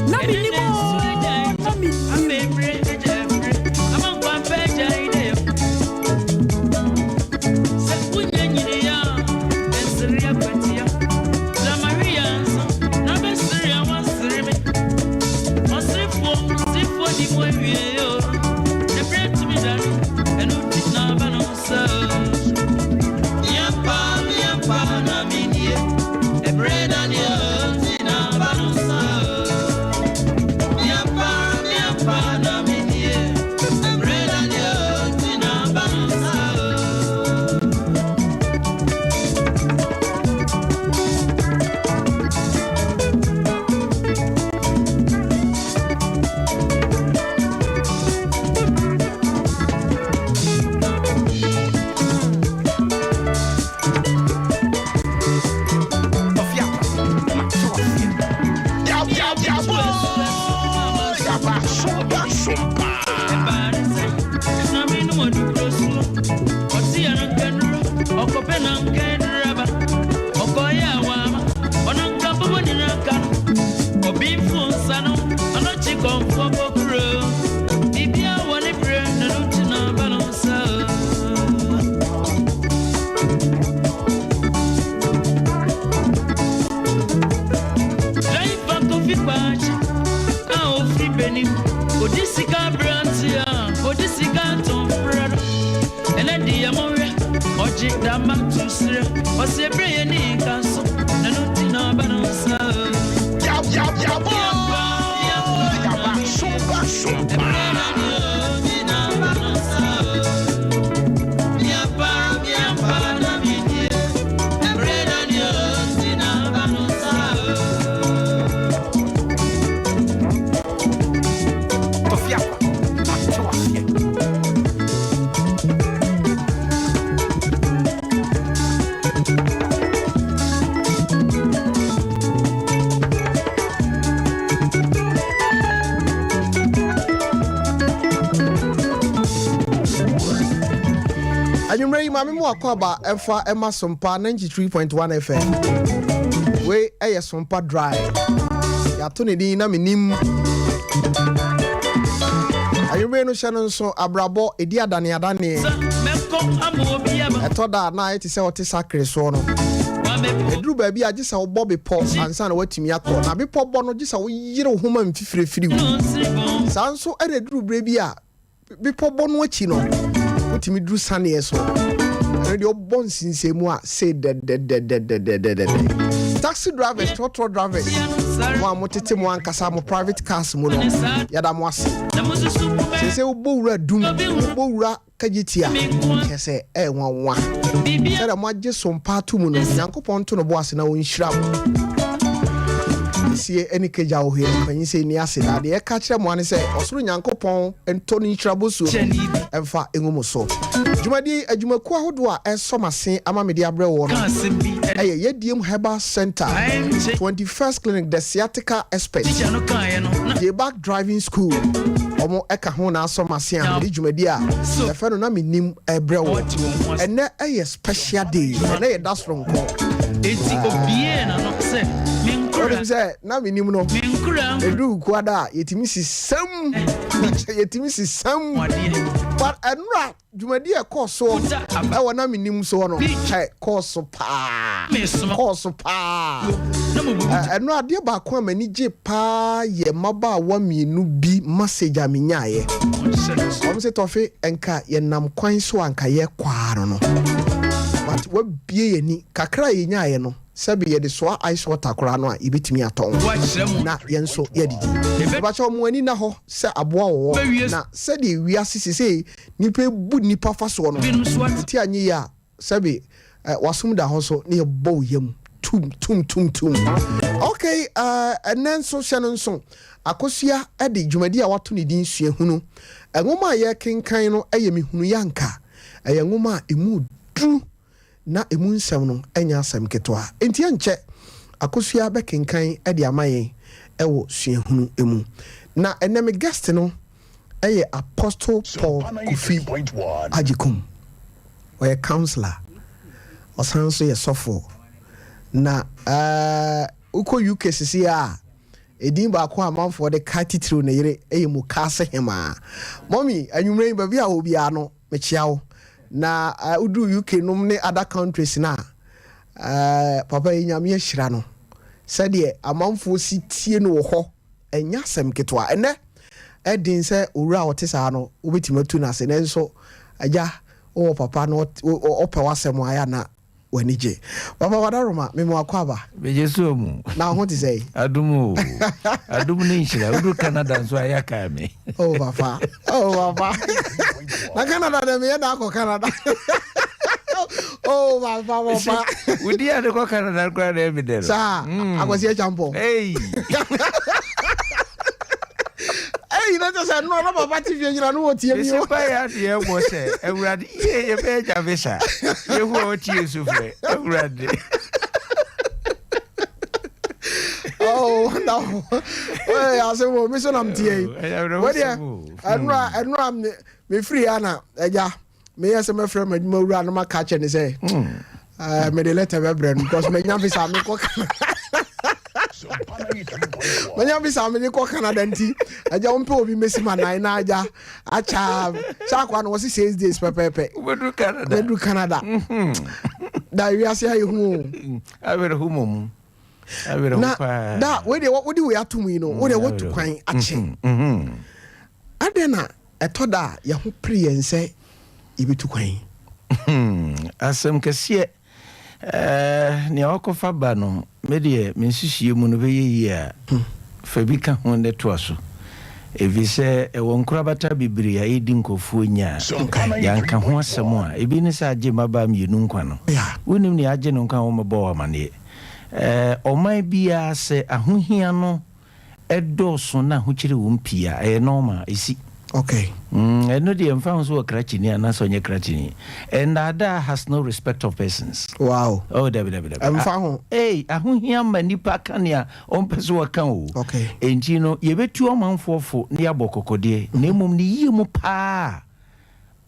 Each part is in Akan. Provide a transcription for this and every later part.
Na mennim oo, na mennim. Anwummerɛ yi maame mu akɔ aba ɛfa ɛma Sompa 93.1 FM. Wei ɛyɛ Sompa Drive. Yɛato ne din na menim. Anwummerɛ no hyɛ no nso abrabɔ ɛdi adane adane. Ɛtɔ da a na ayɛ te sɛ ɔte sakre soɔ no. Ɛduru baabi a gye sɛ wobɔ bepɔ ansa na woatumi akɔ. Na bepɔ bɔ no gye sɛ woyere wo ho ma mfifire firi wo. Saa nso ɛna ɛduru berɛ bi a Bepɔ bɔ no akyi no, wotumi duru saneɛ so. Ɛno deɛ wobɔ nsinsɛnmu a, sei dɛdɛdɛdɛdɛdɛdɛ. Taxi drivers, trɔtrɔ drivers, mo a motete mo ankasa mo private cars mu no, yɛda mo ase. Seesei wobɔ wura dum, wobɔ wura kagyetia, kyerɛ sɛ ɛyɛ nwanwa. Sɛdeɛ moagye so mpa ato mu no, Nyankopɔn nto no bo ase na ɔnhyira mo. Esie ne kagya wɔ hɔ yi, mpanyin sɛ nni ase. Na deɛ yɛka kyerɛ mo ara ne sɛ, ɔsoro Nyankopɔn ntɔ ne nhyira bosuo no mfa ngu mo so. Dwumadie yi, adwumakuo ahodoɔ a ɛresɔ m'ase ama mede abrɛ woɔ no yɛ Yɛdiem Herbal Centre, 21st Clinic, The Sciatica Expert, J-Back Driving School, wɔn ka ho na asɔ m'ase a mede dwumadie a yɛfrɛ no Na Mennim rebrɛ wo. Ɛnnɛ yɛ special day, ɛnnɛ yɛ da soronko. Wonim sɛ na menim no, ɛduru Wukuada a yɛtumi sisam. Yɛtumi sisam. But ɛnora dwumadi a ɛkɔɔ soɔ ɛwɔ na menim soɔ no, ɛ kɔɔ so paa. Kɔɔ so paa. Ɛnora adeɛ baako a m'ani gye paa yɛ mmabaawa mmienu bi message a menyaeɛ. Wɔn sɛ tɔfe nka yɛnam kwan so a nka yɛkɔ ara no no. But wabie yɛn ani kakra a yɛnyaeɛ no. Sɛbe yɛde soa ice water koraa no a, yɛbɛtumi atɔn na yɛn nso yɛadidi. Mepakyɛw mo ani nna hɔ sɛ aboa wɔ hɔ, na sɛdeɛ wiase seesei nnipa bu nnipa fa soɔ no, nti anyɛ yie a, sɛbe w'asom da hɔ nso na yɛbɔ wo yam. Tum tum tum tum. Okay, ɛnɛ nso hyɛ no nso Akosua de dwumadi a wato ne din Suahunu. Nwoma a yɛrekenkan no yɛ Mehunu Yanka. Ɛyɛ nwoma a emu duru na emu nsɛm no nyɛ asɛm ketewa. Enti ɛnkyɛ Akosua bɛkenkan de ama yɛn wɔ Suahunu mu. Na ɛnɛ me guest no yɛ Apostle Paul Kofi Agyekum. Ɔyɛ councillor, ɔsan nso yɛ sɔfoɔ. Na wokɔ UK sisi a, edin baako a amanfoɔ de ka titiriw ne yere yɛ Mukaase Hemaa. Mummy, anwummerɛ yi baabi a wɔ biara no, mekyia wo. Na woduru UK nom ne other countries no a, papa yi Nyame ahyira no. Sɛdeɛ amanfoɔ si tie no wɔ hɔ, ɛnyɛ asɛm ketewa. Ɛnɛ, ɛden sɛ owura a ɔte saa no, wobɛtumi atu no ase. Nanso, agya, wowɔ papa na ɔpɛ w'asɛm a, ayɛ a na w'ani gye. Papa Wadaroma, mema wakɔ aba. Megye so mu. Na ho te sɛ? Adom o. Adom ne nhyira. Wodu Canada nso a yɛakae me. Oh papa. Oh papa. Na Canada dɛ meyɛ da akɔ Canada. Oh papa papa. Wodi ade kɔ Canada koraa na ɛmi dɛ no. Saa, Akwasi Acheampong. Hey. Hey, na kyerɛ sɛ nnora na papa te fie nyina no wɔ tie mi o. Mesi pa yɛ adeɛ bɔ sɛ Awurade yie yɛbɛyɛ gya visa. Yehu a ɔtie su frɛ Awurade. Oh, wonderful. Hey, asɛm o, me so nam tie yi. Wedeɛ, ɛnora, ɛnora me mefiri ha na agya, meyɛ sɛ mɛfrɛ m'adwuma wura no maka kyɛ ne sɛ, mede letter bɛbrɛ no because manya visa mekɔ Canada. Manya visa mede kɔ Canada nti, agya wompɛ obi mɛsi ma nan na agya akya sɛ akoa no wɔse 6 days pɛpɛɛpɛ. Wobɛduru Canada. Mɛduru Canada. Da wiase ayɛ hu o. Awerɛho mmom. Awerɛho Na paa. da wei deɛ wode wei atom yi no, wode woatu kwan akye. Adɛn na ɛtɔ da a yɛho pere yɛn sɛ yɛbɛtu kwan? Asɛm kɛseɛ. Nea wakɔfa ba no, me deɛ me nsusuie mu no bɛyɛ yie a, fa bi ka ho ne toa so. Ɛfiri sɛ ɛwɔ nkorabata bebree a ɛredi nkurɔfoɔ nya a yɛanka ho asɛm a, ebi ne sɛ agye mmabaa mmienu nkwa no. Wonim nea agye no nkwa a wɔmmɛbɔ wo amanneɛ. Ɔman biara sɛ ahohia no ɛdɔɔso na ahokyere wɔ mu pii a, ɛyɛ normal, ɛsi. Ɛno deɛ mfa ho sɛ wɔ krakyeni anaasɛ ɔnyɛ krakyeni. Ɛnnaadaa has no respect of persons. Oh, dabi dabi dabi. Ɛmfa ho. Ei, ahohia ma nipa ka nea ɔmpɛ sɛ wɔka o. Enti no, yɛbɛtu ɔmanfoɔ fo na yɛabɔ kɔkɔdeɛ. Na mmom ne yie mu paa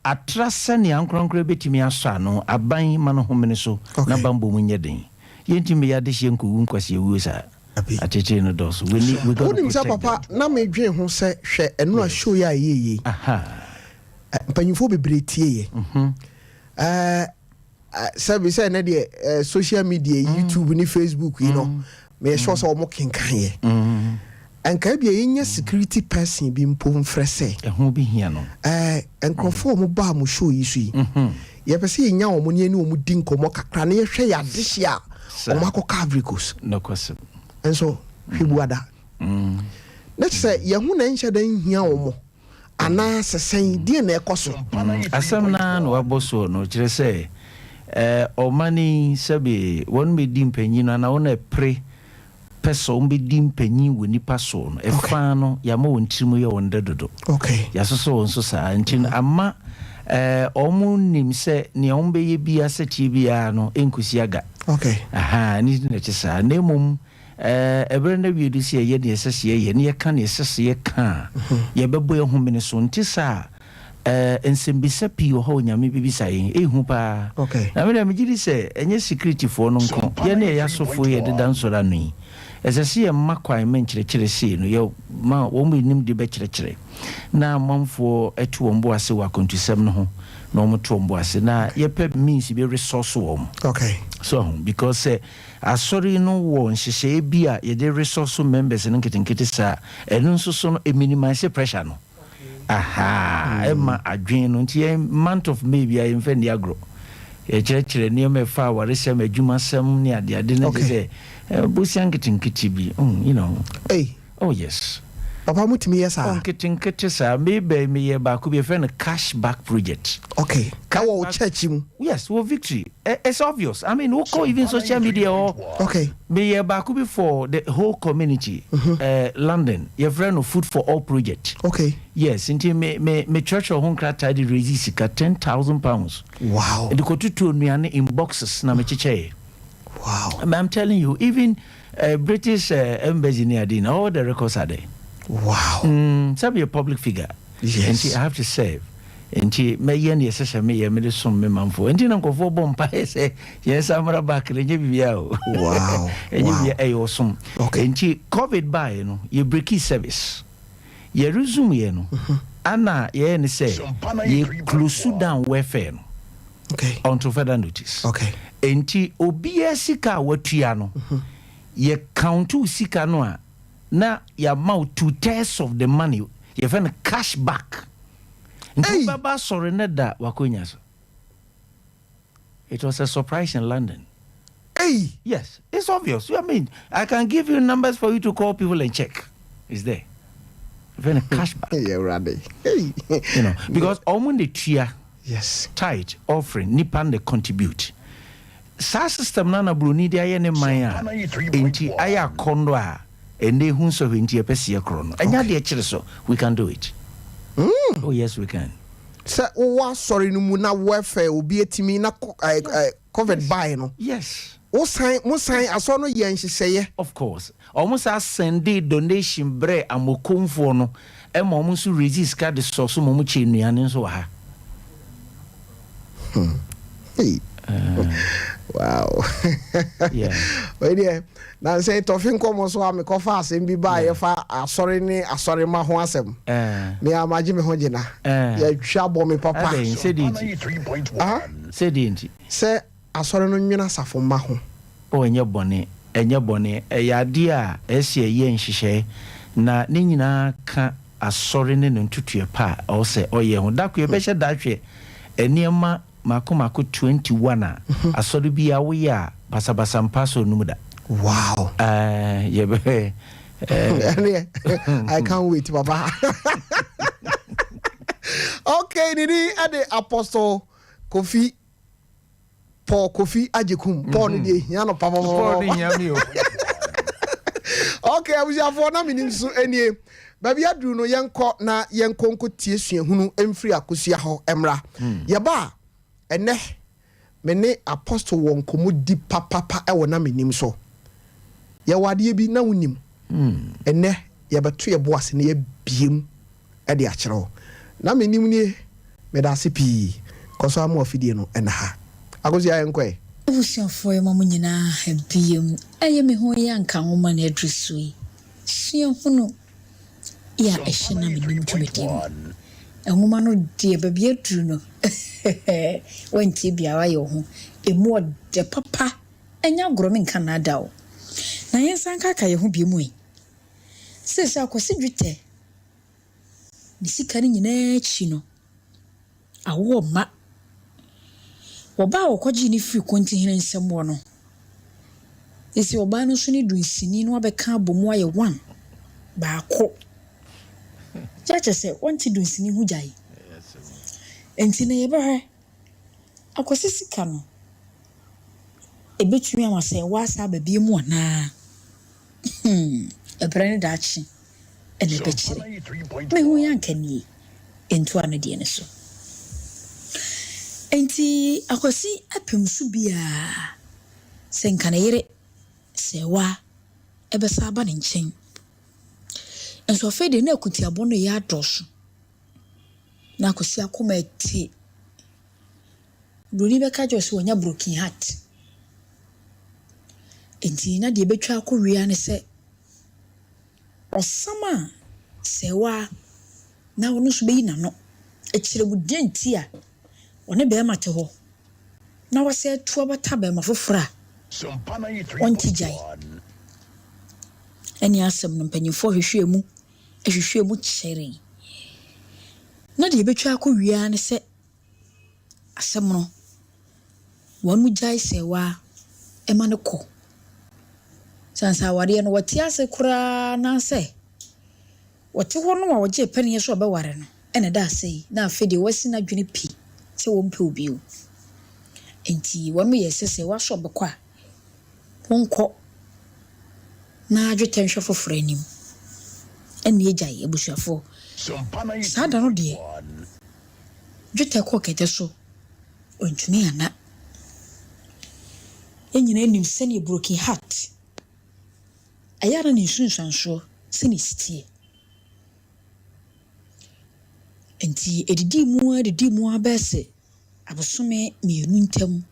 atra sɛnea ankorankora bɛtumi asɔ ano, aban ma no homene so na bammɔ mu nyɛ den. Yɛntumi bɛyɛ adehyeɛ nkɔwu nkwasiawuo saa. Akyekyere no dɔɔso. We need, we Wonim sɛ papa na medwen ho sɛ hwɛ ɛno a show yi a ɛyɛ yie. Mpanyinfoɔ bebree tie yɛ. Sɛbi sɛ ɛnɛ deɛ social media, YouTube ne Facebook yi no, meyɛ sure sɛ wɔn kenkan yɛ. Nka ebi a yɛnya security person bi mpo mfrɛ sɛ. Ɛho bi hia no. Nkurɔfoɔ a wɔn baa mo show yi so yi, yɛpɛ sɛ yɛnya wɔn ne yɛne wɔn di nkɔmɔ kakra na yɛhwɛ yɛ adehye a wɔn akɔ Ivory Coast. Nɔkɔsɛm. Nso hwɛ buada. Na kyerɛ sɛ yɛn ho na nhyɛ da nhia wɔn anaa sɛsɛn deɛ na ɛkɔ so. Asɛm naa na wabɔ soɔ no kyerɛ sɛ ɔman yi sɛbe wɔn bɛdi mpanyin no anaa wɔn ɛpere pɛ sɛ wɔn bɛdi mpanyin wɔ nipa soɔ no, ɛfa no yɛama wɔn tirim yɛ wɔn dɛ dodo. Yɛasosɔ wɔn so saa nti no ama wɔn nim sɛ nea wɔn bɛyɛ biara sɛtie biara no nkosi aga. Aha, ne ti na ɛte saa. Na mmom ɛberɛ no awie do sɛ yɛyɛ nea ɛsɛ sɛ yɛyɛ na yɛka nea ɛsɛ sɛ yɛka a, yɛbɛbɔ yɛn ho mene so. Nte saa a, nsɛmbisa pii wɔ hɔ a Onyame bɛbisa yɛn. Ɛhu paa. Na me deɛ megye di sɛ ɛnyɛ securityfoɔ no nko, yɛn ne yɛyɛ asɔfoɔ yi a yɛdeda nsɔre ano yi, ɛsɛ sɛ yɛma kwan ma nkyerɛkyerɛ sei no, yɛma wɔn mu nim de bɛkyerɛkyerɛ na amanfoɔ to wɔn bo ase wɔ akwantusɛm no ho na wɔn to wɔn bo ase na yɛpɛ means bi resource wɔn. So because sɛ asɔre no wɔ nhyehyɛeɛ bi a yɛde resource members no nketenkete saa, ɛno nso so no minimize pressure no. Aha, ɛma adwene no nti yɛn month of May bi a yɛmfa nni agorɔ. Yɛkyerɛkyerɛ nneɛma ɛfa awaresɛm, adwumasɛm ne adeade no kyerɛ sɛ bosia nketenkete bi. Hey. Oh yes. Papa, motumi yɛ saa? Nketenkete saa. Mebɛ meyɛ baako bi, yɛfrɛ no cash back project. Okay, ɛwɔ wo church mu? Yes, wɔ Victory. It's obvious, I mean, wokɔ even social media hɔ. Meyɛ baako bi for the whole community, London, yɛfrɛ no Food for All project. Yes, nti me me metwerɛtwerɛ ho nkrataa de raise sika £10,000 de kɔtutu nnuane in boxes na mekyekyɛɛ. I'm telling you, even British embassy ne ade na all the records are there. Sɛ meyɛ public figure, nti I have to serve, nti mɛyɛ ne ɛsɛ sɛ meyɛ, mede som me manfoɔ, nti na nkɔfoɔ bɔ mpaeɛ sɛ yɛn sa mmra back no. Ɛnyɛ biribiaa o. Ɛnyɛ biribiaa, ɛyɛ ɔsom. Nti COVID baeɛ no, yɛ break service, yɛ resume yɛ no, ana yɛyɛ ne sɛ yɛ close down welfare no until further notice. Nti obiara sika a watua no, yɛ count wo sika no a, na yɛama wo two thirds of the money, yɛfrɛ no cash back. Nti Hey! wobɛba asɔre no da wakonya so. It was a surprise in London. Hey! Yes, it's obvious. I mean, I can give you numbers for you to call people and check. It's there, yɛfrɛ no cash back. Hey, Awurade. Hey! Because ɔmo de tua tithe, offering, nipa de contribute. Saa system no na buroni de ayɛ ne man a, enti ayɛ akɔnnɔ a ɛnɛ ehu nsɔhwɛ, nti yɛpɛ seɛ korɔ no, ɛnyɛ adeɛ kyerɛ so. We can do it. Oh yes, we can. Sɛ wowɔ asɔre no mu na welfare obi atumi na COVID bae no, wosan mo san asɔre no yɛ nhyehyɛeɛ? Of course, ɔmo saa send donation brɛ amokomfoɔ no, ɛma ɔmo nso raise sika de sɔ so ma ɔmo kyɛ nnuane nso wɔ ha. Hey. Wow. Wei deɛ, nansɛ tɔfe nkɔmmɔ so a mekɔfa asɛm bi baa, yɛfa asɔre ne asɔrema ho asɛm. Me a magye me ho gyina. Yɛtwa bɔ me papa. Adɛn, sɛdeɛ nti? Ah? Sɛdeɛ nti? Sɛ asɔre no nwene asafo mma ho. O, ɛnyɛ bɔne, ɛnyɛ bɔne. Ɛyɛ adeɛ a ɛsɛ ɛyɛ nhyehyɛe na ne nyinaa ka asɔre ne ne ntotoɛ pa a ɛwɔ sɛ ɔyɛ ho. Dako yɛbɛhyɛ da ahwɛ nneɛma mako mako 21 a asɔre bi a woyɛ a basabasa mpa so onum da. Yɛbɛ Ɛneɛ I can't wait, papa. Okay, nini ɛde Apostle Kofi Paul Kofi Agyekum. Paul no deɛ, ehia no Paul papapapa. Ne hia mi o. Okay, abusuafoɔ, na menim so nie baabi aduru no, yɛnkɔ na yɛnkɔ nkɔ tie suahunu mfiri Akosua hɔ mmra. Yɛba a, ɛnɛ me ne Apostle wɔ nkɔmmɔ di papapa ɛwɔ na menim so. Yɛwɔ adeɛ bi na wonim, ɛnɛ yɛbɛto yɛ bo ase na yɛbiem ɛde akyerɛ wo. Na menim nie, meda ase pii. Kɔ so ama afidie no ɛna ha. Akosua, yɛnkɔɛ. Abusuafoɔ, yi ma mo nyinaa ha biom. Ɛyɛ me ho yɛ anka nwoma no aduru so yi. Suahunu yɛ a ɛhyɛ na menim dwumadie mu. Nwoma no deɛ, baabi aduru no, wantie biara yɛ wo ho. Ɛmu ɔdɛ papa. Ɛnyɛ agorɔ, menka nnaada o. Na yɛnsan nkaka yɛn ho bio mu yi. Seesei Akwasi dwetɛ ne sika no nyinaa akyi no, awoɔ mma. Ɔbaa a wɔkɔgyee no firi Kontihene nsam wɔ no, seesei ɔbaa no nso ne dunsini no abɛka abɔ mu ayɛ one baako. Gye akyerɛ sɛ wɔnte dunsini ho gyae. Nti na yɛbɛhwɛ Akwasi sika no, ebetumi ama sɛ wasa aba bio mu anaa? Ɛberɛ ne daakye ɛna ɛbɛkyerɛ. Mehu yɛ anka nie, ntoa no deɛ no so. Nti Akwasi apem so biara sɛ nka ne yere Sɛwa ɛbɛsa aba ne nkyɛn. Nso afei deɛ, na akutiabɔ no yɛ adɔɔso. Na Akwasi akoma ate. Buroni bɛka kyerɛ wo sɛ wanya broken heart. Nti na deɛ ɛbɛtwa akɔ wie ara ne sɛ ɔsam a Sɛwa na ɔno nso bɛyi n'ano akyerɛ mu deɛ nti a ɔne bɛrima te hɔ na wasan atu abata bɛrima foforɔ a ɔnte gyae. Ɛne asɛm no, mpanyinfoɔ hwehwɛɛ mu, hwehwɛɛ mu kyɛree. Na deɛ ɛbɛtwa akɔ wie ara ne sɛ asɛm no, wɔn gyae Sɛwa ma no kɔ. Sane sɛ awareɛ no wɔte ase koraa anaasɛ Ɔte hɔ no a ɔgyee paneɛ sɛ ɔbɛware no na ɛda ase yi na afei deɛ wasi n'adwene pi sɛ wɔmpɛ wo bio. Enti wɔnom yɛɛ sɛ sɛ woasɔ ɔbɛkɔ a, wonkɔ na dwetɛ nhwɛ foforɔ anim. Ɛnneɛ gyae abusuafoɔ. Saa da no deɛ, dwetɛ kɔɔ kɛtɛ so, wantumi anna. Yɛn nyinaa nim sɛdeɛ broken heart Ɛyɛ a na ne nsunsuansoɔ sɛdeɛ ɛsi teɛ. Nti ɛdidii mu ara didii mu ara bɛyɛ sɛ abosome mmienu ntam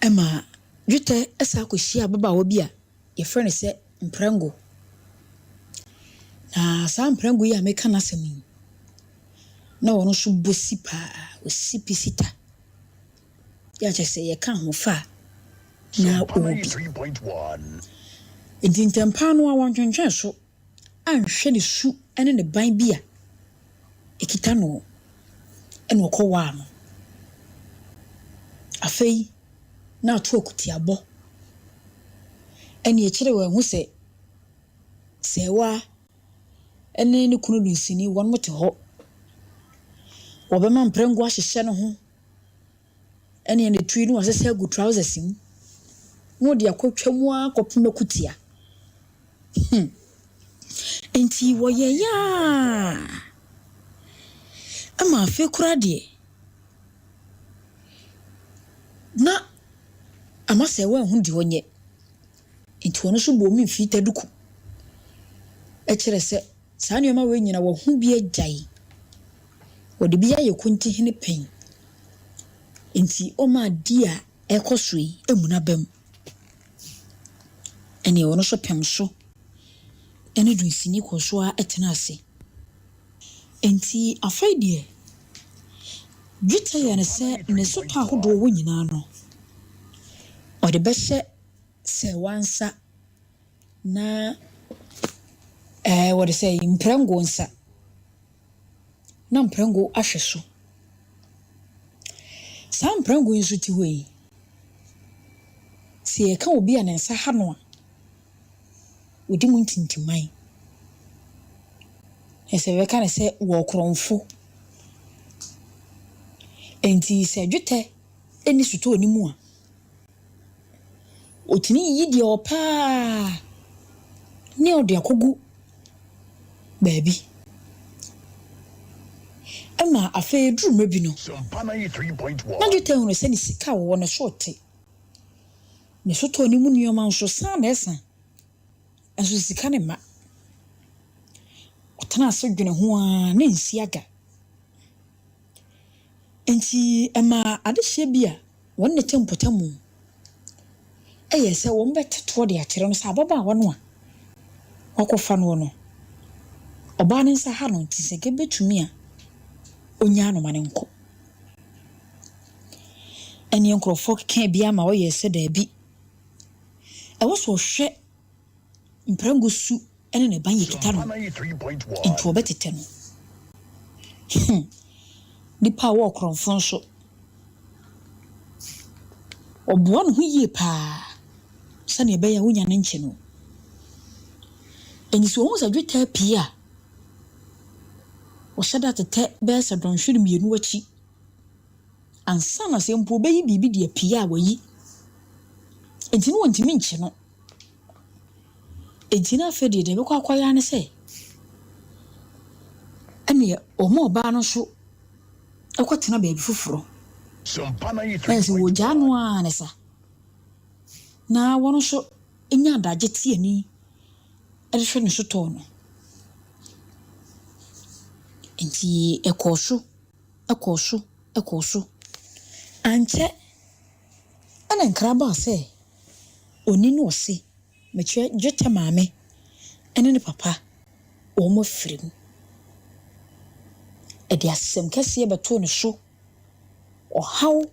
ɛma dwetɛ san kɔhyiaa ababaawa bi a wɔfrɛ no sɛ Mprɛngo. Na saa Mprɛngo yi a mereka n'asɛm yi, na ɔno nso bɔ si pa ara, ɔsi pi si ta. Yɛ a kyerɛ sɛ yɛka ahoɔfɛ a na ɔwɔ bi. Enti ntɛmpa ara no ara wantwentwɛn so anhwɛ ne su ne ne ban bi a ɛkita no na ɔkɔwaa no. Afei na ato akutiabɔ. Ɛnna akyire wanhu sɛ Sɛɛwaa ne ne kunu Dunsini wɔn te hɔ. Wɔbɛma mprɛngo ahyehyɛ ne ho Ɛnneɛ ne tiri no wasesa agu trousers mu na ɔde akɔtwa mu ara kɔpem akutia. Hmm. Nti wɔyɛeɛ ara ma afei koraa deɛ na ama sɛ wanhu deɛ ɔnyɛ. Nti ɔno nso bɔɔ me mfii duku kyerɛ sɛ Saa nneɛma wei nyina wɔho bi agyae. Wɔde bi ayɛ kontihene pɛn. Nti ɔma adi a ɛkɔ so yi emu no aba mu. Ɛneɛ ɔno nso pem so ɛne dunsini kɔɔ so ara tena ase. Nti afei deɛ dwetɛ yɛ no sɛ ne sotɔ ahodoɔ wɔ nyinaa no ɔde bɛhyɛ sɛ wansa Na ɛɛ wɔde sɛ mprɛngo nsa, na mprɛngo ahwɛ so. Saa mprɛngo yi nso te hɔ yi, sɛ yɛka obi a ne nsa ha no a, ɔdi mu ntintiman. Na sɛ yɛbɛka no sɛ wɔ korɔmfo. Enti sɛ dwetɛ nni sotɔɔ no mu a, Ɔtumi yiyi deɛ ɔpɛ ara ne ɔde akɔgu baabi. Ɛma afei ɛduru mmerɛ bi no, na dwetɛ hunu sɛ ne sika a ɔwɔ no so rete. Ne sotɔɔ no mu nneɛma nso, san na ɛsa, nso sika no mma. Ɔtena ase dwene ho ara na ɛnsi aga. Enti ɛmaa adehyeɛ bi a wɔne no te mpɔtamu yɛɛ sɛ wɔbɛte toɔ de akyerɛ no sɛ ababaawa no a wakɔfa noɔ no, ɔbaa no nsa ha no nti sɛ nka ɛbɛtumi a, ɔnnyaa no ma no nkɔ. Ɛnneɛ nkurɔfoɔ kekaa bi ara ma ɔyɛɛ sɛ daabi, ɛwɔ sɛ ɔhwɛ mprɛngo su ne ne ba yɛ kita no, nti wɔbɛtetɛ no. Hmm. Nipa a ɔwɔ ɔkorɔmfo nso, ɔboa ne ho yie paa sɛnea ɛbɛyɛ a wonya ne nkye no. Enti sɛ ohu sɛ dwetɛ apue a, ɔhyɛ da tetɛ bɛyɛ sɛ dɔnhwere mmienu akyi ansa na sɛ mpo obeyi biribi de apue a wayi. Enti na wɔntumi nkye no. Enti na afei deɛ, deɛ ɛbɛkɔ akɔyɛ ara ne sɛ, ɛnneɛ wɔma ɔbaa no nso kɔtena baabi foforɔ. Na sɛ wɔgyaa no ara ne sa, na wɔn nso nya adagye te ani de hwɛ ne sotɔɔ no. Enti ɛkɔɔ so, ɛkɔɔ so, ɛkɔɔ so. Ankyɛ na nkra baa sɛ Oni ne ɔse, mekyerɛ dwetɛ maame ne ne papa, wɔn afiri mu. Ɛde asɛm kɛseɛ bɛtoo ne so, ɔhaw,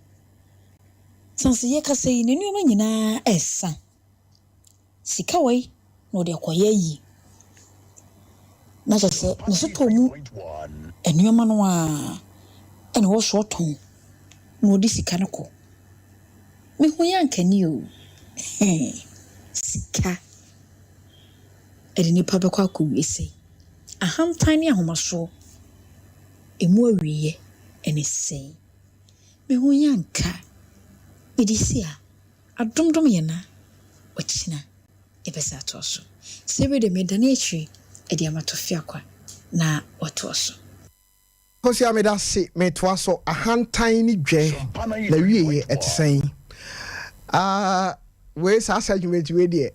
sane sɛ yɛkasa yi ne nneɛma nyinaa resa. Sika wei na ɔde akɔyɛ ayi. Na kyerɛ sɛ ne sotɔɔ mu nneɛma no ara na ɛwɔ sɛ ɔtɔn na ɔde sika no kɔ. Me ho yɛ anka ni o, hee, sika. Ɛde nnipa bɛkɔ akɔwie sɛn? Ahantan ne ahomasoɔ, ɛmu awieɛ ne sɛn? Me ho yɛ anka mede si a, adomdom yɛn a, ɔkyena yɛbɛsan atoa so. Sɛ bere deɛ medane akyiri de ama Tofiakwa na watoa so. Kosua medase metoa so ahantan ne dwɛ na wieɛ ɛte sɛn ah wei saa segment wei deɛ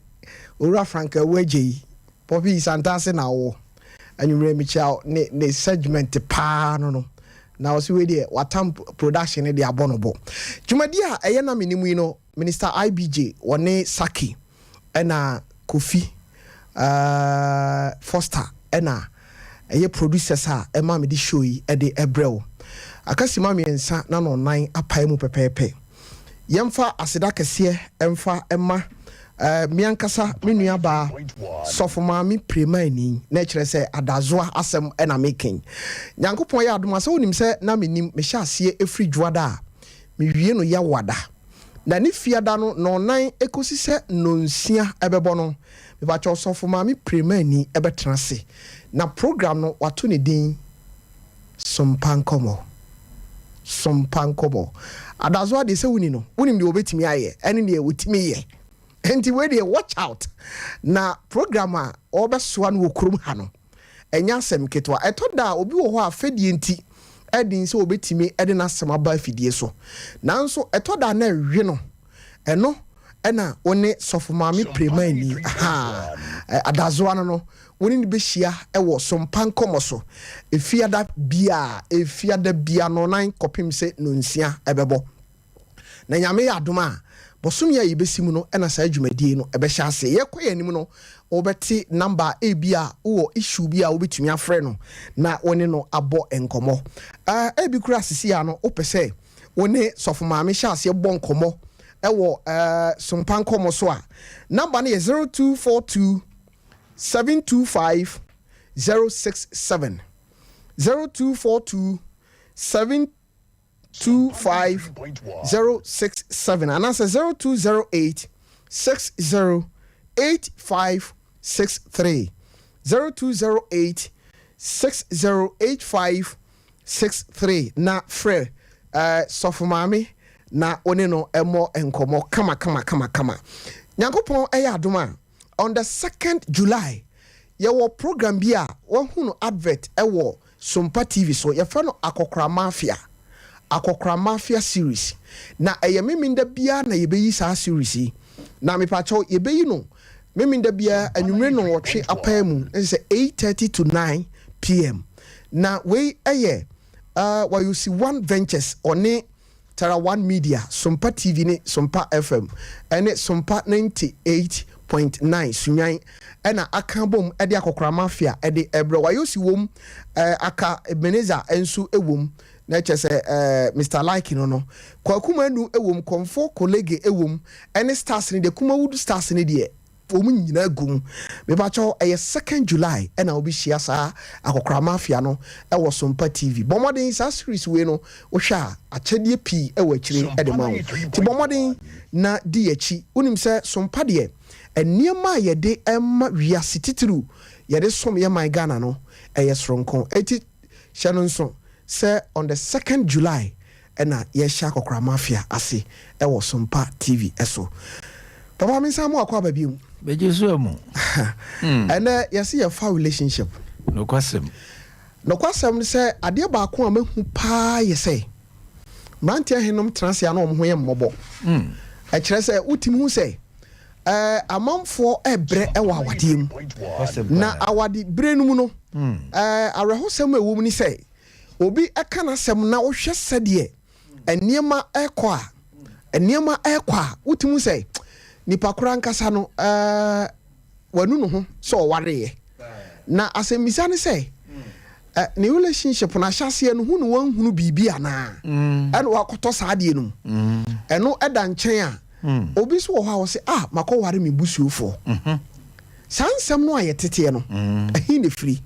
owura Frank Awu Agyei Poppy Santase na wowɔ anwummerɛ mekyia wo ne ne segment paa no no na ɔse wei deɛ watam production no de abɔ no bo dwumadi a ɛyɛ na menim yi no Minister IBJ wɔne Saki ɛna Kofi eh, Foster ɛna ɛyɛ producers a ɛma mede show yi ɛde ɛbrɛ wo. Aka sima mmiɛnsa na nɔnnan apae mu pɛpɛɛpɛ. Yɛmfa aseda kɛseɛ ɛmfa ɛma eh, me ankasa me nua baa Sɔfo Maame Premaani na ɛkyerɛ sɛ Adazoa asɛm ɛna meken. Nyankopɔn yɛ adom a sɛ wonim sɛ na menim mehyɛ aseɛ ɛfiri Dwoada a mewie no Yawoada. Na ne fiada no nnɔnnan kosi sɛ nnɔnsia bɛbɔ no, mepakyɛw Sɔfo Maame Premani bɛtena ase. Na program no wɔato ne din Sompa Nkɔmmɔ. Sompa Nkɔmmɔ. Adazoa deɛ sɛ woni no, wonim deɛ wɔbɛtumi ayɛ ɛne deɛ wɔtumi yɛ. Nti wei deɛ watch out. Na program a wɔbɛsoa no wɔ kurom ha no, Ɛnyɛ asɛm ketewa. Ɛtɔ da a, obi wɔ hɔ a fɛdie nti, ɛyɛ den sɛ ɔbɛtumi de n'asɛm aba afidie so. Nanso ɛtɔ da a na ɛwe no. Ɛno na wo ne Sɔfo Maame Premani, ahaa, Adazoa no no, wo ne no bɛhyia wɔ Sompa Nkɔmmɔ so, Efiada biara, Efiada biara nnɔnnan kɔpem sɛ nnɔnsia bɛbɔ. Na Nyame yɛ adom a, bosome a yɛbɛsi mu no na saa dwumadie no ɛbɛhyɛ aseɛ. Yɛkɔ yɛn anim no, wobɛte number a ebia wowɔ issue bi a wobɛtumi afrɛ no na wo ne no abɔ nkɔmmɔ. Eh, ebi koraa sisi a no wopɛ sɛ wo ne Sɔfo Maame hyɛ aseɛ bɔ nkɔmmɔ ɛwɔ eh, Sompa Nkɔmmɔ so a, number no yɛ 0242 725 067. 0242 7 25067 anaasɛ 0208 60 8563, 0208 60 8563 na frɛ eh, Sɔfo Maame na wo ne no mmɔ nkɔmmɔ kama kama kama kama. Nyankopɔn ɛyɛ adom a, on the second July yɛwɔ program bi a wahu no advert ɛwɔ Sompa TV so, yɛfrɛ no Akɔkora Mafia, Akɔkora Mafia series. Na ɛyɛ Memenda biara na yɛbɛyi saa series yi. Na mepakyɛw yɛbɛyi no Memenda biara anwummere nnɔnwɔtwe apaa mu, na kyerɛ sɛ 8:30 to 9 pm. Na wei ɛyɛ uh, Wayosi One Ventures, ɔne Tara One Media, Sompa TV ne Sompa FM ne Sompa 98.9 Sunyani na aka abom de Akɔkora Mafia de rebrɛ wo. Ayosi wom, Aka Ebenezer nso wom, na kyerɛ sɛ Mister Like no no. Kwaku Manu wom, Kɔmfo Kolege wom, ne Stars no deɛ, Kumawood Stars no deɛ, Wɔn nyinaa gu mu. Mepakyɛw ɛyɛ second July ɛna wobɛhyia saa akɔkora mafia no ɛwɔ Sompa TV. Bɔ mmɔden saa series wei no wohwɛ a akyɛdeɛ pii ɛwɔ akyire ɛde ma wo. Nti bɔ mmɔden na di yɛakyi. Wonim sɛ Sompa deɛ nneɛma a yɛde ɛma wiase titiriw yɛde som yɛ man Ghana no ɛyɛ soronko. Enti hyɛ no nso sɛ on the second July na yɛhyɛ akɔkora mafia ase wɔ Sompa TV so. Papa me nsan mo akɔ aba bio. Bɛgye so amu. Ɛnɛ yɛse yɛfa relationship. Nokwasɛm. Nokwasɛm ne sɛ adeɛ baako a mahu paa yɛ sɛ mmeranteɛ henom tena ase a na wɔn ho yɛ mmɔbɔ. Ɛkyerɛ sɛ wotumi hu sɛ ɛɛ amanfoɔ ɛbrɛ wɔ awadeɛ mu. Na awade berɛ no mu no ɛɛ awerɛhosɛm a ɛwɔ mu ne sɛ Obi ka n'asɛm na wohwɛ sɛdeɛ nneɛma rekɔ a, nneɛma rekɔ a, wotumi hu sɛ nipa koro ankasa no ɛɛ wanu ne ho sɛ ɔwareeɛ. Na asɛmmisa ne sɛ, ɛ ne relationship no ahyɛaseɛ no hu ne wanhunu biribi anaa ɛna wakɔtɔ saa adeɛ no mu. Ɛno ɛda nkyɛn a, obi nso wɔ hɔ a ɔse ah makɔware me busuofoɔ. Saa nsɛm no a yɛteteɛ no, ɛhe na ɛfiri?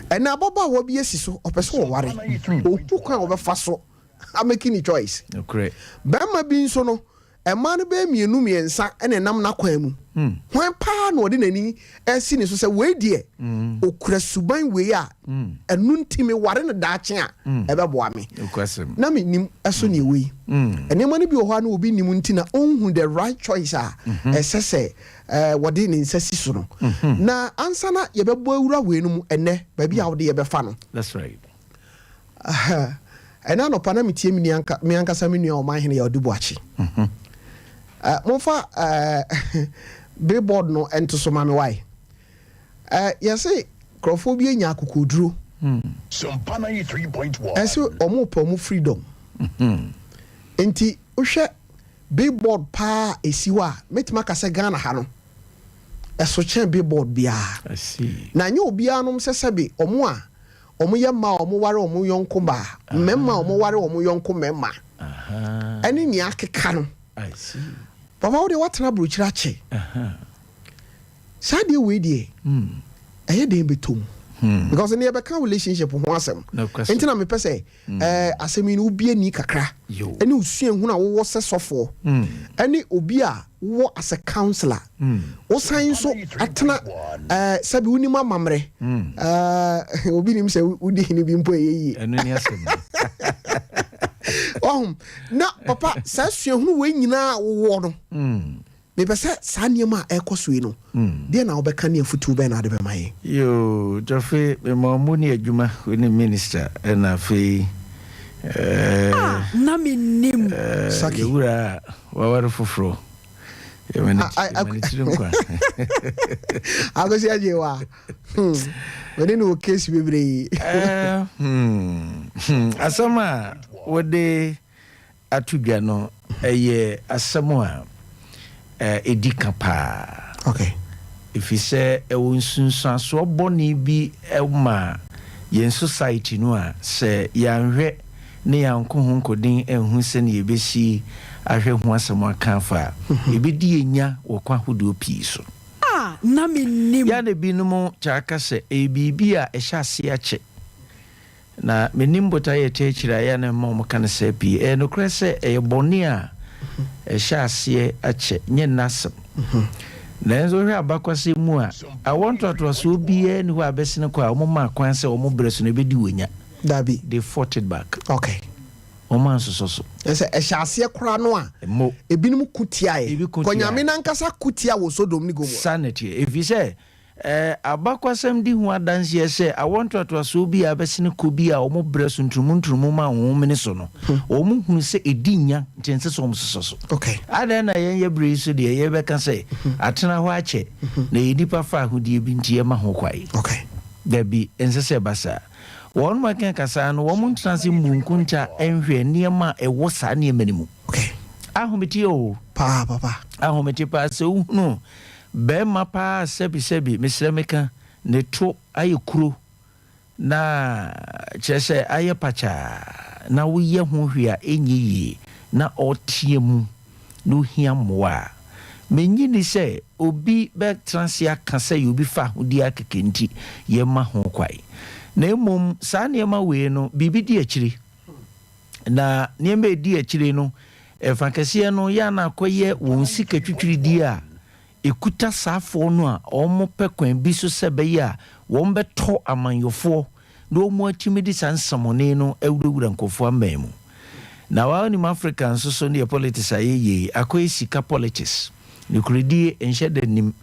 Ɛnnɛ ababaawa bi asi so, ɔpɛ sɛ ɔware. Ɔhu kwan a ɔbɛfa so ameki ne choice. Barima bi nso no, Mmaa no bɛyɛ mmienu mmiɛnsa na ɛnam n'akwan mu. Hwan paa na ɔde n'ani asi ne so sɛ wei deɛ ɔkura suban wei a ɛno nti meware no daakye a ɛbɛboa me? Na mennim ɛso neɛ wei. Nneɛma no bi wɔ hɔ a na obi nnim nti na ɔnhu the right choice a ɛsɛ sɛ wɔde ne nsa si so no. Na ansa na yɛbɛbɔ awura wei no mu ɛnnɛ, baabi a wode yɛbɛfa no. That's right. Ɛna anɔpa na metie me ankasa me nua ɔmanhene yɛ ɔde Boakye. Momfa billboard no nto so ma me wae. Yɛse nkurɔfoɔ bi anya akokoduro. Ɛsɛ ɔmo pɛ ɔmo freedom. Nti wohwɛ billboard paa esi hɔ a, mɛtumi aka sɛ Ghana ha no ɛso kyɛn billboard biara. Na nyɛ obiara nom sɛ sɛbe ɔmo a ɔmo yɛ mmaa a ɔmo ware ɔmo yɔnko baa, mmarima a ɔmo ware ɔmo yɔnko mmarima ɛne nea akeka no. Papa, wo deɛ woatena aburokyire akyɛ, saa deɛ wei deɛ ɛyɛ den bɛtɔ mu because ne yɛbɛka relationship ho asɛm nti na mepɛ sɛ asɛm yi no wobie ni kakra ɛne osua hunu a wowɔ sɛ sɔfoɔ ɛne obi a wowɔ as a counselor, wosan nso atena sɛbi wonim amammerɛ, obi nim sɛ wodi hene bi mpo ɛyɛ yie. Ɛno ne asɛm. Ɔhom na papa, saa suahunu wei nyinaa wowɔ no, mepɛ sɛ saa nneɛma a ɛkɔ so yi no deɛ na wobɛka ne afotuo bɛn na ade bɛma yɛn? Yo, Tɔfe, mema ɔmo ne adwuma wo ne minister, ɛna afei na mennim. Saki. Yɛwura a waware foforɔ, yɛma ne tiri nkwa. Akosi agye wa mene ne wɔ case bebree. Asɛm a wode ato dwa no ɛyɛ asɛm a ɛdi ka paa, ɛfiri sɛ ɛwɔ nsunsuansoɔ bɔne bi ma yɛn society no a sɛ yɛanhwɛ ne yɛanko ho nkɔden anhu sɛne yɛbɛsi ahwɛ ho asɛm aka afa a, ɛbɛdi yɛnya wɔ kwan ahodoɔ pii so. A na mennim. Yɛa na binom kyaa ka sɛ ɛyɛ biribi a ɛhyɛ ase akyɛ na menim botaeɛ ɛtɛ akyiri a ɛyɛ na ɛma ɔmo ka no sɛ pii. Ɛyɛ nokorɛ sɛ ɛyɛ bɔne a ɛhyɛ aseɛ akyɛ, nyɛ nnasɛm, nanso wohwɛ abakwasɛm mu a, awɔ ntoatoasoɔ biara ni hɔ a bɛsene kɔ a ɔmo maa kwan sɛ ɔmo berɛ so no ɛbɛdi wɔ nya. Dabi. They fought it back. Ɔmo ansosɔ so. Ɛsɛ ɛhyɛ aseɛ koraa no a mo ebinom ko tiaeɛ. Ebi ko kɔ tiaeɛ. Nyame nankasa ko tia wɔ Sodom ne Gomora. Sa ne teɛ, ɛfiri sɛ abakwasɛm di ho adanseɛ sɛ awɔ ntoatoasoɔ bi a bɛsene kɔ bi a ɔmo berɛ so nturumu nturumu ma wɔn mene so no, ɔmo hunu sɛ ɛdi nya nti ɛnsɛ sɛ ɔmo sosɔ so. Adɛn na yɛn yɛ berɛ yi so deɛ yɛbɛka sɛ atena hɔ akyɛ na yɛ nipa fa ahodie bi nti yɛma ho kwae? Dabi, ɛnsɛ sɛ ɛba saa. Wɔn mu aka kasa no, wɔn ntena ase mmu nkonta nhwɛ nneɛma a ɛwɔ saa nneɛma no mu. Ahomete o. Paa papa. Ahomete paa sɛ wohunu bɛrima paa, sɛbisɛbi, mesrɛ meka, ne to ayɛ kuro na kyerɛ sɛ ayɛ pakyaa na woyɛ ho hwee a ɛnyɛ yie na ɔteɛ mu na ohia mmoa a, menyi ni sɛ obi bɛtena ase aka sɛ yɛ obi fa ahodie akeke nti yɛma ho kwae. Na mmom saa nneɛma wei no, biribi di akyiri, na nneɛma a ɛdi akyire no ɛfa kɛseɛ no yɛ ana akɔyɛ wɔn sika twitwiridie a ɛkuta saafoɔ no a wɔn pɛ kwan bi so sɛ bɛyɛ a wɔn bɛtɔ amanyɔfoɔ na wɔn atumi de saa nsɛmɔne no awurawura nkurɔfoɔ aman mu. Na wɔn anim Africa nso so ne yɛ politics a yɛyɛ akɔyɛ sika politics, nokoredie nhyɛ da nim.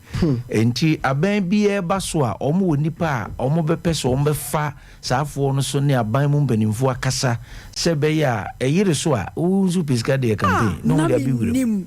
Nti aban biara ba so a, wɔn wɔ nipa a wɔn bɛpɛ sɛ wɔn bɛfa saafoɔ no so ne aban mu mpanimfoɔ akasa sɛ bɛyɛ a ɛyere so a wɔn nso pɛ sika deɛ campaign na wɔn de abɛwura mu.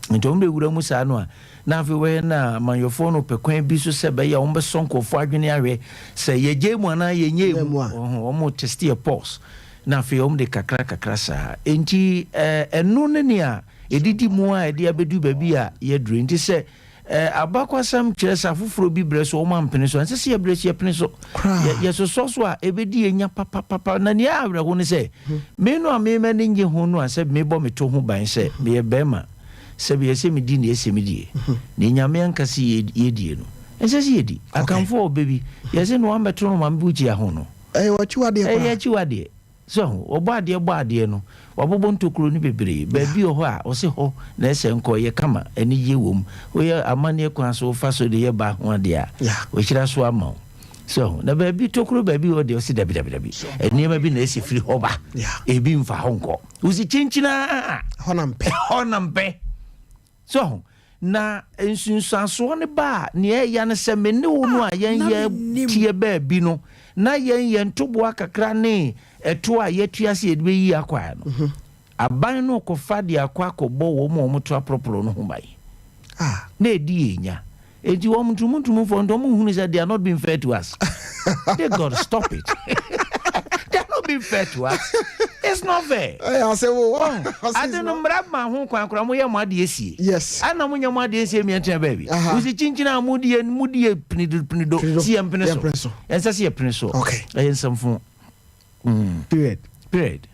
Nti wɔn bɛwura mu saa no a, na afei wɔyɛ na amanyɔfoɔ no pɛ kwan bi so sɛ bɛyɛ a wɔn bɛsɔ nkurɔfoɔ adwene ahwɛ sɛ yɛgye mu anaa yɛnyɛ mu. Wɔn test yɛ pulse na afei wɔn de kakra kakra saa. Nti ɛno ne nea ɛdidi mu a ɛde abɛdu baabi a yɛduru. Nti sɛ abakwasɛm kyerɛ sɛ afoforɔ bi brɛ so wɔn ampene so, ɛnsɛ sɛ yɛbrɛ so yɛpene so, yɛsosɔ so a ɛbɛdi yɛnya papapapa. Na nea awerɛho ne sɛ me no a mema ne nye ho no a sɛ mebɔ me to ho ban sɛ meyɛ bɛrima, sɛ meyɛ sɛ medi nea ɛsɛ medie na Nyame anka sɛ yɛdie no, ɛnsɛ sɛ yɛdi. Akamfoɔ ɔbɛ bi yɛsɛ no wambɛto no maame bi wokyia ho no. Ɛyɛ akyiwadeɛ. Ɛyɛ akyiwadeɛ. So ahu? Ɔbɔ adeɛ bɔ adeɛ no, wabobɔ ntokuro no bebree. Baabi wɔ hɔ a, ɔse hɔ na ɛsɛ nkɔ, ɛyɛ kama, anigyeɛ wɔ mu. Woyɛ amanneɛ kwan so, wofa so de yɛ ba ho adeɛ a, wahyira so ama wo. So ahu? Na baabi, tokuro baabi wɔ hɔ deɛ, ɔse dabi, dabi, dabi. Nneɛma bi na ɛsɛ firi hɔ ba, ebi mfa hɔ nkɔ. Wosi kyinkyin ara. Ɛhɔ na mpɛ. Ɛhɔ na mpɛ. So ahu? Na nsunsuansoɔ no ba a, nea ɛya ne sɛ me ne wo no a yɛn yɛ teɛ baabi no, na yɛn yɛn ntoboa kakra ne ɛtoɔ a yɛatua sɛ yɛde bɛyi akwaɛ no, aban no rekɔfa de akɔ akɔbɔ wɔn a wɔto aporɔporɔ no ho ban. Na ɛdi yɛn nya. Enti wɔn ntumuntumfoɔ nti wɔn nhunu sɛ they are not being fair to us. They got to stop it. They are not being fair to us. It's not fair. Ɛyɛ asɛm o. Oh, ade no mmara ma ho kwan koraa moyɛ mo adeɛ sie. Yes. Ana monyɛ mo adeɛ nsie mmiɛntena baabi. Wosi kyinkyin a modi yɛ modi yɛ pinido pinido si yɛn pene so. Ɛnsɛ sɛ yɛ pene so. Okay. Ɛyɛ nsɛmfo. Period. Period.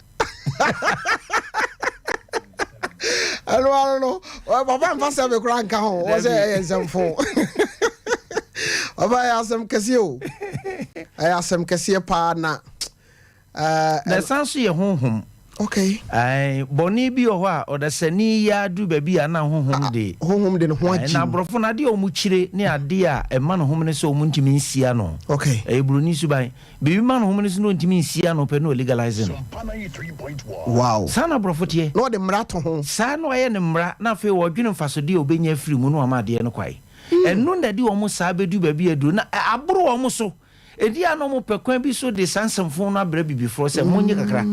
Ɛno ano no papa nfa sɛ me koraa nka ho wɔ sɛ ɛyɛ nsɛmfo. Papa ɛyɛ asɛm kɛseɛ o. Ɛyɛ asɛm kɛseɛ paa na. Na ɛsan so yɛ honhom. Okay. Ae, bɔne bi wɔ hɔ a ɔdasani yɛ adu baabi a na honhom de. Honhom de ne ho agye. Na aborɔfo no adeɛ a wɔn kyire ne adeɛ a ɛma no hom ne sɛ wɔn ntumi nsi ano. Okay. Ɛyɛ buroni suban. Biribi ma no hom no so na ontumi nsi ano pɛ na ɔlegalise no. Wow. Saa na aborɔfo teɛ. Na ɔde mmara to ho. Saa na ɔayɛ no mmara na afei ɔdwene mfasodeɛ a ɔbɛnya afiri mu na wama adeɛ no kwae. Ɛno na ɛde wɔn saa bɛdu baabi a aduru na aboro wɔn so. Ɛdi a na wɔpɛ kwan bi so de saa nsɛmfoo no abrɛ abibifoɔ sɛ monnye kakra.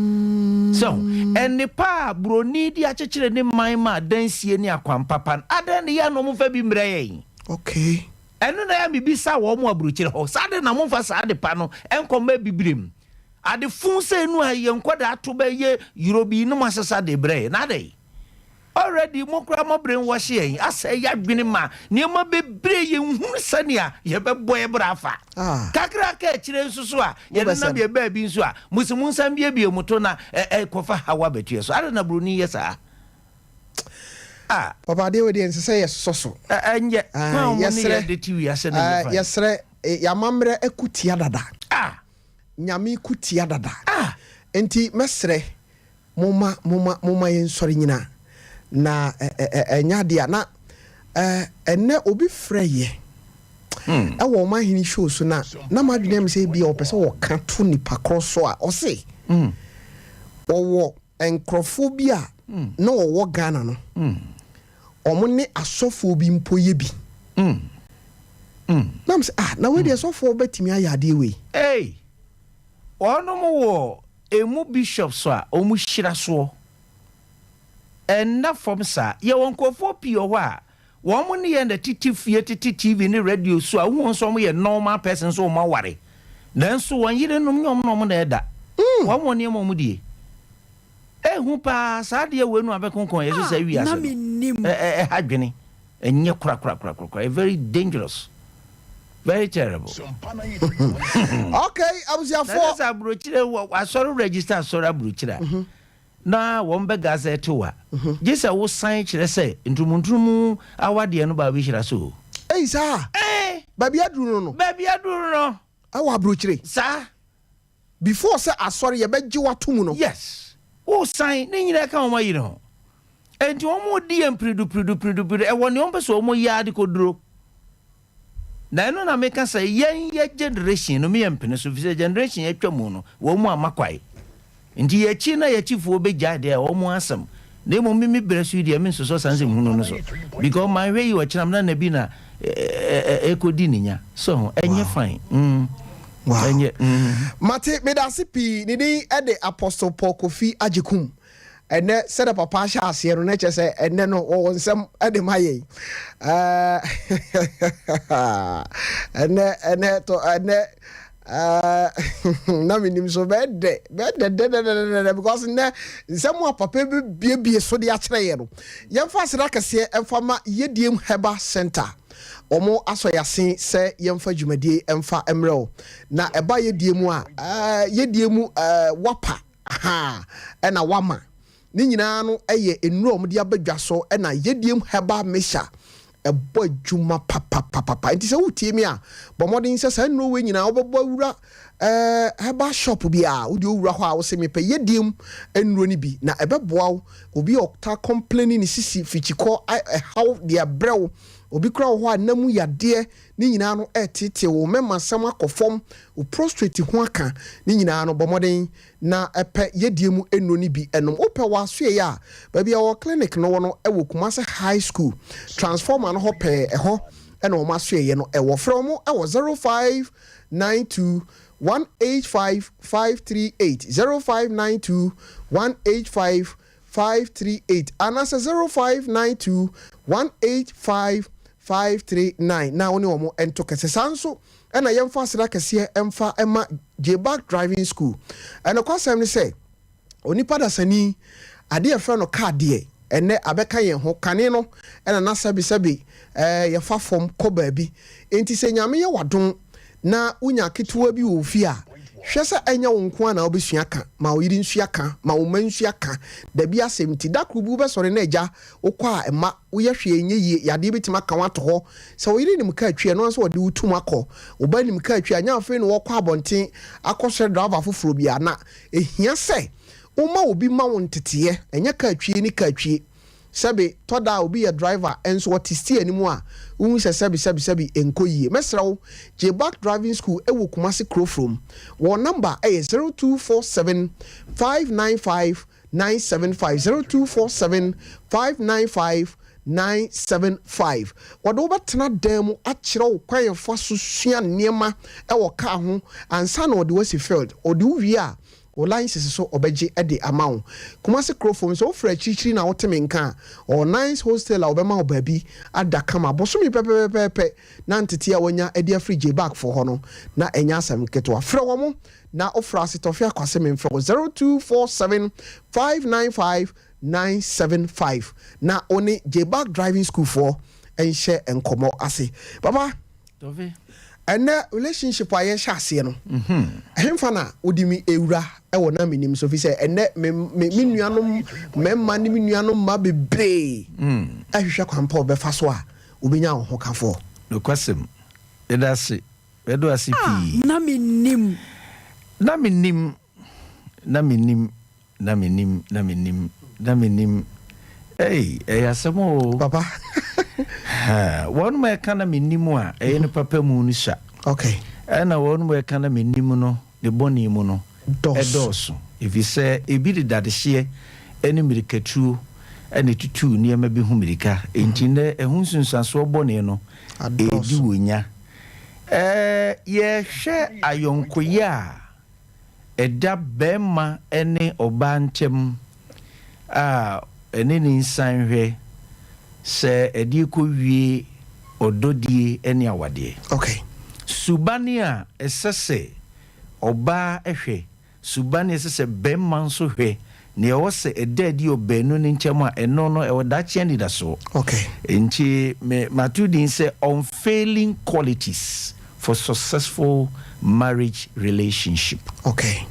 Sɛ ho. Nnepa a buroni de akyekyere ne man ma adansie ne akwan papa no, adɛn na ɛyɛ a na wɔmfa bi mmrɛ yɛn? Okay. Ɛno na ɛyɛ a mebisa wɔn wɔ aburokyire hɔ, sɛ adɛn na momfa saa ade pa no nkɔma abibirem? Ade fo sɛ enu a yɛn nkwadaa to bɛyɛ yorobii no moasesa de rebrɛ yɛn, na adɛn? Already mo koraa mo brain wash yɛn, asɛe yɛn adwene ma nneɛma bebree yɛnhunu sɛnea yɛbɛbɔ yɛn bra afa. Kakra ka akyire nso so a, yɛnenam yɛn baabi nso a, mose monsan biebie mo to na ɛkɔfa haw abɛto yɛn so. Adɛn na buroni yɛ saa? Ah. Papa adeɛ wei deɛ ɛnsɛ sɛ yɛsosɔ so. Ɛnyɛ kwan a wɔn ne yɛn de te wiase no nyɛ fine. Yɛsrɛ yɛamammerɛ aku tia dada. Ah. Nyame ku tia dada. Ah. Nti mɛsrɛ momma momma momma yɛnsɔre nyina na ɛnyɛ adeɛ a na ɛnɛ obi frɛ yɛ ɛwɔ ɔman hene show so na na m'adwene yɛ me sɛ ebia ɔpɛ sɛ ɔka to nipa korɔ so a ɔse ɔwɔ Nkorɔfoɔ bi a na wɔwɔ Ghana no, wɔn ne asɔfoɔ bi mpo yɛ bi. Na mesɛ, ah, na wei deɛ sɔfoɔ bɛtumi ayɛ adeɛ wei? Ei! Wɔnom wɔ ɛmu bishops a wɔn hyira soɔ. Ɛnna fam saa. Yɛwɔ nkorɔfoɔ pii wɔ hɔ a Wɔn ne yɛn na tete fie, tete TV ne radio so a, wohu wɔn sɛ wɔyɛ normal person sɛ wɔn aware. Nanso wɔn yerenom nyɛ wɔn na wɔn na ɛda. Wɔn wɔ nneɛma a wɔn die. Ehu paa, saa adeɛ wei no abɛkonkɔn yɛ so saa wiase no. Ɛha dwene. Ɛnyɛ korakorakorakora. Ɛyɛ very dangerous. Very terrible. Okay, abusuafoɔ. Na sɛ aburokyire, asɔre register asɔre aburokyire a. na wɔn bɛ gazette wo a, gye sɛ wo san kyerɛ sɛ ntrumuntrumu awadeɛ no ba abɛhyira so o. Ei saa? Ee! Baabi aduru no no? Baabi aduru no. Ɛwɔ abrokyire? Saa. Before sɛ asɔre yɛbɛgye wo ato mu no? Yes. Wo san, ne nyinaa ka wɔn ayi no ho. Enti wɔn redi yɛn piridu piridu piridu piridu, ɛwɔ nea wɔn pɛ sɛ wɔn yɛ ara de kɔduro. Na ɛno na meka sɛ yɛn yɛ generation no meyɛ mpene so fisɛ generation atwa mu no wɔn mu ama kwae nti yɛkyi na yɛkyifoɔ bɛgyae deɛ wɔn asɛm na mmom me me berɛ so yi deɛ mensosɔ saa nsɛm hunu no so because manhwɛ yi ɔkyena na na bi na ɛkɔdi ne nya so ho ɛnyɛ fine mm. Wow. Ɛnyɛ mm. Mate medase pii ne din ɛde Apostle Paul Kofi Agyekum. Ɛnnɛ, sɛdeɛ papa ahyɛ aseɛ no, na kyerɛ sɛ ɛnnɛ no wɔwɔ nsɛm de ma yɛn. Ɛnnɛ, ɛnnɛ, tɔ, ɛnnɛ, na menim so bɛyɛ dɛ, bɛyɛ dɛ dɛdɛdɛdɛdɛ because nnɛ nsɛm a papa bɛbiebie so de akyerɛ yɛn no, yɛmfa aseda kɛseɛ mfa ma Yɛdiem Herbal Center. Wɔn asɔ yɛn ase sɛ yɛmfa dwumadie mfa mmerɛ wo. Na ɛba yɛdie mu a, yɛdie mu wapa. Ahaa, ɛna wama. Ne nyinaa no yɛ nnuro a wɔde aba dwa so ɛna Yediem Herbal Mixture. Ɛbɔ adwuma papapapapa. Nti sɛ wotie me a, bɔ mmɔden sɛ saa nnuro wei nyinaa wobɛbɔ awura eh, herbal shop bi a wode owura hɔ a wose mepɛ yɛdiem nnuro no bi na ɛbɛboa wo. Obi a ɔtaa complaining ne sisi fikyikɔ ɛhaw deɛ ɛbrɛ wo. Obi koraa wɔ hɔ a nna mu yadeɛ ne nyinaa no ɛreteetee wo, mɛma asɛm akɔ fam, wo prostrate ho aka, ne nyinaa no bɔ mmɔden na pɛ yɛdie mu nnuro no bi nom. Wopɛ wɔ asoɛeɛ a, baabi a wɔn clinic no wɔ no wɔ Kumasi High School, transformer no hɔ pɛɛ, ɛhɔ na wɔn asoɛeɛ no wɔ. Frɛ wɔn wɔ 0592 185 538, 0592 185 538 anaasɛ 0592 185 539 na wo ne wɔn nto kɛse. Saa nso na yɛmfa aseda kɛseɛ mfa ma J-Back Driving School. Nokwasɛm ne sɛ, onipa dasani, adeɛ a yɛfrɛ no car deɛ, ɛnnɛ abɛka yɛn ho. Kane no na na sɛbesɛbe yɛfa fam kɔ baabi. Enti sɛ Nyame yɛ w'adom na wunya ketewa bi wɔ wo fie a, hwɛ sɛ ɛnyɛ wo nko ara na wobesua ka. Ma wo yere nsua ka, ma wo mma nsua ka. Dabi asɛm nti, da koro bi wobɛsɔre na agya, wokɔ a mma woyɛ hwee nyɛ yie, yadeɛ betumi aka wo ato hɔ. Sɛ wo yere nim kaa twi a, ɛno ara nso ɔde wo tum akɔ. Wo ba nim kaa twi a, ɛnyɛ afei na wɔkɔ abɔnten akɔsrɛ driver foforɔ biara. Na ehia sɛ woma obi ma wo nteteeɛ, ɛnyɛ kaa twie ne kaa twie. Sɛbe, tɔ da a obi yɛ driver nso ɔte steer no mu a, wohu sɛ sɛbe sɛbe sɛbe ɛnkɔ yie. Mɛsrɛ wo, gye Back Driving School wɔ Kumasi Kurofrom. Wɔn number yɛ 0247 595 975, 0247 595 975. Wɔde wo bɛtena dan mu akyerɛ wo kwan a yɛfa so sua nneɛma wɔ car ho ansa na wɔde wo asi field. Wɔde wo wie a, Wo license so ɔbɛgye de ama wo. Kumasi Kurofom, sɛ wofiri akyirikyiri na wote me nka a, ɔwɔ Nice Hostel a wɔbɛma wo baabi ada kama bosome pɛpɛpɛpɛ na ntetee a woanya de afiri J-Back foɔ hɔ no, na ɛnyɛ asɛm ketewa. Frɛ wɔn na wofrɛ ase Tɔfe Akwase memfrɛ wo 0247 595 975 na wo ne J-Back Driving School foɔ nhyɛ nkɔmmɔ ase. Papa. Tɔfe. Ɛnɛ relationship a yɛhyɛ aseɛ no, ɛhenfa na wode me ɛwura ɛwɔ na menim so, fi sɛ ɛnɛ me me me nuanom mmarima ne me nuanom mmaa bebree ɛhwehwɛ kwan pa ɔbɛfa so a wobɛnya wo ho kafoɔ. Nokwasɛm, yɛda ase, yɛda wo ase A pii. na mennim. Na mennim, na mennim. Na mennim, na mennim, na mennim. Ei, ɛyɛ asɛm oo. Papa. Ha, wɔnom a ɛka na mennim a ɛyɛ ne papa mu no sua. Okay. Ɛna wɔnom a ɛka na mennim no ne bɔne mu no Dɔɔso. ɛdɔɔso. Efisɛ ebi de dadehyeɛ ne mmirikatuo na ɛtutuu nneɛma bi ho mmirika. Enti nnɛ ɛho nsunsuansoɔ bɔne no ɛredi Adɔɔso. wɔn nya. Ɛɛ, yɛhwɛ ayɔnkoyɛ a. ɛda barima ne ɔbaa ntam a ɛne ne nsanhwɛ sɛ ɛde rekɔwie ɔdɔdie ne awadeɛ. Okay. Suban a ɛsɛ sɛ ɔbaa hwɛ, suban a ɛsɛ sɛ barima nso hwɛ, nea ɛwɔ sɛ ɛda adi wɔ baanu no ntam a, ɛno no ɛwɔ daakye anidasoɔ. Okay. Enti me mato din sɛ Unfailing Qualities for Successful Marriage Relationship. Okay.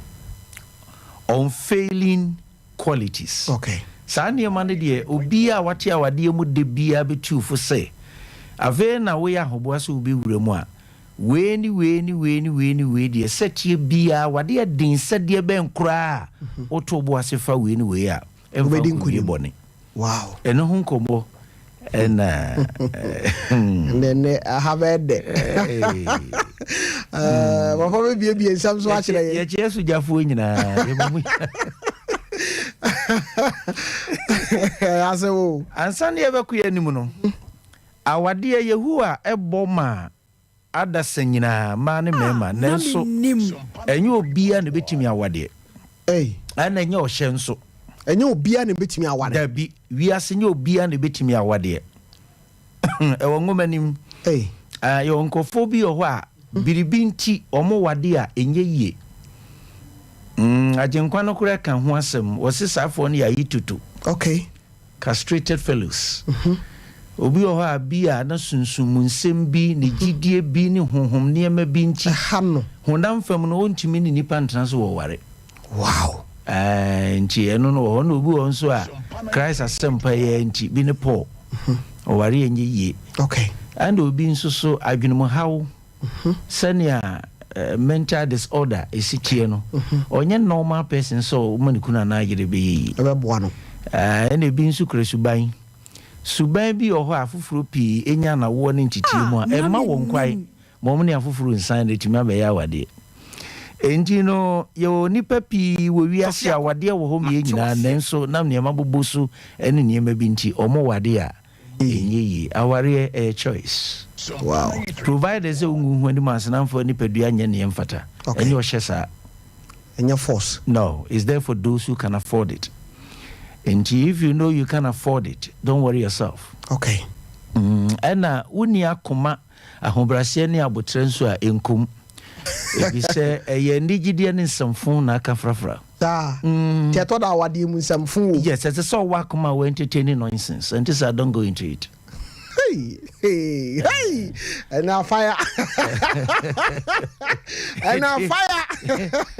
Unfailing Qualities. Okay. Saa nneɛma no deɛ, obiara a wate awadeɛ mu da biara bɛtu fo sɛ, afei na woyɛ ahoboa sɛ wobɛwura mu a, Wei ne wei ne wei ne wei ne wei deɛ, sɛteɛ biara, w'adeɛ den sɛdeɛ bɛn koraa a, woto wo bo ase fa wei ne wei a, ɛmfa Wobɛdi nkɔwie nkonim. bɔne. Wow. Ɛno ho nkɔmmɔ ɛna Ɛnɛ nɛ aha bɛyɛ dɛ. Hey. Eh, Papa bɛbiebie nsɛm so akyerɛ yɛn. Yɛkyeɛ sogyafoɔ nyinaa. Yɛma mo Ɛyɛ asɛm o. Ansa na yɛbɛkɔ yɛn anim no, awadeɛ Yehowa bɔ maa adasa nyinaa, mmaa ne A mmarima, na nanso mennim. ɛnyɛ obiara na obetumi awadeɛ, Ei. ɛna ɛnyɛ ɔhyɛ nso. Ɛnyɛ obiara na ebetumi aware. Dabi, wiase nyɛ obiara na ebetumi awadeɛ. Ɛwɔ nwoma no mu. Ei. Ah, yɛwɔ nkurɔfoɔ bi wɔ hɔ a, biribi nti wɔn wade a ɛnyɛ yie. Mm, Agyenkwa no koraa ka ho asɛm, wɔse saafoɔ no yɛ ayitoto. Okay. Castrated fellows. Obi wɔ hɔ a bi a na sunsum mu nsɛm bi, ne gyidie bi ne honhom nneɛma bi nti, Ɛha no. honam fam no ɔntumi ne nnipa ntena so wɔware. Wow. Ɛɛ, nti ɛno no wɔ hɔ. Na obi wɔ hɔ nso a Christ asɛmpa yi ara nti, bi ne Paul. Ɔware ɛnyɛ yie. Okay. Ɛna obi nso so adwenemhaw sɛnea mental disorder ɛsi teɛ no, ɔnyɛ normal person sɛ ɔma ne kunu anaa yere bɛyɛ yie. Ɛbɛboa no. Ɛna ebi nso kura suban. Suban bi wɔ hɔ a afoforɔ pii ɛnya anawoɔ ne nteteɛ mu a ɛmma wɔn kwan ma wɔn ne afoforɔ nsan na ɛtumi abɛyɛ awadeɛ. Enti no yɛwɔ nnipa pii wɔ wiase a awadeɛ wɔ hɔ ma yɛn nyinaa nanso nam nneɛma bobɔ so ne nneɛma bi nti wɔn wade a ɛnyɛ yie. Awareɛ ɛyɛ choice. Wow. Provided sɛ wongu ho anim ase na mfa nipadua nyɛ nea ɛmfata. Okay. Ɛnyɛ ɔhyɛ saa. Ɛnyɛ force. No, it's there for those who can afford it. Nti if you know you can afford it, don't worry yourself. Okay. Ɛna wonni akoma, ahobrɛaseɛ ne aboterɛ nso a, ɛnkom. Efisɛ ɛyɛ anigyedeɛ ne nsɛmfo na aka frafra. Saa. Nti ɛtɔ da awadeɛ mu nsɛmfo wɔ mu. Yes, ɛsɛ sɛ ɔwɔ akoma a wɔ entertain nonsense. Ɛnte saa, don't go into it. Hey, hey, hey! Ɛna fire. Ɛna fire.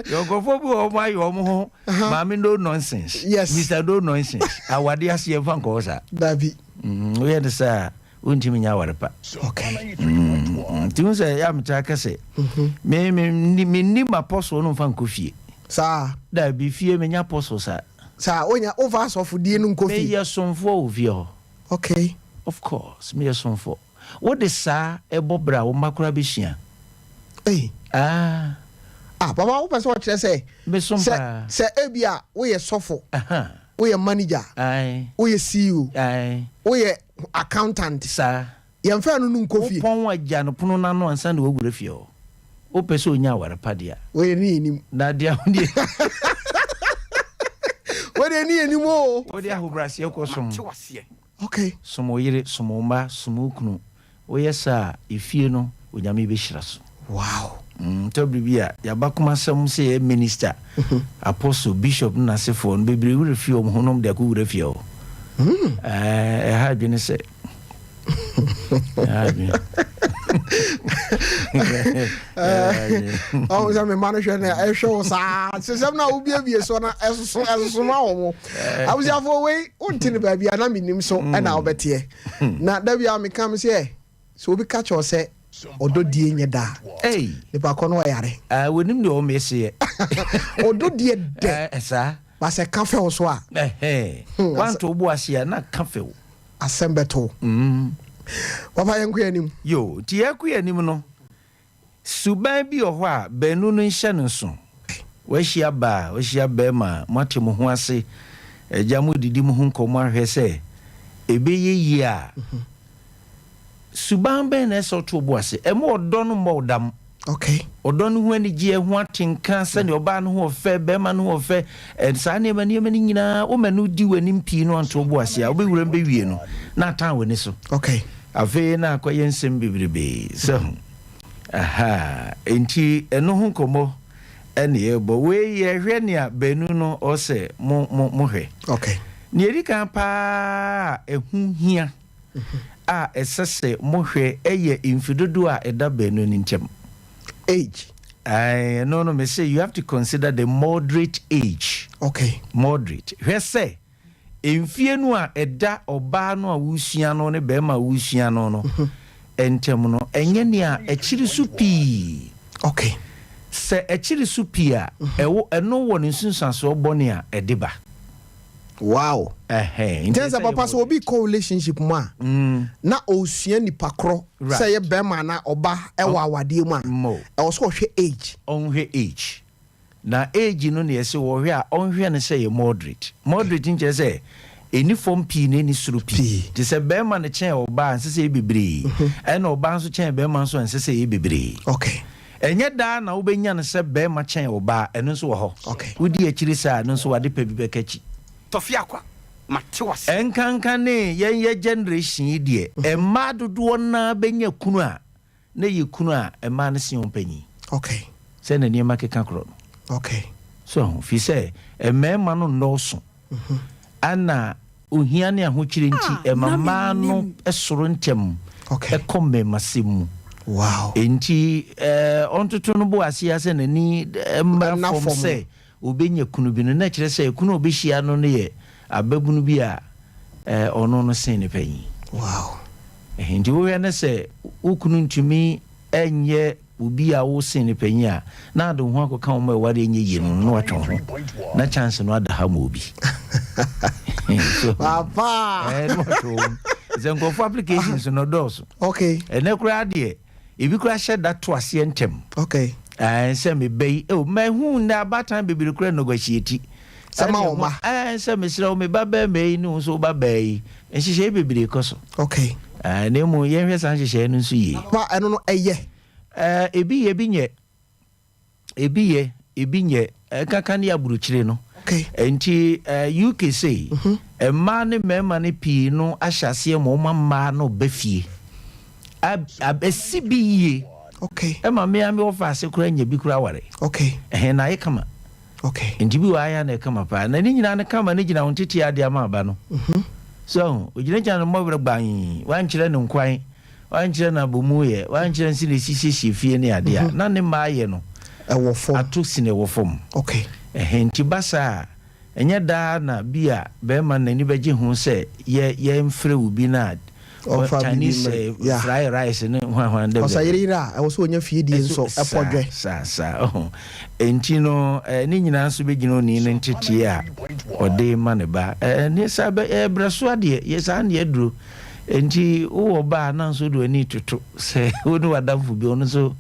Nkurɔfoɔ bi wɔ hɔ, wɔn ayɛ wɔn ho maame no nonsense. Yes. Mr no nonsense. Awadeɛ ase yɛmfa nkɔ hɔ saa. Dabi. Woyɛ no saa a, wontumi nyɛ aware pa. Okay. Nti hu sɛ yɛ a metaa ka sɛ, me me menni m'apɔsol no mfa nkɔ fie. Saa. Dabi, fie menya apɔsol saa. Saa, wonya wofa asɔfodie no nkɔ fie. Meyɛ somfoɔ wɔ fie hɔ. Okay. Of course, meyɛ somfoɔ. Wode saa ɛbɔ bra a, wo mma koraa bɛsua. Ei. Ah. Ah, papa wopɛ sɛ ɔkyerɛ sɛ. Mesom sɛ paa. sɛ ebi a woyɛ sɔfo. Aha. Woyɛ manager. Aye. Woyɛ CEO. Aye. Woyɛ accountant. Saa. Yɛmfa ɛno no nkɔ fie. Wopɔn agya no pono no ano ansa na wawura fie hɔ. Wopɛ sɛ onya aware pa deɛ a. Wei deɛ ne yɛnim. Na deɛ wo deɛ. Wei deɛ ne yɛnim o. Wode ahobrɛaseɛ kɔ som. Okay. Som wo yere, som wo mma, som wo kunu. Woyɛ saa a, efie no, Onyame bɛhyira so. Wow. Tɔ bere bi a, yɛabakomasɛm sɛ yɛyɛ minister, apostle, bishop ne n'asefoɔ no, bebree werɛ fi wɔn ho na wɔde akɔwura fie hɔ. Ɛɛ, ɛha adwene sɛ. Ɛha adwene. Ɔhu sɛ me mma no hwɛ na ɛhwɛ wo saa sesɛm no a wobiebie soɔ no ɛsoso ɛsoso ma wɔ mo abusuafoɔ wei wonte no baabi a na menim so ɛna wobɛteɛ na da bi a meka me sɛ Sɛ obi ka kyerɛ wo sɛ ɔdɔ die nyɛ da a, nipa korɔ no ɔyare. Ah, wɔnim deɛ wɔn mese yɛ. Ɔdɔ die dɛ. Eh, saa. Ba sɛ ka fɛ wo so a. Ɛhɛn. Hmm, Wanto wo bo ase a, na ka fɛ wo. Asɛm bɛto wo. Papa yɛnkɔ yɛn anim. Yo, nti yɛkɔ yɛn anim no, Suban bi wɔ hɔ a, baanu no nhyɛ no nso. Woahyia baa, woahyia barima a, moate mo ho ase, agya moredidi mo ho nkɔmmɔ ahwɛ sɛ ɛbɛyɛ yie a, suban bɛn na ɛsɛ sɛ woto wo bo ase? Ɛmma ɔdɔ no mmɔ wo dam. Okay. Ɔdɔ no ho anigyeɛ, ho atenka, sɛdeɛ ɔbaa no ho ɔfɛ, barima no ho ɔfɛ, saa nneɛma nneɛma no nyinaa, woma no di w'anim pii no anto wo bo ase a, wobɛwura mu bɛwie no, na atan w'ani so. Okay. Afei na akɔyɛ nsɛm bebrebe sɛ ho. Ahaa, enti ɛno ho nkɔmmɔ na yɛrebɔ. Wei yɛrehwɛ nea baanu no ɔsɛ mo mo mohwɛ. Okay. Nea edi kan paa a ɛho hia a ɛsɛ sɛ mohwɛ yɛ mfe dodoɔ a ɛda baanu no ntam. Age. Ae, ɛno no mese you have to consider the moderate age. Okay. Moderate. Hwɛ sɛ Mfie no a ɛda ɔbaa no a woresua no ne barima a woresua no no ntam no, ɛnyɛ nea ɛkyere so pii. Okay. Sɛ ɛkyere so pii a, ɛwɔ ɛno wɔ ne nsunsuansoɔ bɔne a ɛde ba. Wow. Ɛhɛn. Nti sɛ papa sɛ obi kɔ relationship mu a, na ɔresua nipa korɔ sɛ ɛyɛ barima anaa ɔba ɛwɔ awadeɛ mu a, ɛwɔ sɛ ɔhwɛ age. Ɔnhwɛ age. Na age no na yɛse wɔhwɛ a ɔnhwɛ no sɛ ɛyɛ moderate. Moderate nkyerɛ sɛ ɛni fam pii na ɛni soro pii. Te sɛ barima no kyɛn ɔbaa a ɛnsɛ sɛ ɛyɛ bebree, ɛna ɔbaa nso kyɛn barima nso a ɛnsɛ sɛ ɛyɛ bebree. Ɛnyɛ daa na wobɛnya no sɛ barima kyɛn ɔbaa, ɛno nso wɔ hɔ. Wodi akyiri saa a, ɛno nso w'ade pa bi bɛka akyi. Ɛnkanka ne yɛn yɛ generation yi deɛ, mmaa dodoɔ no ara bɛnya kunu a Na yɛ kunu a mmaa no sen wɔn panyin. Okay. Sɛ na nneɛma keka korɔ no. Okay. So ho, fi sɛ mmarima no nnɔɔso. Ɛna ohia ne ahokyere nti Ah, ɛma na mmaa no mennim. soro ntɛm Okay. kɔ mmarimasɛm mu. Wow. Enti eh, ɔntoto no bo ase ara sɛ n'ani mmra Nna fam fam. sɛ obenya kunu bi no, na ɛkyerɛ sɛ kunu a obehyia no no yɛ ababunu bi a eh, ɔno no sen ne panyin. Wow. Nti wohwɛ ne sɛ wo kunu ntumi nyɛ obi a wosen no panyin a, na ade wo ho akɔka wɔn a ɛware ɛnyɛ yie no na watwe wo ho na chance no ada ha ma obi. So, Papa. Na watwe wo ho. Sɛ nkurɔfoɔ applications no dɔɔso. Okay. Ɛnɛ koraa deɛ, ebi koraa hyɛ da to aseɛ ntɛm. Okay. Sɛ meba yi, oh, mahu nnɛ abaatan bebree koraa negotiate. Sɛ ma wɔn ba. Sɛ mesrɛ wo, me ba barima yi ne wo nso wo ba baa yi, nhyehyɛe bebree kɔ so. Okay. Na mmom yɛnhwɛ saa nhyehyɛe no nso yie. Pa ɛno no ɛyɛ. Ebi yɛ, ebi nyɛ. Ebi yɛ, ebi nyɛ. Ɛkaka ne aburokyire no. Okay. Nti UK sei, mmaa ne mmarima no pii no ahyɛ aseɛ ma wɔn mmaa no ba fie. Ɛsi bi yie. Okay. Ɛma mmea mi wɔfa ase koraa nya bi koraa ware. Okay. Ɛhɛn na ayɛ kama. Okay. Nti bi wɔ ayɛ na ɛkama paa. Na ne nyinaa no kama ne gyina wo ntete ade ama aba no. So, ogyinagyina no mmɔwerɛ gban, wankyerɛ no nkwan, wankyerɛ no abomu yɛ, wankyerɛ no sɛ na ɛsi siesie fie ne adeɛ a, na ne mmaa yɛ no ɛwɔ fam. Ato sini ɛwɔ fam. Okay. Ɛhɛn, nti ba saa a, ɛnyɛ daa na bi a bɛrima n'ani bɛgye ho sɛ yɛ yɛmfrɛ wo bi na Ɔmfa biribi Chinese mmrɛ. Yeah. fried rice ne hwan hwan dɛ. Ɔsɛ yere yere a ɛwɔ sɛ ɔnya fie die nso ɛpɔ dwɛ. Saa saa ɔho. Nti no ne nyinaa nso bɛgyina onii no nteteɛ a ɔde ma ne ba. Ne saa bɛ ɛbrɛ so adeɛ yɛ saa ne aduro. Nti wowɔ ba a na nso wode w'ani toto sɛ wo ne w'adamfo bi ɔno nso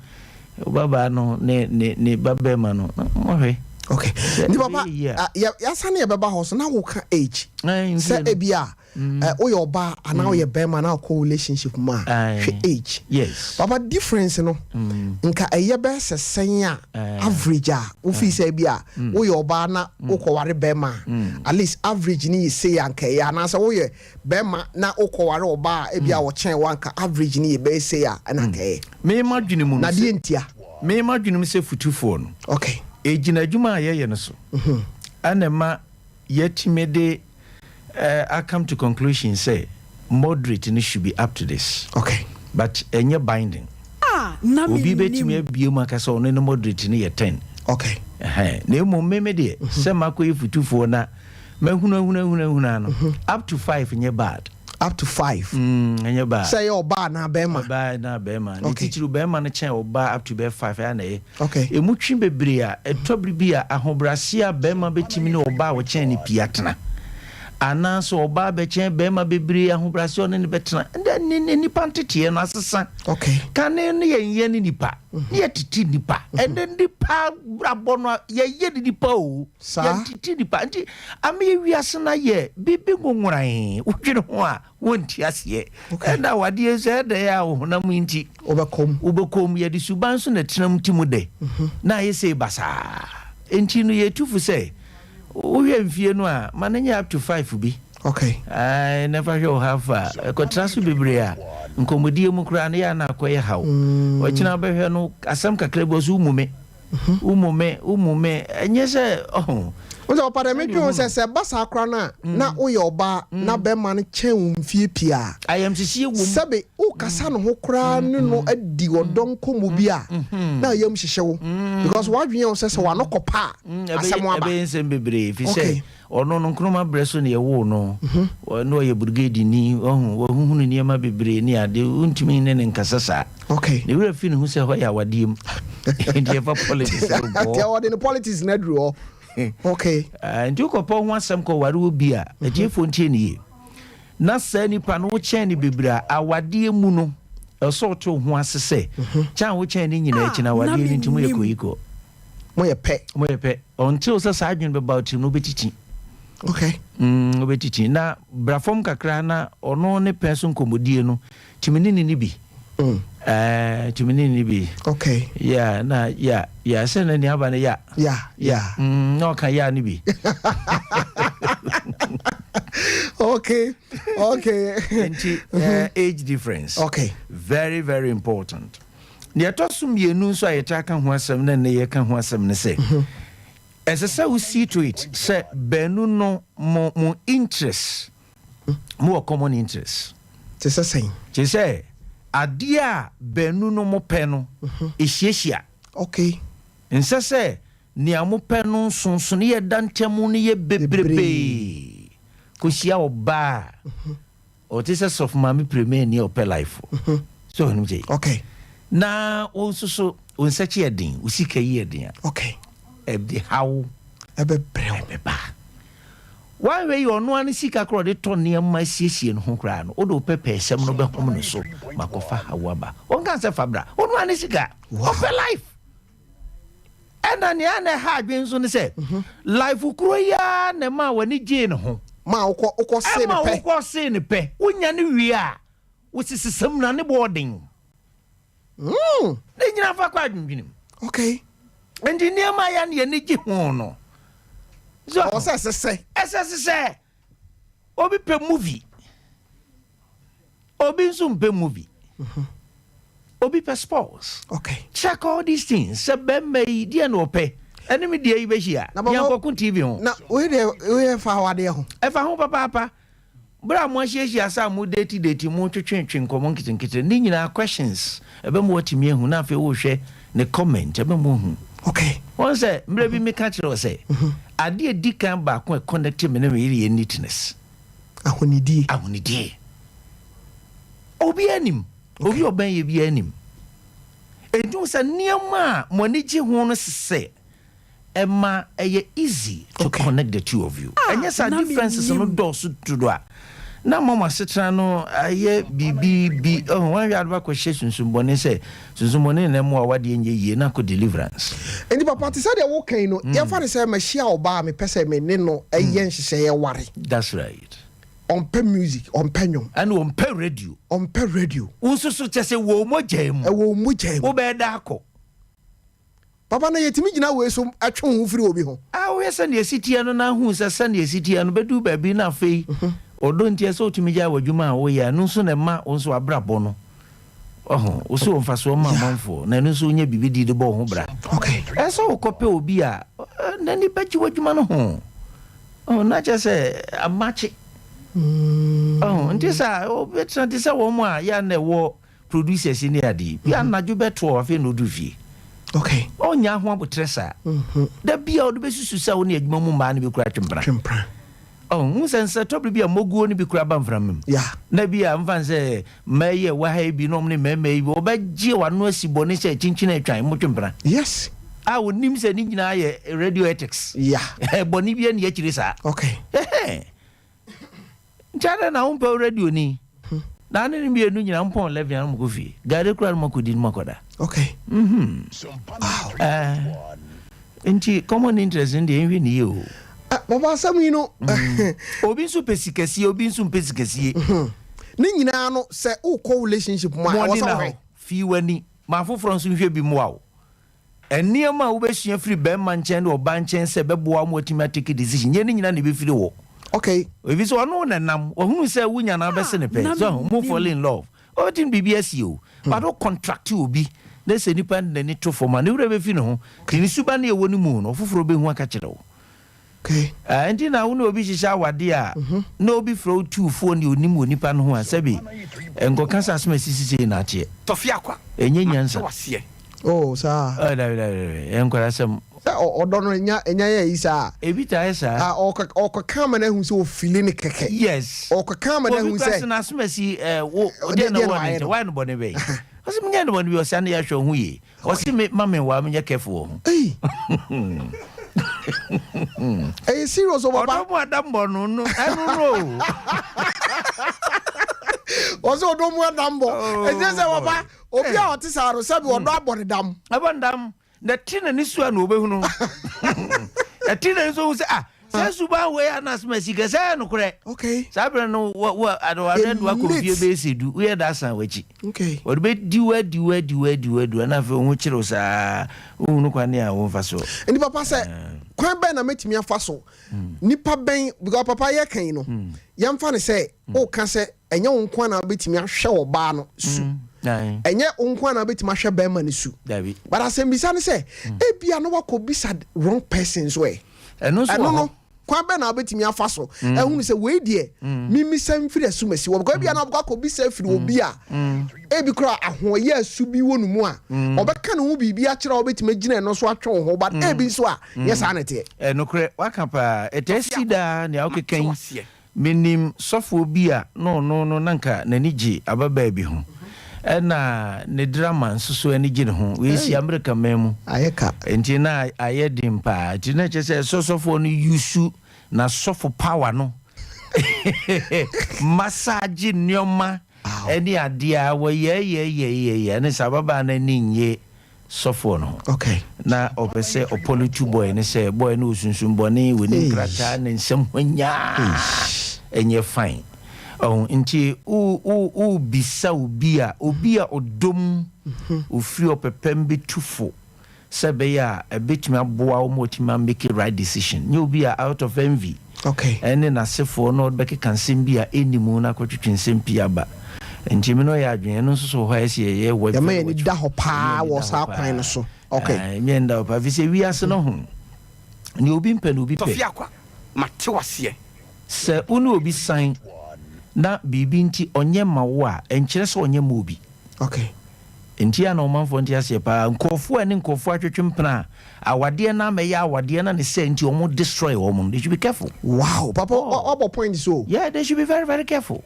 wo babaa no ne ne ne ba bɛrima no na mohwɛ. Okay. Sɛ Nti papa ɛbɛyɛ yie a. yɛasane yɛbɛba hɔ so na woka age. Ɛɛ, Sɛ mfie no. ebi a woyɛ ɔbaa anaa woyɛ bɛrima na wokɔ relationship mu a, hwɛ age. Yes. Papa difference no nka ɛyɛ bɛyɛ sɛ sɛn a average a wofii sɛ bi a woyɛ ɔbaa na wokɔware bɛrima a at least average no yɛ sei a nka ɛyɛ anaasɛ woyɛ bɛrima na wokɔware ɔbaa a ebi a ɔkyɛn wo anka average no yɛ bɛyɛ sei a ɛna nka ɛyɛ. Me m'adwene mu no Na sɛ deɛ ntia? Me m'adwene mu sɛ futufoɔ no. Okay. Ɛgyina adwuma a yɛyɛ no so ɛna ɛma yɛatumi de I come to conclusion sɛ moderate no should be up to this. Okay. But ɛnyɛ binding. Ah, na Obi mennim. bɛtumi abue mu aka sɛ ɔno ne moderate no yɛ 10. Okay. Ɛhɛn. Na mmom me me deɛ sɛ makɔyɛ futufoɔ na mahunu ahunu ahunu ahunu ano up to 5 nyɛ bad. Up to 5. Ɛnyɛ bad. Sɛ ɛyɛ ɔbaa anaa bɛrima? Ɔbaa anaa bɛrima. Ne Okay. titiriw bɛrima no kyɛn ɔbaa up to bɛyɛ 5 ɛyɛ na ɛyɛ. Okay. Emu twe bebree a, ɛtɔ bere bi a ahobrɛase a barima betumi ne ɔbaa a ɔkyɛn no pii atena, anaasɛ ɔbaa bɛkyɛn barima bebree ahobrɛase a ɔne no bɛtena. Ɛnde ne ne nnipa nteteɛ no asesa. Okay. Kane no yɛnyɛ ne nipa, ne yɛtete nipa. Ɛnde nipa brabɔ no yɛyɛ ne nipa o. Saa. Yɛntete nipa. Nti ama yɛ wiase no ayɛ biribi nwoworan. Wodwene ho a, wonte aseɛ. Ɛna awadeɛ nso ɛyɛ dɛ a honam yi nti. Wobɛkɔ mu. Wobɛkɔ mu. Yɛde suban nso na ɛtena mu ti mu dɛ. Na ayɛ sei basaa. Nti no yɛtu fo sɛ wohwɛ mfie no a ma no nyɛ up to 5 bi. Okay. Ae, na fa hwɛ wo half a ɛkɔtra so bebree a nkɔmmɔdie mu koraa no yɛ a na akɔyɛ haw. Ɔkyena wobɛhwɛ no asɛm kakra bi wɔ so womu me. Womu me, womu me, ɛnyɛ sɛ ɔho. Wo sɛ ɔpa dɛ medwen ho sɛ sɛ ɛba saa koraa no a na woyɛ ɔbaa na bɛrima no kyɛn wo mfie pii a, Ayamhyehyeɛ wom. sɛbe wokasa ne ho koraa ne no adi ɔdɔ nkɔmmɔ bi a na ayam hyehye wo because w'adwene yɛ wo sɛ sɛ w'ano kɔpa a asɛm aba. Ɛbɛyɛ nsɛm bebree fi sɛ Okay. Ɔno no, Nkrumah berɛ so na yɛwoo no. Na ɔyɛ brigadeni, wahu, wahuhunu nneɛma bebree ne ade, wontumi ne no nkasa saa. Okay. Ne werɛ fi ne ho sɛ ɛhɔ yɛ awadeɛ mu. Nti ɛfa politics no bɔɔ. Nti ɔde ne politics no aduru hɔ. Okay. Ah, nti wokɔpɛ wo ho asɛm kɔware obi a, atiefoɔ ntie no yie. Na saa nipa no wokyɛn no bebree a, awadeɛ mu no, ɛwɔ sɛ wote wo ho ase sɛ, kyɛn a wokyɛn no nyinaa akyi no, Ah, na awadeɛ no nti moyɛ mennim. koyikɔ. Moyɛ pɛ. Moyɛ pɛ. Until sɛ saa adwene bɛba wo tirim no, wobɛkyikyi. Okay. Wobɛkyikyi. Na bra fam kakra na ɔno ne pɛ so nkɔmmɔdie no, tumi ne ne ni bi. Tumi ne ne bi. Okay. Yeah, na yeah, yeah, sɛ na nea aba no ya. Yeah, yeah. Na ɔka ya no bi. Okay. Nti, age difference. Okay. Very, very important. Nea ɛtɔ so mmienu nso a yɛtaa ka ho asɛm na nnɛ yɛka ho asɛm ne sɛ, ɛsɛ sɛ wo see to it sɛ baanu no mo mo interest mo wɔ common interest. Te sɛ sɛn? Kyerɛ sɛ adeɛ a baanu no mo pɛ no ɛhyiahyia. Okay. Nsɛ sɛ nea mo pɛ no nsonsonoeɛ da ntam no yɛ bebrebee. Kɔhyia ɔbaa a. Ɔte sɛ sɔfo maame piremani a ɔpɛ life. So ɔnim kyɛ. Okay. Na wo nso so wo nsa kyi yɛ den, wo sika yi yɛ den a. Okay. Ɛde haw. Ɛbɛbrɛ wo. Ɛbɛba. Woanhwɛ yie ɔno ara ne sika koraa ɔde tɔ nneɛma siesie ne ho koraa no, wode wo pɛpɛɛsɛm no bɛhom ne so ma akɔfa haw aba. Ɔnka sɛ fa bra, ɔno ara ne sika. Ɔpɛ life. Ɛna nea na ɛha adwene nso ne sɛ, life kuro yi ara na ɛmaa w'ani gyee ne ho. Ma wokɔ wokɔ see ne pɛ. Ɛma wokɔ see ne pɛ. Wonya no wie a, wosesesam na ne bɔ ɔden. Ne nyinaa fa kɔ adwendwene mu. Okay. Nti nneɛma a yɛn ani gye ho no. So ɛwɔ sɛ ɛsesɛ. Ɛsɛ sesɛ. Obi pɛ movie. Obi nso mpɛ movie. Obi pɛ sports. Okay. Check all these things. Sɛ bɛrima yi deɛ na ɔpɛ. Ɛne me deɛ yi bɛhyia. Yɛn kɔko TV ho. Na wei deɛ wei yɛ fa awadeɛ ho. Ɛfa ho papaapa. Bere a moahyiahyia sɛ a modeti deti, motwetwetwe nkɔmmɔ nketenkete, ne nyinaa questions ɛbɛma watumi ahu na afei wohwɛ ne comment ɛbɛma wahu. Okay. Wɔn sɛ mmerɛ bi meka kyerɛ wo sɛ adeɛ edi kan baako a ɛconnect me ne me yere yɛ neatness. Ahonidie. Ahonidie. Obiara nim. Obi a ɔbɛn yɛ biara nim. Enti wo sɛ nneɛma a mo ani gye ho no sesɛ ɛma ɛyɛ easy to okay. connect the two of you. Ɛnyɛ saa differences no dɔɔso dodo a na ama mo asetena no ayɛ biribi bi ɔho wɔn ahwɛ adoba kɔhyɛ sunsumbɔne sɛ sunsumbɔne na ɛmoa wadeɛ nyɛ yie na akɔ deliverance. Nti papa te sɛ deɛ woka yi no yɛmfa no sɛ mahyia ɔbaa a mepɛ sɛ me ne no ɛyɛ nhyehyɛeɛ ware. That's right. Ɔmpɛ music, ɔmpɛ nnwom. Ɛna ɔmpɛ radio. Ɔmpɛ radio. Wo nso so kyɛ sɛ wɔ wo mogya mu. Ɛwɔ wo mogya mu. Wobɛyɛ da akɔ. Papa, na yɛtumi gyina wei so twe wo ho firi obi ho? A Wohwɛ sɛnea esi teɛ no na hu sɛ sɛnea esi teɛ no bedu baabi na afei ɔdɔ nti ɛsɛ sɛ wotumi gyae w'adwuma a woyɛ a ɛno nso na ɛma wo nso w'abrabɔ no ɔho wo so wɔ mfasoɔ ma amanfoɔ na ɛno nso wonya biribi di de bɔ wo ho bra. Ɛsɛ sɛ wokɔpɛ obi a n'ani bɛgye w'adwuma no ho ɔho na kyerɛ sɛ amakye ɔho nti saa wobɛtena te sɛ wɔn a yɛ a na ɛwɔ Producers ne ade yi, bi anadwo bɛtoɔ afei na ɔduru fie. Okay. Ɔnnya ho aboterɛ saa. Da bi a ɔde bɛsusu sɛ wo ne adwuma mu mmaa no bi koraa twe mpena. Twe mpena. Ɔho, wohu sɛ nsɛ tɔbere bi a moguo no bi koraa ba mframa mu. Yeah. Na bi a mfa nsɛ mmaa yi a ɛwɔ ha yi bi na wɔn ne mmarima yi bi, wɔbɛgye wɔn ano asi bɔne sɛ kyinkyin atwan, motwe mpena. Yes. A wɔnim sɛ ne nyinaa yɛ radio ethics. Yeah. Bɔne bi ani akyire saa. Okay. Ɛhɛn. Nti adɛn na wompɛ wo radio ni? Na ne no mmienu nyina mpɔn 11 ano mokɔ fie. Gare kura no mɔkɔdi no mɔkɔda. Okay. Mhm. Wow. Eh, nti common interest no deɛ nhwɛ ne yie o. Eh, papa asɛm yi no. Obi nso pɛ sikasie, obi nso mpɛ sikasie. Ne nyinaa no sɛ wokɔ relationship mu a ɛwɔ sɛ wohwɛ. Fii w'ani ma afoforɔ nso nhwɛ bi mmoa wo. Nneɛma a wobɛsua firi barima nkyɛn ne ɔbaa nkyɛn sɛ ɛbɛboa wo ma woatumi atake decision, nyɛ ne nyinaa na ɛbɛfiri hɔ. Okay. Ɛfiri sɛ ɔne wo na ɛnam, wahunu sɛ wonya no abɛse no pɛ. So ahu, mo fall in love. Wobɛtumi biribi asi o, but wo contract obi na sɛ nipa no de n'ani to fam a, ne werɛ bɛfi ne ho. Nti ne suban a ɛwɔ ne mu no, ɔfoforɔ bɛhu aka kyerɛ wo. Okay. Ah, nti na wo ne obi hyehyɛ awade a, na obi frɛ wo tuufoɔ ne onim wɔ nipa no ho a, sɛbi, nkɔka sɛ asɛm a ɛsisi sei na ateɛ. Tɔfe akwa, Ɛnyɛ mate nyansa. waseɛ. Oh, saa. Oh, dabi, dabi, dabi, ɛyɛ nkwadaa-asɛm. Sɛ ɔdɔ no nya nya yɛ yi saa. Ebi taa yɛ saa. Ah, ɔkɔ ɔkɔka ama no ahu sɛ ofili ne kɛkɛ. Yes. Ɔkɔka ama no Obi ahu kura sɛ. sɛ n'asom asi, eh, wo, deɛ na Deɛ na wɔ ne wayɛ nkyɛn, no. wayɛ no bɔne bɛn? Ɔse menyɛɛ no bɔne bi, ɔse ano yɛ ahwɛ wo ho yie. Ɔse me ma me waa menyɛ careful wɔ ho. Ei. Ɛyɛ serious o papa. Ɔdɔ mu adammɔ no no ɛno no o. Ɔse ɔdɔ mu adammɔ. Oh, Ɛnyɛ sɛ papa obi a ɔte saa no sɛbi ɔdɔ abɔ ne dam. Abɔ ne dam. Na ɛte n'ani so a na ɔbɛhunu. Ɛte n'ani so hu sɛ ah Sɛ suban wei ana asɛm asi kɛ sɛ ɛyɛ nokorɛ. Okay. Saa berɛ no wɔ wɔ adewadeɛ de wakɔ fie bɛyɛ sɛ du woyɛ da asan w'akyi. Okay. Wɔde bɛdi wo adi wo adi wo adi wo adi wo na afei wo ho kyere wo saa wohunu kwane a womfa so. Nti papa sɛ kwan bɛn na mɛtumi afa so nipa bɛn because papa yɛ kan yi no yɛmfa no sɛ woka sɛ ɛnyɛ wo nko na wobɛtumi ahwɛ ɔbaa no su ɛnyɛ wo nko na wobɛtumi ahwɛ bɛrima no su but asɛmbisa ne sɛ ebia na wakɔ bisa wrong person so ɛ. Ɛno nso wɔ Ɛno hɔ. no, kwan bɛn na wobɛtumi afa so ahunu sɛ wei deɛ memmisa mfiri asumasi hɔ? Because ebia na wobɛkɔ akɔbisa afiri obi a ebi koraa ahoɔyɛ asu bi wɔ ne mu a ɔbɛka ne ho biribi akyerɛ a wobɛtumi agyina ɛno so atwe wo ho, but ebi nso a nyɛ saa na ɛteɛ. Nokorɛ, waka paa. Ɛtaa si daa nea wokeka yi. Menim sɔfoɔ bi a na ɔno no na nka n'ani gye ababaa bi ho, ɛna ne drama nso so ani gye ne ho. Wei si Amerika man mu. Ayɛ ka. Nti na ayɛ den paa. Nti na kyerɛ sɛ ɛsɛ sɔfoɔ no yusu n'asɔfo power no massage nneɛma ɛne adeɛ a wɔyɛɛyɛɛyɛɛyɛ ne sɛ ababaa no ani nnye sɔfoɔ no ho. Na ɔpɛ sɛ ɔpɔlutu boy no sɛ boy no wɔ sunsum bɔne, wɔnim krataa ne nsɛm hwanyaa ɛnyɛ fine. Ɔho nti wo wo wobisa obi a obi a ɔdɔ mu ofiri ɔpɛpɛm bɛtu fo sɛ ɛbɛyɛ a ɛbɛtumi aboa wo ma watumi a make right decision, nyɛ obi a out of envy ɛne n'asefoɔ na ɔde bɛkeka nsɛm bi a ɛnni mu na akɔtwetwe nsɛm pii aba. Nti me no ɔyɛ adwene ɛno nso so wɔ hɔ a ɛsɛ yɛyɛ wɔ Yɛma yɛn ani da hɔ paa wɔ saa kwan no so. Okay. Yɛn ani da hɔ paa, ɛfiri sɛ wiase no ho nea obi mpɛ na obi pɛ. Tɔfi Akwa, mate wo aseɛ. Sɛ wo ne obi san na biribi nti ɔnyɛ ma wo a, ɛnkyerɛ sɛ ɔnyɛ ma obi. Okay. Nti a na ɔmanfoɔ nte aseɛ paa. Nkurɔfoɔ a ɛne nkurɔfoɔ atwetwe mpena a awadeɛ no amɛyɛ awadeɛ na ne sɛ nti wɔn destroy wɔn no, they should be careful. Wow, papa wabɔ point so o. Yeah, they should be very very careful.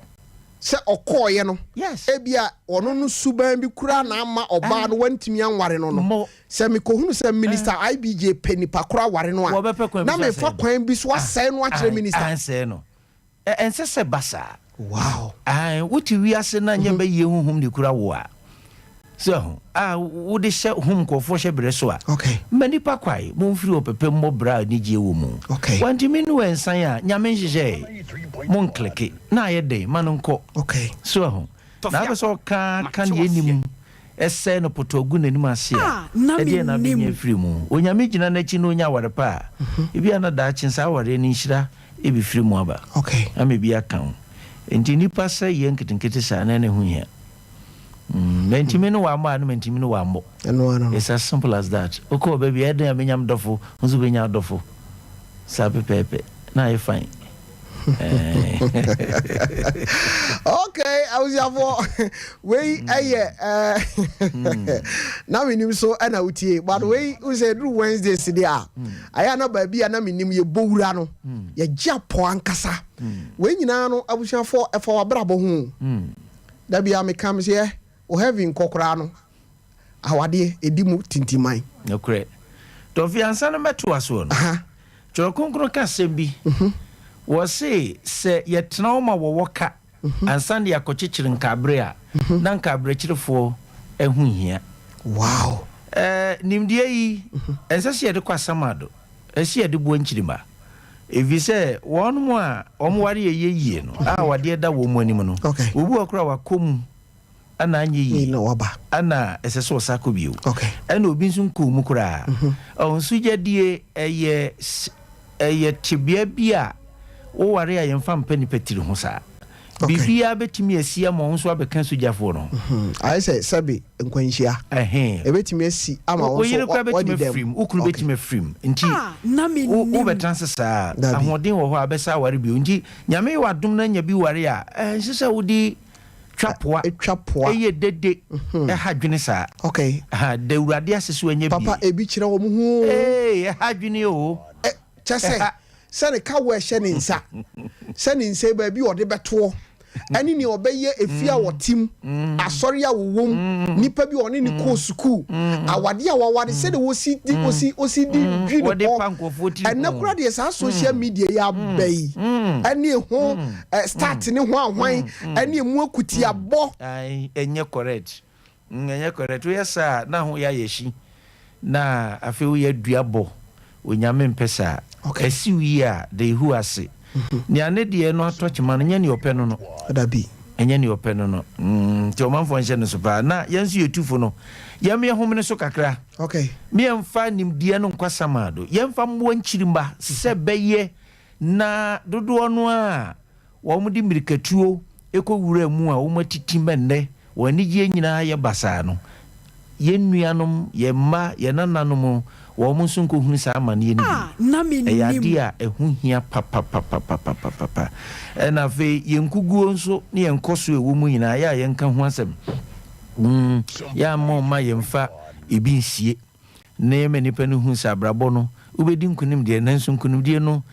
Sɛ ɔkɔɔeɛ no, ebia ɔno no suban bi koraa na ama ɔbaa no wantumi anware no no. Sɛ mekɔhunu sɛ Minister IBJ pɛ nipa koro aware no a, na mefa kwan bi so asɛe no akyerɛ Minister. Ansɛe no. Ɛnsɛ sɛ ɛba saa. Wow. Ae, wote wiase na nyɛ bɛyie honhom na ekura wo a, so ahu, a wode hyɛ hom nkurɔfoɔ hyɛ berɛ so a, Okay. ma nnipa kwae, momfiri ɔpɛpɛ mmɔ bra a anigyeɛ wɔ mu. Okay. Wantumi ne wo ansan a, Nyame nhyehyɛe. Monkleke, na ayɛ dɛn? Ma no nkɔ. Okay. So ahu? Na wopɛ sɛ ɔka ka nea ɛnni mu, sɛe no potɔɔ gu n'anim ase a, ɛdeɛn na wobɛnya afiri mu? Onyame gyina n'akyi na ɔnya aware pa a, ebia na daakye saa awareɛ no nhyira bɛfiri mu aba ama ebi aka ho. Enti nnipa sɛeɛ nketenkete saa no, ɛna ɛho hia. Mantumi ne wo ammɔ a, na mantumi ne wo ammɔ. It's as simple as that. Wokɔ ɔba bi a, ɛyɛ den a mɛnya me dɔfo, wo nso wobɛnya wo dɔfo. Saa pɛpɛɛpɛ. Na ayɛ fine. Okay, abusuafoɔ, wei ɛyɛ eh, na menim so ɛna wotie, but wei wo sɛ ɛduru Wednesday si deɛ a, ayɛ na baabi a na menim yɛbɔ wura no, yɛgye apɔ ankasa. Wei nyinaa no, abusuafoɔ, ɛfa w'abrabɔ ho. Da bia meka me sɛ yɛ wo heaven kɔ koraa no, awadeɛ ɛdi mu tintiman. Nokorɛ. Tɔfi ansa no mɛtoa soɔ no, Twerɛ Kronkron ka asɛm bi. Wɔse sɛ yɛtena hɔ ma wɔwɔ ka ansa na yɛakɔkyekyere nkaberɛ a, na nkaberɛkyerefoɔ ho nhia. Wow! Ɛɛ, nimdeɛ yi, ɛnsɛ sɛ yɛde kɔ asamado, ɛsɛ sɛ yɛde boa nkyirimma. Ɛfiri sɛ wɔnom a wɔware yɛ yie no, a awadeɛ da wɔn anim no, obi wɔ hɔ koraa a wakɔ mu ɛna anyɛ yie ɛna ɛsɛ sɛ ɔsa kɔ bio ɛna obi nso nkɔɔ mu koraa. Ɔho nso gyadie ɛyɛ ɛyɛ tebea bi a woware a yɛmfa mpa nipa tiri ho saa. Biribiara bɛtumi asi ama wo nso abɛka sogyafoɔ no ho. Ayɛ sɛ sɛbe nkwanhyia. Ɛbɛtumi asi ama wo Wo yere nso koraa wadi bɛtumi dɛm. afiri mu, wo kunu bɛtumi afiri mu. Nti wo wobɛtena ase saa a, ahoɔden wɔ hɔ a bɛsa aware bio. Nti Nyame yɛ w'adom na anya bi ware a, ɛnsɛ sɛ wode twa poa, Twa poa. Ɛyɛ dede, ɛha dwene saa. Okay. Aha, da Awurade ase so ɛnyɛ bie. Papa, ebi kyerɛ wɔn ho o. Ee, ɛha dwene o. Ɛ, kyɛ sɛ, sɛ ne kawa ɛhyɛ ne nsa, sɛ ne nsa yi baabi a ɔde bɛtoɔ, ɛne nea ɔbɛyɛ efie a ɔte mu, asɔre a wɔwɔ mu, nipa bi a ɔne ne kɔɔ sukuu, awadeɛ a waware, sɛdeɛ wɔsi di, wɔsi, wɔsi di dwi ne Wɔde hɔ. pa nkurɔfoɔ tiri Ɛnnɛ ho. koraa deɛ saa social media yi aba yi, ɛne ɛho, ɛ, start ne ho ahwan, ɛne emu akutiabɔ. Ae, ɛnyɛ correct. Mm, ɛnyɛ correct. Woyɛ saa a, na ho yɛ ayɛ hyi. Na afei woyɛ dua bɔ. Onyame mpɛ saa. Okay. Ɛsi wo yie a, da Yehowa ase. Nea ne deɛ no atɔ kyema no, nyɛ nea ɔpɛ no no. Dabi. Ɛnyɛ nea ɔpɛ no no. Mm, nti ɔmanfoɔ nhyɛ no so paa. Na yɛn nso yɛtu fo no, yɛn yɛhome no so kakra. Okay. Me yɛmfa nimdeɛ no nkɔ asamado. Yɛmfa mmoa nkyirimma sɛ bɛyɛ na dodoɔ no ara a wɔde mmirikatuo kɔ wura mu a wɔatiti ma nnɛ wɔn anigyeɛ nyinaa yɛ basaa no, yɛn nuanom, yɛn mma, yɛn nananom, wɔn nso nkɔhunu saa amaneɛ no bi. Ɛyɛ adeɛ a ɛho hia papapapapapapa. Ɛna afei yɛn nkuguo nso ne yɛn nkɔsoɔ a ɛwɔ mu nyinaa, yɛ a yɛnka ho asɛm. Mm, yɛ a mma ɔmma yɛmfa ebi nsie. Na yɛma nnipa no hu sɛ abrabɔ no, wobɛdi nkonim deɛ, nanso nkonimdie no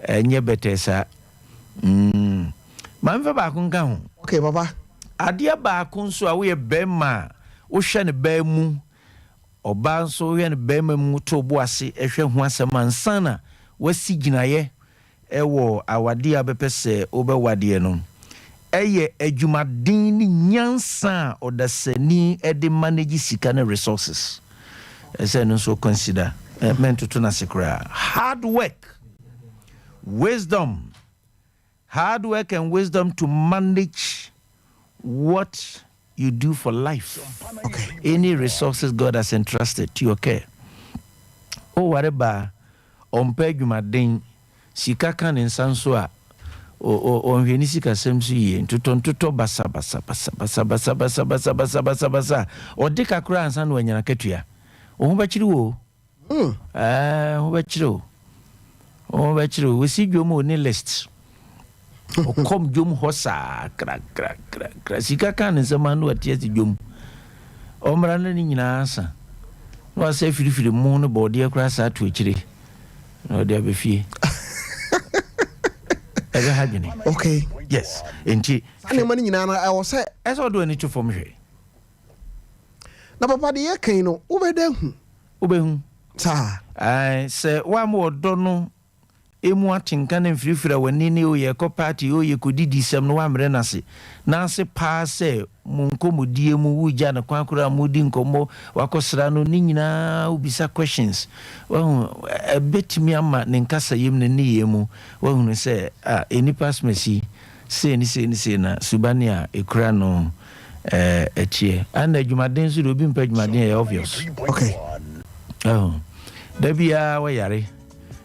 nyɛ bɛtɛɛ saa. Mm. Ma memfa baako nka ho. Okay, papa. Adeɛ baako nso a woyɛ barima a wohwɛ no baa mu, ɔbaa nso wohwɛ no barima mu to wo bo ase hwɛ ho asɛm ansa na woasi gyinaeɛ wɔ awadeɛ a wobɛpɛ sɛ wobɛwadeɛ no, yɛ adwumaden ne nyansa a ɔdasani de manage sika ne resources. Ɛsɛ sɛ ɛno nso wo consider, mɛntoto no ase koraa. Hard work, wisdom. Hard work and wisdom to manage what you do for life. Okay. Any resources God has entrusted to your care. Oware baa, ɔmpɛ adwumaden, sika ka ne nsa nso a, ɔnhwɛ ne sikasɛm so yie, ntotɔntotɔ basa basa basa basa basa basa basa basa basa basa, ɔde kakra ansa na wanya n'akatua. Wo ho bɛkyere wo o. Mm. Ɛɛ, ho bɛkyerɛ o. Ho bɛkyerɛ o. Wɔsi dwom o ne list. Ɔkɔm dwom hɔ saa kra kra kra kra. Sika ka ne nsɛm ano ate ase dwom. Ɔmmra na ne nyinaa asa. Na wasɛ firifiri mo ne bɔɔdeɛ koraa saa to akyire. Na ɔde aba fie. Ɛbɛha dwene. Okay. Yes. Nti. Saa nneɛma no nyinaa no ɛwɔ sɛ. Ɛsɛ ɔde w'ani to fam hwɛ. Na papa deɛ yɛka yi no wobɛda hu. Wobɛhu. Saa. Ae, sɛ woamma ɔdɔ no mu atenka no amfirafira w'ani ne o yɛrekɔ party, o yɛkɔdidi sɛm no woammrɛ no ase, na ase paa sɛ mo nkɔmmɔdie mu woregya no kwan koraa moredi nkɔmmɔ, woakɔsra no, ne nyinaa wobisa questions, wahu, ɛbɛtumi ama ne nkasayam, ne nneyɛɛ mu, woahunu sɛ ah, nnipa asomasi, Sei ne sei ne sei na suban a ɛkura no teɛ. Ɛna adwumaden nso deɛ obi mpɛ adwumaden ɛyɛ obvious. Okay. Oh. Da biara wɔyare.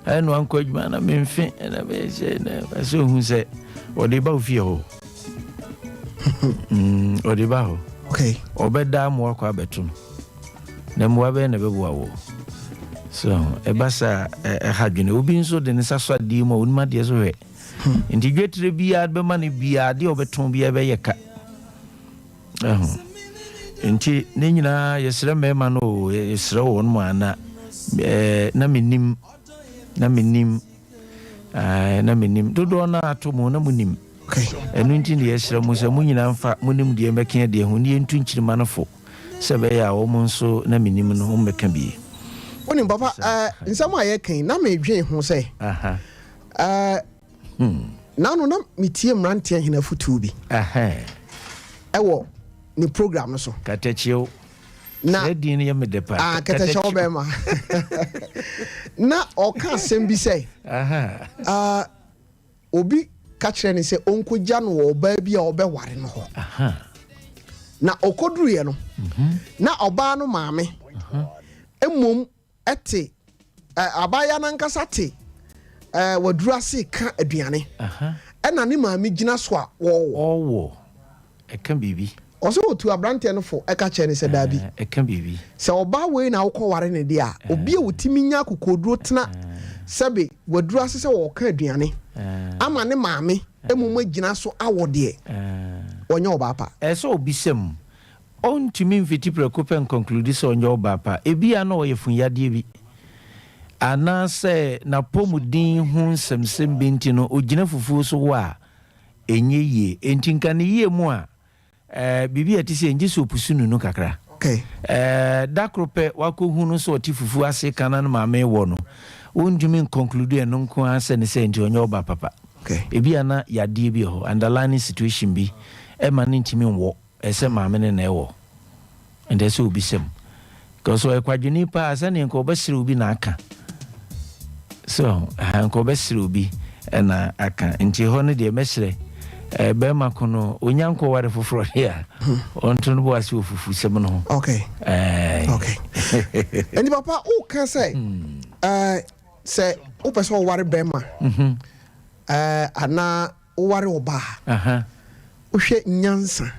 Ɛna wankɔ adwuma na memfe ɛna bɛyɛ na ɛsɛ ohun sɛ ɔde ba ofie hɔ. Ɔde ba hɔ. Okay. Ɔbɛda mmoa kɔ abɛto no. Na mmoa bɛyɛ na ɛbɛboa wɔ. So ɛba saa ɛha dwene. Obi nso de ne nsa sɔ adeɛ mu a onim adeɛ so hwɛ. Nti dwetire biara bɛma no biara, adeɛ a ɔbɛtɔn biara bɛyɛ ka. Ɛho. Nti ne nyinaa yɛsrɛ mmarima no o, yɛsrɛ wɔn mu ana ɛɛ na menim na menim ɛɛ na menim dodoɔ no ato mu na mo nim. Ɛno nti na yɛsrɛ mo sɛ mo nyinaa mfa mo nim deɛ mbɛka deɛ ho ne yɛntu nkyirima no fo sɛ ɛbɛyɛ a wɔn nso na menim no wɔn bɛka bi. Wonim papa ɛɛ nsɛm a yɛka yi na medwen ho sɛ. Ɛɛ, N'ano na metie mmeranteɛ hene afotuo bi ɛwɔ ne program no so. Katakyew. Na Saa din no yɛ me dɛ paa. Ah, Katakyew bɛrima. Na ɔka asɛm bi sɛ, ah, obi ka kyerɛ ne sɛ ɔnkɔgya no wɔ ɔbaa bi a ɔbɛware no hɔ. Na ɔkɔduruiɛ no, na ɔbaa no maame mmom te ɛ, abaayewa no ankasa te ɛ, waduru ase reka aduane, ɛna ne maame gyina so a wɔrewɔ. Ɔwɔ, ɛka biribi. Ɔsɛ ɔtu aberanteɛ no fo ka kyerɛ no sɛ, Daabi. Ɛka biribi. Sɛ ɔbaa wei na wokɔware no deɛ a, obi a ɔtumi nya akokoɔduro tena sɛbe waduru ase sɛ ɔreka aduane ama ne maame mmom agyina so awɔ deɛ, ɔnyɛ ɔbaa pa. Ɛsɛ sɛ ɔbisa mu. Ɔntumi mfiti prɛko pɛ nkonklude sɛ ɔnyɛ ɔbaa pa. Ebia na ɔyɛ funyadeɛ bi, anaasɛ n'apɔmuden ho nsɛmsɛm bi nti no, ɔgyina fufuo so wɔ a, ɛnyɛ yie. Enti nka ne yie mu a, eh, biribi a ɛte sɛ gye sɛ ɔpusu nunu kakra. Eh, da koro pɛ wakɔhu no sɛ ɔte fufuo ase ka na ne maame wɔ no, wontumi nkonklude ɛno nko ara sɛ ne sɛ nti ɔnyɛ ɔbaa papa. Ebia na yadeɛ bi wɔ hɔ, underlining situation bi ɛma no ntumi nwɔ. Ɛsɛ maame no na ɛwɔ nti ɛsɛ obisa mu because ɔyɛ kwadwoni paa sɛdeɛ nka ɔbɛsrɛ obi na aka so ha nka ɔbɛsrɛ obi na aka nti hɔ no deɛ mɛsrɛ eh, bɛrima ko no onya nkɔ ware foforɔ deɛ a ɔnto no bo ase wɔ fufusɛm no ho. Okay. Eh. Okay. Nti papa woka sɛ hmm. eh, sɛ wopɛ sɛ ɔware bɛrima mhm. eh, anaa Woware ɔbaa a, wohwɛ nyansa.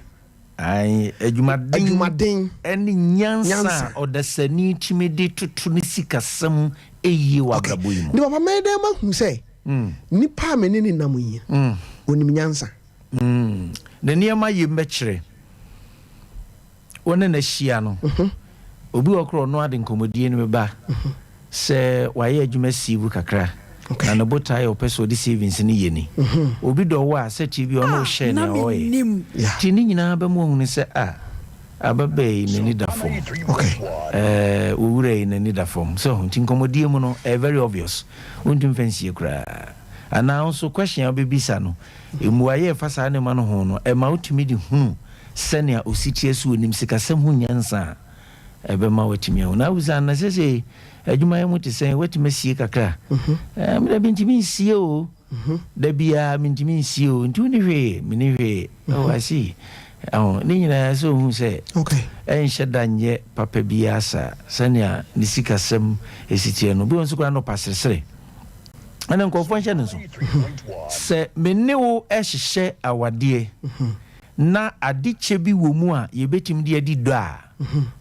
Ae, adwumaden ne nyansa a ɔdasani tumi de toto ne sikasɛm yie wɔ abrabɔ yi mu. Ne papa, mɛyɛ dɛn mahu sɛ nipa a me ne no nam yi, onim nyansa? Ne nneɛma yam bɛkyerɛ. Wo ne no ahyia no, obi wɔ hɔ koraa a ɔno ara de nkɔmmɔdie no bɛba sɛ wayɛ adwuma sieve kakra. Na ne botaeɛ a ɔpɛ sɛ ɔde savings no yɛ ni. Obi dɔ wo a, sɛteɛ bi ɔne wo hyɛ na nea ɔyɛ. mennim. Nti ne nyinaa bɛma wahunu sɛ ah, ababaa yi n'ani da fam. Okay. Owura yi n'ani da fam. So nti nkɔmmɔdie mu no, ɛyɛ very obvious. Wontumi mfa nsie koraa. Anaa nso question a wobɛbisa no, mmuaeɛ a ɛfa saa nneɛma no ho no, ɛma wotumi de hunu sɛnea osi teɛ so onim sikasɛm ho nyansa a ɛbɛma watumi ahu. Na wobisa no, na sɛsei adwumayɛ mu te sɛn, woatumi asie kakra? Me da mentumi nsie o. Da biara mentumi nsie o. Nti wonni hwee? Menni hwee. Oh, I see. Ɛho, ne nyinaa sɛ ohu sɛ ɛnhyɛ da nyɛ papa biara saa sɛnea ne sikasɛm si teɛ no. Bi wɔ nso koraa no ɔpa seresere. Ɛna nkurɔfoɔ nhyɛ no nso. Sɛ me ne wo hyehyɛ awadeɛ na adekyɛ bi wɔ mu a yɛbɛtumi de adi dɔ a,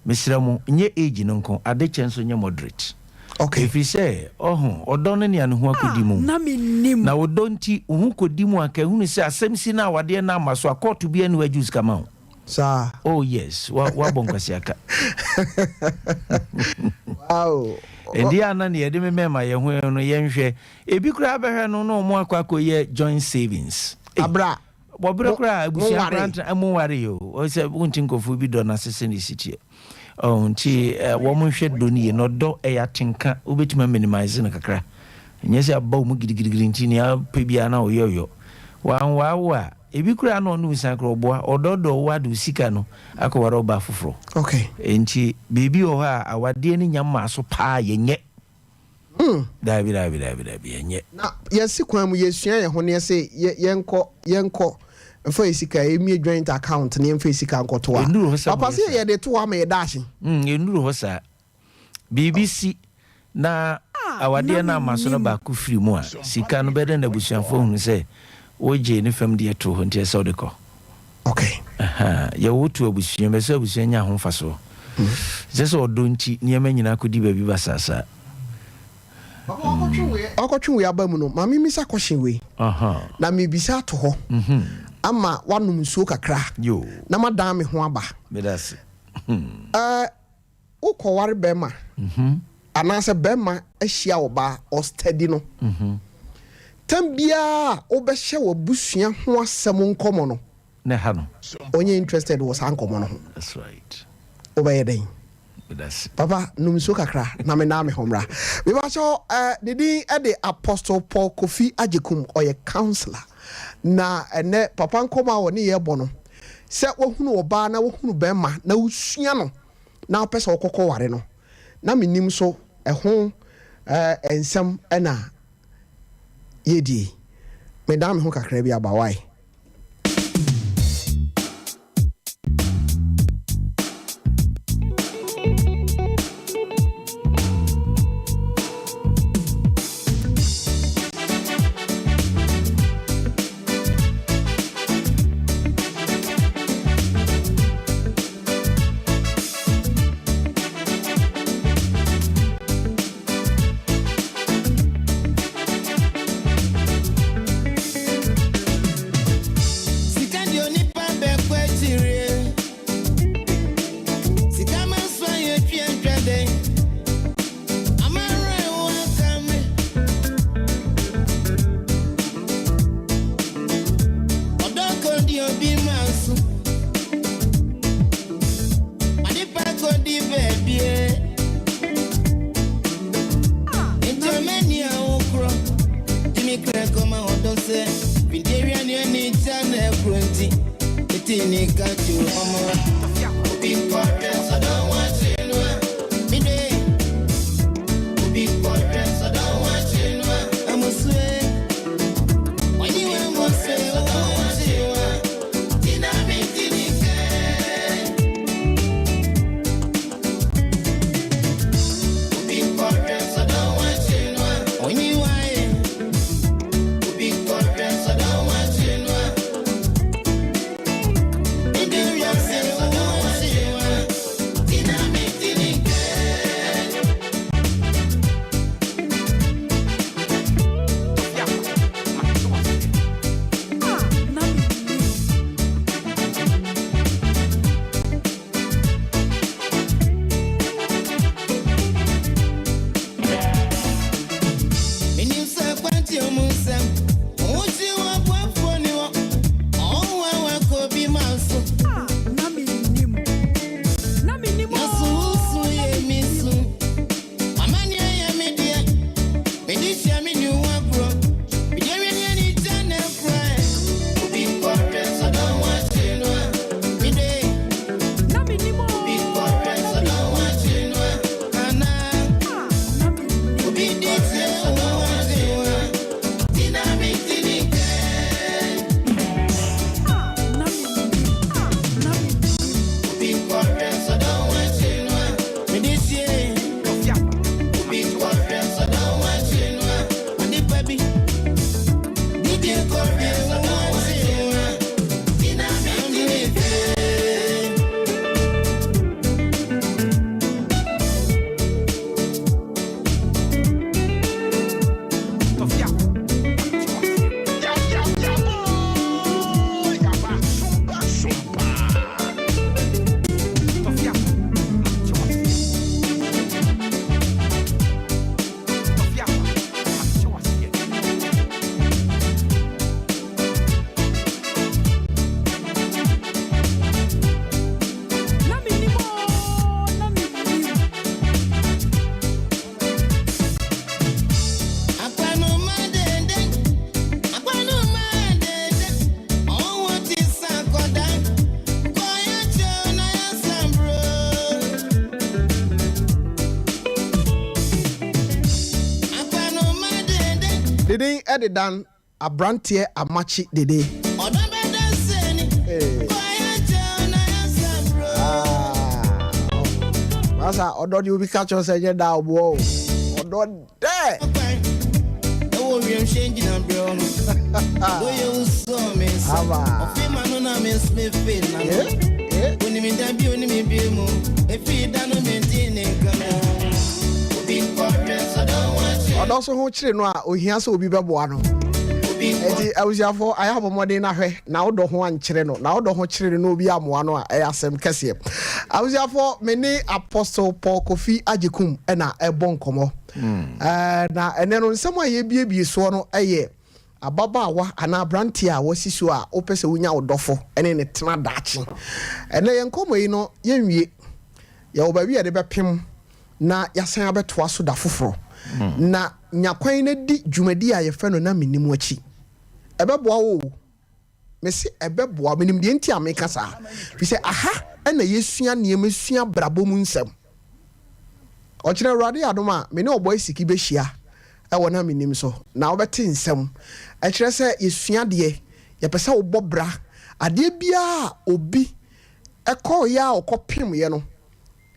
mesrɛ mo, nyɛ age no nko, adekyɛ nso nyɛ moderate. Okay. Ɛfiri sɛ, ɔho, ɔdɔ no nea ne ho akɔdi Ah, mu. na mennim. Na ɔdɔ nti, wo ho kɔdi mu a, ka hunu sɛ asɛm si na awadeɛ no amma so a, kɔɔto biara nni hɔ agye wo sika ma wo. Saa. Oh yes, wa, woabɔ nkwaseaka. Wow. Ɛnde a na nea yɛde memɛma yɛn ho no, yɛnhwɛ. Ebi koraa bɛhwɛ no na wɔn akɔ akɔyɛ joint savings. Ei, Abra. wɔbrɛ Mo koraa mo abusua koraa nware. ntena mo nware yi o. Sɛ wonti nkurɔfoɔ bi dɔ no ase sɛnea ɛsi teɛ. Oh, nti wɔn nhwɛ dɔ no yie. Na ɔdɔ ɛyɛ atenka, wobɛtumi aminimise no kakra. Ɛnyɛ sɛ aba wo mu gidigidigidi nti nea wopɛ biara na woyɔyɔ. Wanwaa wo a, ebi koraa na ɔne wo san koraa ɔboa. Ɔdɔɔdɔɔ wo ade wo sika no akɔware ɔbaa foforɔ. Okay. Nti biribi wɔ hɔ a awadeɛ no nya mmaa so paa yɛnyɛ. Daabi, daabi, daabi, daabi, yɛnyɛ. Na yɛsi kwan mu yɛsua yɛn ho na yɛsɛ yɛnkɔ yɛnkɔ mfa yɛ sika yɛmmie joint account na yɛmfa yɛ sika nkɔto a. Ɛnnuru hɔ sɛ Papa moyɛ sɛ saa. yɛde to hɔ ama yɛ daakye. Ɛnnuru hɔ saa. Biribi si na awadeɛ no amma so na baako firi mu a, sika no bɛdɛn na abusuafoɔ ahunu sɛ wogyee ne fam deɛ too hɔ nti ɛsɛ sɛ wode kɔ? Okay. Ahaa, yɛwo to abusua mu, ɛsɛ sɛ abusua nya ho mfasoɔ. Ɛsɛ sɛ ɔdɔ nti nneɛma nyinaa kɔdi baabi basaa saa. Papa wakɔtwe wei aba mu no, ma memmisa question wei. Na mebisa ato hɔ ama woanom nsuo kakra na madan me ho aba. Meda ase. Wokɔware bɛrima anaasɛ bɛrima ahyia ɔbaa ɔstadi no, tam biara a wobɛhyɛ w'abusua ho asɛm nkɔmmɔ no, Na ɛha no. ɔnyɛ interested wɔ saa nkɔmmɔ no ho. That's right. Wobɛyɛ dɛn? Meda ase. Papa, nom nsuo kakra na menaa me ho mmra. Mebakyɛw, ne din de Apostle Paul Kofi Agyekum, ɔyɛ councillor. Na ɛnɛ papa nkɔmmɔ a ɔne yɛ bɔ no, sɛ woahunu ɔbaa na woahunu bɛrima na wosua no na wopɛ sɛ wokɔkɔ ware no, na menim so ɛho nsɛm na yɛdie. Medan me ho kakra bi aba, why? Sika deɛ onipa bɛkɔ akyire. Sika ma so ayɛ twa ntwa dɛn. Amarɛ wo aka me. Ɔdɔ kɔdi obi ma so. Adepa kɔdi baabie. Nti ɔmani a wokorɔ. Timi kra kɔma ɔdɔ sɛ. Fidewia ne ani gya na ɛkoro nti. Eti ne ka kyo ɔmo. Obi nkɔhwɛ sɔdɔ wɔn akyi no a. Mide. Obi nkɔhwɛ sɔdɔ wɔn akyi no a. Amusue. Wɔnyi wɔn musue sɔdɔ wɔn akyi no a. Tina mi ti ni kɛ. Obi nkɔhwɛ sɔdɔ wɔn akyi no a. Wɔnyi wɔn ayɛ. Obi nkɔhwɛ sɔdɔ wɔn akyi no a. Mide. Ne din de Dan Abranteɛ Amakye Dede. Hey. Ah. Masa ɔdɔ deɛ obi ka kyerɛ sɛ ɛnyɛ da ɔboɔ o. Ɔdɔ dɛ. Aba. Eh, eh. Ɔdɔ so ho kyere no a ohia sɛ obi bɛboa no. Enti abusuafo ayɛ abɔ mmɔden na hwɛ na wodɔ ho ankyere no na wodɔ ho kyere no na obi ammoa no a ɛyɛ asɛm kɛseɛ. Abusuafo me ne Apostle Paul Kofi Agyekum na ɛbɔ nkɔmmɔ. Na ɛnɛ no nsɛm a yɛbiebie soɔ no yɛ ababaawa anaa aberanteɛ a wasi so a wopɛ sɛ wonya wo dɔfo ne ne tena daakye. Ɛnɛ yɛn nkɔmmɔ yi no yɛnwie. Yɛwɔ baabi a yɛde bɛpem na yɛasan abɛtoa so da foforɔ. Na nya kwan na di dwumadi a yɛfrɛ no Na Mennim akyi. Ɛbɛboa wo o. Mese ɛbɛboa wo. Menim deɛ nti a meka saa. Firi sɛ aha na yɛsua nneɛma, sua abrabɔ mu nsɛm. Ɔkyena Awurade adom a, me ne Ɔbɔe Siki bɛhyia wɔ Na Mennim so, na wobɛte nsɛm. Ɛkyerɛ sɛ yɛsua adeɛ, yɛpɛ sɛ wobɔ bra. Adeɛ biara a obi kɔeɛ a ɔkɔpemeeɛ no,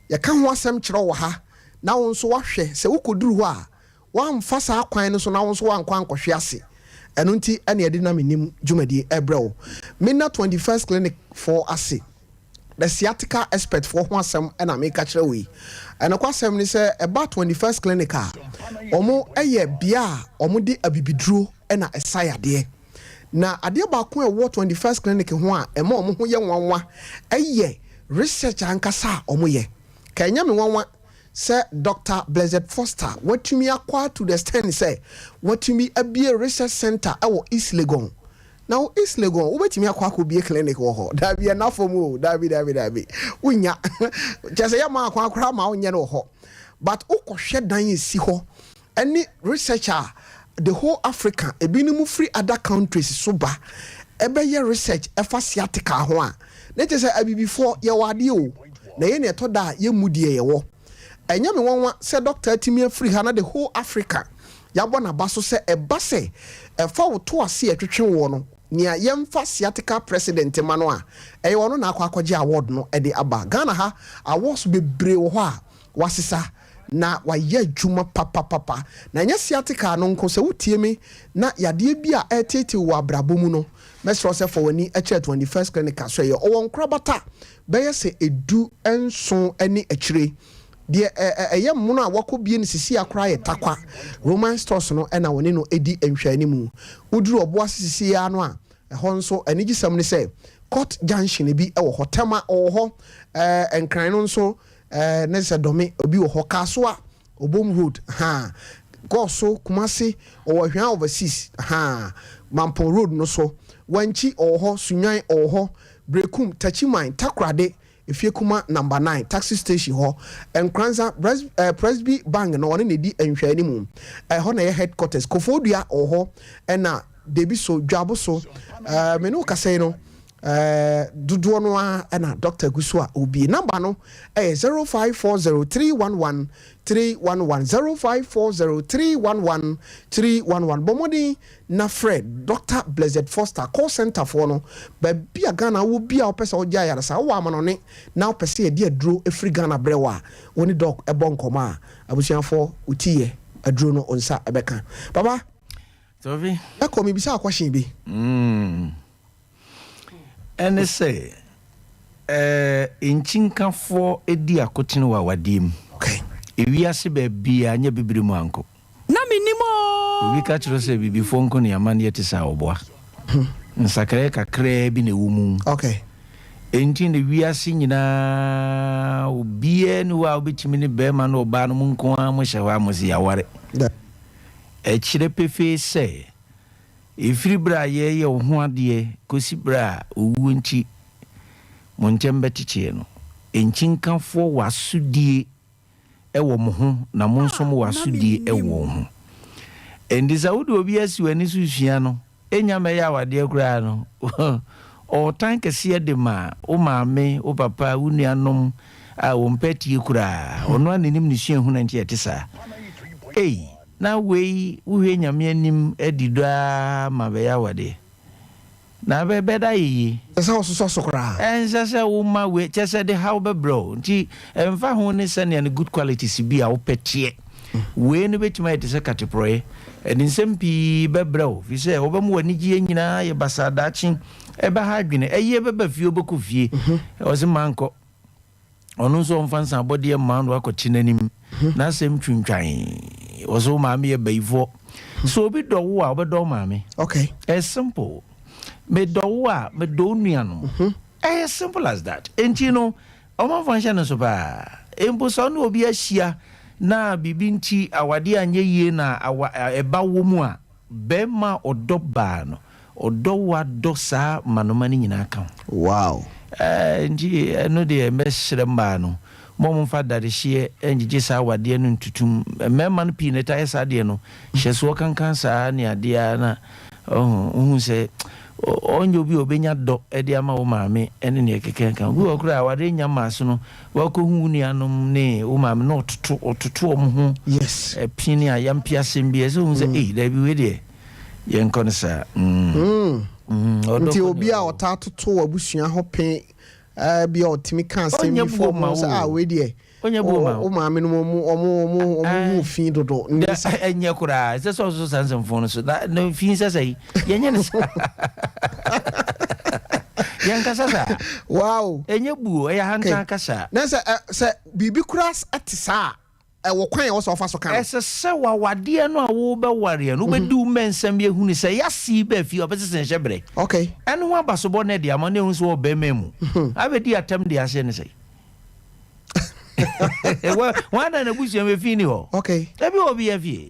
Yɛka ho asɛm kyerɛ wo wɔ ha, na wo nso woahwɛ sɛ wokɔduru hɔ a, woamfa saa kwan no so na wo nso woankɔ ankɔhwe ase. Ɛno nti na yɛde Na Mennim dwumadie rebrɛ wo. Menna 21st Clinic foɔ ase. The Sciatica Expert foɔ ho asɛm na meka kyerɛ wo yi. Nokwasɛm ne sɛ ɛba 21st Clinic a, wɔyɛ bea a wɔde abibiduro na ɛsa yadeɛ. Na adeɛ baako a ɛwɔ 21st Clinic ho a ɛma wɔn ho yɛ nwanwa yɛ research ankasa a wɔyɛ. Ka ɛnyɛ me nwanwa sɛ Doctor Blessed Foster watumi akɔ to the extent sɛ watumi abue research center wɔ East Legon. Na wɔ East Legon wobɛtumi akɔ akɔbue clinic wɔ hɔ? Daabi, ɛnna fam o, daabi, daabi, daabi. Wonnya. Kyerɛ sɛ yɛmma akwan koraa ma wonyɛ no wɔ hɔ. But wokɔhwɛ dan a ɛsi hɔ ɛne research a the whole Africa ebinom firi other countries so ba ɛbɛyɛ research ɛfa sciatica ho a, na kyerɛ sɛ abibifoɔ yɛwɔ adeɛ o, na yɛn na ɛtɔ da a yɛmmu deɛ yɛwɔ. Ɛnyɛ me nwanwa sɛ doctor atumi afiri ha na the whole Africa yɛabɔ n'aba so sɛ ɛba sɛ ɛfa wo to ase a ɛtwetwe woɔ no, nea yɛmfa sciatica president ma no a, ɛyɛ ɔno na akɔ akɔgye award no de aba. Ghana ha awards bebree wɔ hɔ a Wasesa na wayɛ adwuma papapapa. Na ɛnyɛ sciatica no nko, sɛ wotie me na yadeɛ bi a ɛreteetee wo wɔ abrabɔ mu no, mɛsrɛ wo sɛ fa w'ani kyerɛ 21st Clinic asoɛeɛ. Ɔwɔ nkorabata bɛyɛ sɛ ɛdu nson ne akyire. Deɛ ɛyɛ mono a wakɔbie no sisi ara koraa yɛ Tarkwa Roman Stores no na wɔne no di nhwɛanimu. Woduru Ɔboase sisi ara no a, Ɛhɔ nso, anigyesɛm ne sɛ, Court Junction bi wɔ hɔ, Tema wɔ hɔ, ɛɛ Nkran no nso, ɛɛ ne sɛ Dome obi wɔ hɔ, Kasoa, Obom Road, haa, Goso, Kumasi, ɔwɔ Ahwea Overseas, haa, Mampong Road no so, Wankyi ɔwɔ hɔ, Sunyani ɔwɔ hɔ, Berekum, Takyiman, Takorade, Efiekuma Number 9 Taxi Station hɔ, Nkoranza, Bres eh, Presby Bank no ɔne na edi nhwɛanimu. Ɛhɔ na ɛyɛ headquarters. Koforidua wɔ hɔ ɛna Debiso, Dwaboso. Eh, me ne wo kasa yi no, eh, dodoɔ no ara ɛna doctor gu so a ɔrebie. Number no ɛyɛ 0540311311, 0540311311. Bɔ mmɔden na frɛ Dɔkta Blessed Foster, call centre foɔ no, baabi a Ghana wowɔ biara a wopɛ sɛ wogye ayaresa, wowɔ amanɔne na wopɛ sɛ yɛde aduro firi Ghana brɛ wo a, wo ne Doc bɔ nkɔmmɔ a, abusuafoɔ, wo ti yɛ, aduro no wo nsa bɛka. Papa, Tofi. Mɛkɔ, mebisa wo question bi. Mm. Ɛne sɛ, eh, nkyinkafoɔ di akotene wɔ awadeɛ mu. Okay. Ewiase baabiara, nyɛ bibire mu anko. Na mennim oo. Obi ka kyerɛ wo sɛ abibifoɔ nko ne amanneɛ te saa a, ɔboa. Nsakraeɛ kakraa bi na ɛwɔ mu. Okay. Enti na wiase nyinaa obiara nni hɔ a wobɛtumi ne barima ne ɔbaa no mo nko ara mohyɛ hɔ a mose yɛaware. Ɛkyerɛ pefee sɛ, ɛfiri berɛ a yɛreyɛ wo ho adeɛ kɔsi berɛ a owuo nti mo ntam bɛkyekyeɛ no, nkyinkafoɔ wɔ asodie wɔ mo ho na mo nso mowɔ Ah, na asodie wɔ mennim. wɔn ho. Enti sɛ wode obi asi w'ani so resua no, ɛnnya mmɛyɛ awadeɛ koraa no, ɔtan kɛseɛ de ma wo maame, wo papa, wo nuanom a wɔmpɛ atie koraa. Ɔno ara na ɛnim ne suahunu a nti ɛte saa. Ei! Na wei wohwɛ Nyame anim adi dɔ ara ma bɛyɛ awadeɛ. Na bɛ bɛda ayɛ yie. Ɛnsɛ sɛ wososɔ so koraa. Ɛnsɛ sɛ woma wei, kyerɛ sɛ ɛde haw bɛbrɛ wo. Nti ɛmfa ho ne sɛnea ne good qualities bi a wopɛ teɛ, wei no bɛtumi ayɛ te sɛ kateporɔeɛ. Ɛde nsɛm pii bɛbrɛ wo, firi sɛ wɔbɛma w'anigyeɛ nyinaa ayɛ basaa daakye. Ɛbɛha adwene. Ayie bɛba fie, wobɛkɔ fie. Ɔse mankɔ. Ɔno nso ɔmfa nsabɔdeɛ mma no akɔte n'anim. N'asɛm twintwan. Ɔsɛ wo maame yɛ bayifoɔ. Sɛ obi dɔ wo a, ɔbɛdɔ wo maame. Okay. Ɛyɛ simple. Medɔ wo a, medɔ wo nuanom. Ɛyɛ simple as that. Enti no, ɔmanfoɔ nhyɛ no nso paa. Mpo sɛ ɔne obi ahyia na biribi nti awadeɛ anyɛ yie na awa ɛba wɔ mu a, Bɛɛma a ɔdɔ baa no, ɔdɔ wo adɔ saa manoma no nyinaa ka ho. Wow. Ɛɛ nti ɛno deɛ mɛsrɛ mmaa no, mo a momfa dadehyeɛ ngyegye saa awadeɛ no ntutum. Mmarima no pii na ɛtaa yɛ saa adeɛ no, hyɛsoɔ kankan saa ne adeɛ ara na ɔho, wohu sɛ ɔnyɛ obi a ɔbɛnya dɔ de ama wo maame ne deɛ ɛkeka ka ho. Obi wɔ hɔ koraa a awadeɛ nnya mmaa so no, Woakɔhu wo nuanom ne wo maame na ɔtoto ɔtoto wɔn ho Yes. pin ne ayampi asɛm bi ɛsɛ ohun sɛ ei daabi wei deɛ yɛnkɔ no saa. Mm. Mm, ɔdɔ Nti kɔ ne obi a ɔdɔ. ɔtaa toto w'abusua ho pen eh, bi a ɔtumi ka asɛm Ɔnyɛ bi buo fam ma sɛ wo ah o. wei deɛ Ɔnyɛ buo ma wo wo. maame no ɔmo ɔmo ɔmo ɔmo ho fi dodo ne Da, sa. ɛnyɛ koraa ɛsɛ sɛ ɔsoso saa nsɛmfo no so na na fi nsɛ sɛ yɛnyɛ no saa yɛnkasa saa Wow. ɛnyɛ buo ɛyɛ Okay. ahantan kasa. Na sɛ ɛ sɛ biribi koraa ɛte saa a ɛwɔ kwan a ɛwɔ sɛ ɔfa so ka no. Ɛsɛ sɛ wawadeɛ no a wobɛwareɛ no wobɛdi wo mmɛnsɛm yɛhunu sɛ yɛase baa fie a ɔbɛsese nhyɛ berɛ Okay. ɛno ho abasobɔ no ɛde ama no ɛhu sɛ wɔ bɛrima mu abɛdi atɛm de aseɛ ne sɛ wɔn na n'abusua mu efi ni hɔ. Okay. Ebi wɔ obi afie.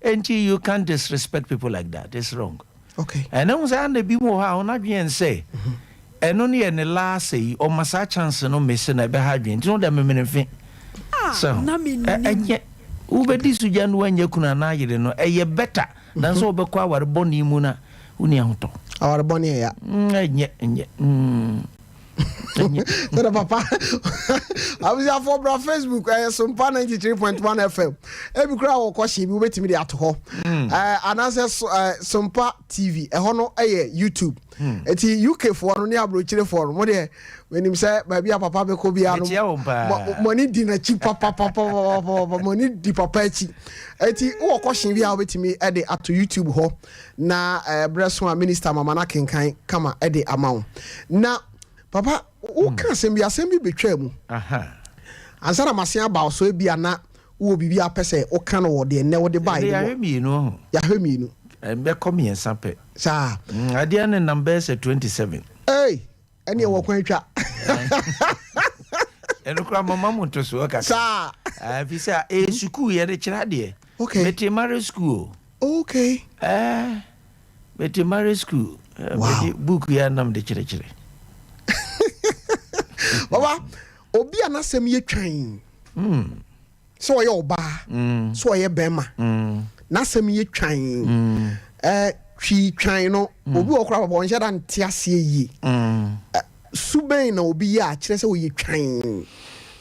Enti you can't disrespect people like that. It's wrong. Okay. Ɛna ho saa na ebi mu wɔ hɔ a wɔn adwene yɛn sɛ ɛno no yɛ ne last yi ɔma saa chance no mese na ɛbɛha adwene nti no deɛ memene mfe. So ɛnyɛ wobɛdi sugya no wanyɛ kunu anaa yere no ɛyɛ better nanso wobɛkɔ aware bɔne mu na wonni ahotɔ. Aware bɔne ɛya. Ɛnyɛ ɛnyɛ. Sɛdɛ papa abusuafoɔ bra Facebook ɛyɛ Sompa 93.1 FM ebi koraa wɔ kɔhye bi wobɛtumi de ato hɔ hmm. anaasɛ Sompa TV ɛhɔ no ɛyɛ YouTube hmm. eti UK foɔ no ne aburokyirefoɔ no mo deɛ menim sɛ baabi a papa bɛkɔ biara no mo ani di n'akyi papapapapapa mo ani di papa akyi eti wɔ kɔhye bi a wobɛtumi de ato YouTube hɔ Na berɛ so a minister mama no akenkan kama de ama wo. Na papa woka asɛm bi, asɛm bi bɛtwaa mu. Ansa na masen aba wo so ebia na wowɔ biribi a wopɛ sɛ woka no wɔ deɛ nnɛ wode baeɛ no mu. Yɛahwɛ mmienu ɔho. Yɛahwɛ mmienu. Ɛbɛkɔ mmiɛnsa pɛ. Saa. Adeɛ no nam bɛyɛ sɛ 27. Ei! Ɛneɛ wɔ kwan twa. Ɛno koraa mama mo ntosoɔ kakra. Saa. Ɛfiri sɛ ɛyɛ sukuu yɛde kyerɛ adeɛ. Okay. Mete marriage school o. Okay. Eh, mete marriage school. Eh, wow. Mede book yi anam de kyerɛkyerɛ. Baba, obi a n'asɛm yɛ twan. Mm. Sɛ ɔyɛ ɔbaa, mm. sɛ ɔyɛ bɛrima. Mm. N'asɛm yɛ twan. Mm. Eh, twi twan no, mm. obi wɔ koraa papa ɔnhyɛ da nte aseɛ yie. Mm. Eh, su bɛn na obi yɛ a kyerɛ sɛ ɔyɛ twan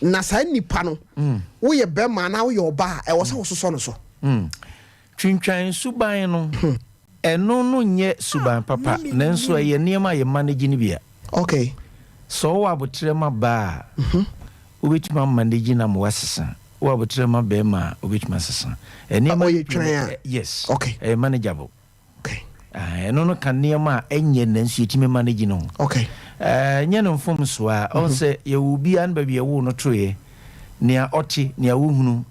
na saa nipa no mm. woyɛ bɛrima anaa woyɛ ɔbaa a ɛwɔ sɛ wososɔ no so. Mm. Twintwan suban no, ɛno no nyɛ suban papa, nanso ɛyɛ nneɛma a yɛ manage no bi a. Okay. Sɛ ɔwɔ aboterɛ ma baa a, mhm. wobɛtumi amanage no ama wasesa. Wowɔ aboterɛ ma bɛrima a, wobɛtumi asesa. Nneɛma ɔyɛ twan a? Yes. Okay. Ɛyɛ manageable. Okay. Ah, ɛno no ka nneɛma a ɛnyɛ nanso yɛtumi manage no ho. Okay. Eh, nyɛ no mfomsoɔ a, ɔn mhm. sɛ yɛwɔ obiara no baabi ɛwoo no toeɛ, nea ɔte, nea wohunu.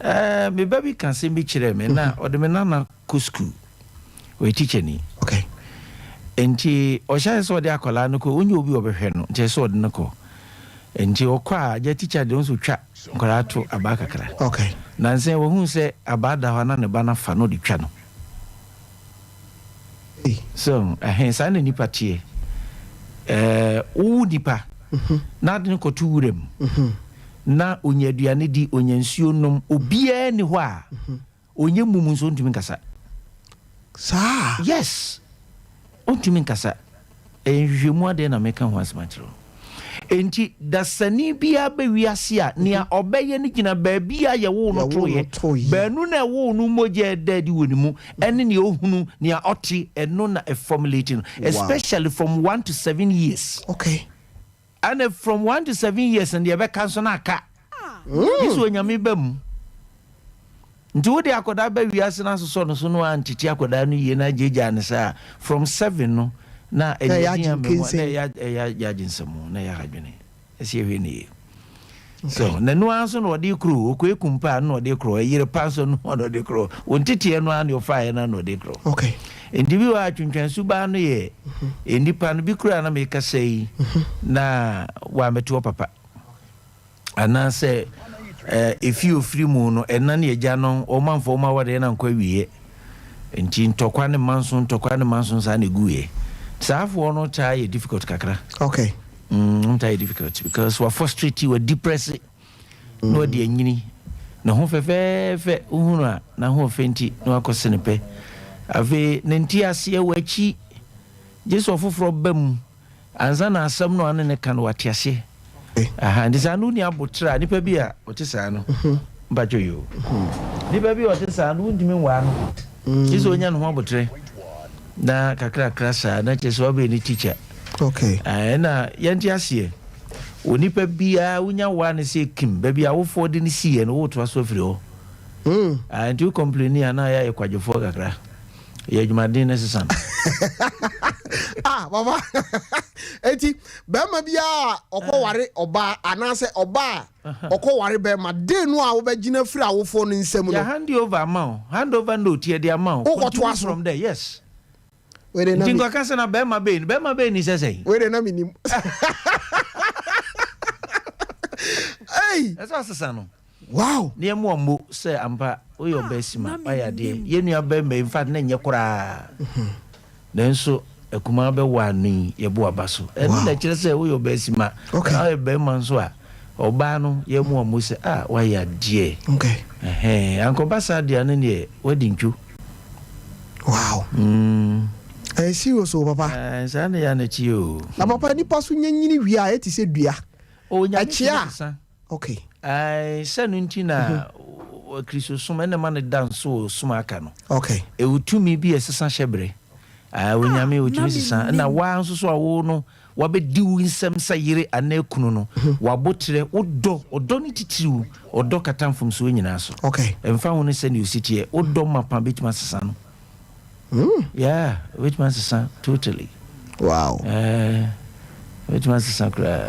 Eh, me ba bi ka asɛm bi kyerɛɛ me, na mhm. ɔde me nana kɔ sukuu. Ɔyɛ tikyani. Okay. Nti ɔhyɛ sɛ ɔde akwadaa no kɔ, ɔnyɛ obi ɔbɛhwɛ no, nti ɛsɛ ɔde no kɔ. Nti ɔkɔ a, agya tikya deɛ ɔnso twa nkwadaa to abaa kakra. Okay. Nansa wɔhuu sɛ abaa da hɔ a na ne ba no afa na ɔde twa no. So ɛhe saa na nipa teɛ. Ɛɛ wowo nipa mhm. na ade no kɔto wuram mhm. na onya aduane di onya nsuo nom obiara ni hɔ a mhm. ɔnyɛ mum nso ɔntumi nkasa. Saa. Yes ɔntumi nkasa. Ɛyɛ nhwehwɛmu adeɛ na meka ho asɛm akyerɛ wo. Enti dasani biara ba wiase a, nea ɔbɛyɛ no gyina baabi a yɛwoo no toeɛ. Baanu no a ɛwoo no mogya a ɛda adi wɔ ne mu ne nea ɔhunu, nea ɔte, ɛno na ɛformulate no. Especially from 1 to 7 years. Ɛna from 1 to 7 years no deɛ ɛbɛka nso na aka. Gye sɛ Onyame ba mu. Nti wode akwadaa ba wiase no asosɔ no so no antete akwadaa no yie na agyaagyaa no saa a, from 7 no na ɛyɛ aniɔden ama mu a, na ɛyɛ ɛyɛ agye nsɛm na ɛyɛ adwene. Ɛsɛ yɛhwɛ no yie. So na ɛno ara nso na ɔde koro, ɔkɔ ekum pa a na ɔde koro, ɛyere pa nso no na ɔde koro, wɔn nteteɛ no ara na ɔfaeɛ no na ɔde koro. Nti bi wɔ hɔ a twentwɛn suban no yɛ nnipa no bi koraa na mekasa yi na wɔammɛto ɔpapa. Anaasɛ efie a ofiri mu no, ɛna ne agya no, wɔamfa wɔn awareɛ no ankɔ awieɛ. Nti ntɔkwa ne manso, ntɔkwa ne manso saa na ɛguiɛ. Saa afoɔ no taa yɛ difficult kakra. Wɔn taa yɛ difficult because wa frustrate, wa depress, na wɔde anyini. Ne ho fɛfɛɛfɛ, wohunu a, n'ahoɔfɛ nti na wakɔ sene pɛ. Afei ne nteaseɛ wɔ akyi, gye sɛ ɔfoforɔ ba mu. Ansa na asɛm no a ɔne no ka no wate aseɛ. Aha, nti saa no wonni aboterɛ a, nipa bi a ɔte saa no, mpakyɛ yi o, nipa bi a ɔte saa no wontumi nwaa no. Gye sɛ onya ne ho aboterɛ na kakrakra saa na kyerɛ sɛ wabɛyɛ ne teacher. Ɛna yɛnte aseɛ, onipa biara wonya waa no sɛ kim, baabi a awofoɔ de no siiɛ no wotoa so afiri hɔ. Nti wo complaini a na ayɛ kwadwofoɔ kakra. Yɛ adwumaden na sesa no. Ah, papa. Eti bɛrima biara ɔkɔ ware ɔbaa anaasɛ ɔbaa ɔkɔ ware bɛrima de no a wobɛgyina firi awofoɔ no nsam no. Yɛ hand over ama wo. Hand over note yɛ de ama wo. Wokɔtoa Continue so. from there, yes. Wei de na Nti mi. nkɔka sɛ na bɛrima bɛyi no, bɛrima bɛyi ni sɛ sɛn? Wei de na mi nim. Hey! Ɛsɛ ɔsesa no. Wow! Na yɛmmoa mmo sɛ ampa woyɛ ɔbaasima, woayɛ adeɛ. Yɛn nua barima yi, in fact, na ɛnyɛ koraa. Nanso akumaa bɛwɔ ano yi, yɛbɔ w'aba so. Ɛno na ɛkyerɛ sɛ woyɛ ɔbaasima. Na woyɛ barima nso a, ɔbaa no, yɛmmoa mmo sɛ, ah, woayɛ adeɛ. Ɛhɛn, ankɔba saa deɛ a, no deɛ, woadi ntwo. Wow. Ɛyɛ serious o, papa. Ɛɛ, saa na ɛyɛ a na ɛteɛ o. Na papa, nipa so nyanyini wie a, ɛte sɛ dua. Oh, Nyame Ɛkyea tumi a. sesa. Okay. Ae, sɛ no nti na Kristosom ɛna ɛma no da nso wɔ som a aka no. Okay. Ɛwɔ tumi bi a ɛsesa hyɛbrɛ. Ae, Onyame ɔtumi sesa. Ɛna waa nso so a wo no, wabɛdi wo nsam sɛ yere anaa kunu no, w'aboterɛ, wo dɔ, ɔdɔ ne titiriw, ɔdɔ kata mfomsoɔ nyinaa so. Okay. Ɛmfa ho ne sɛnea ɔsi teɛ, wo dɔ mapa bɛtumi asesa no. Yeah, obetumi asesa totally. Wow. Eh, obetumi asesa koraa.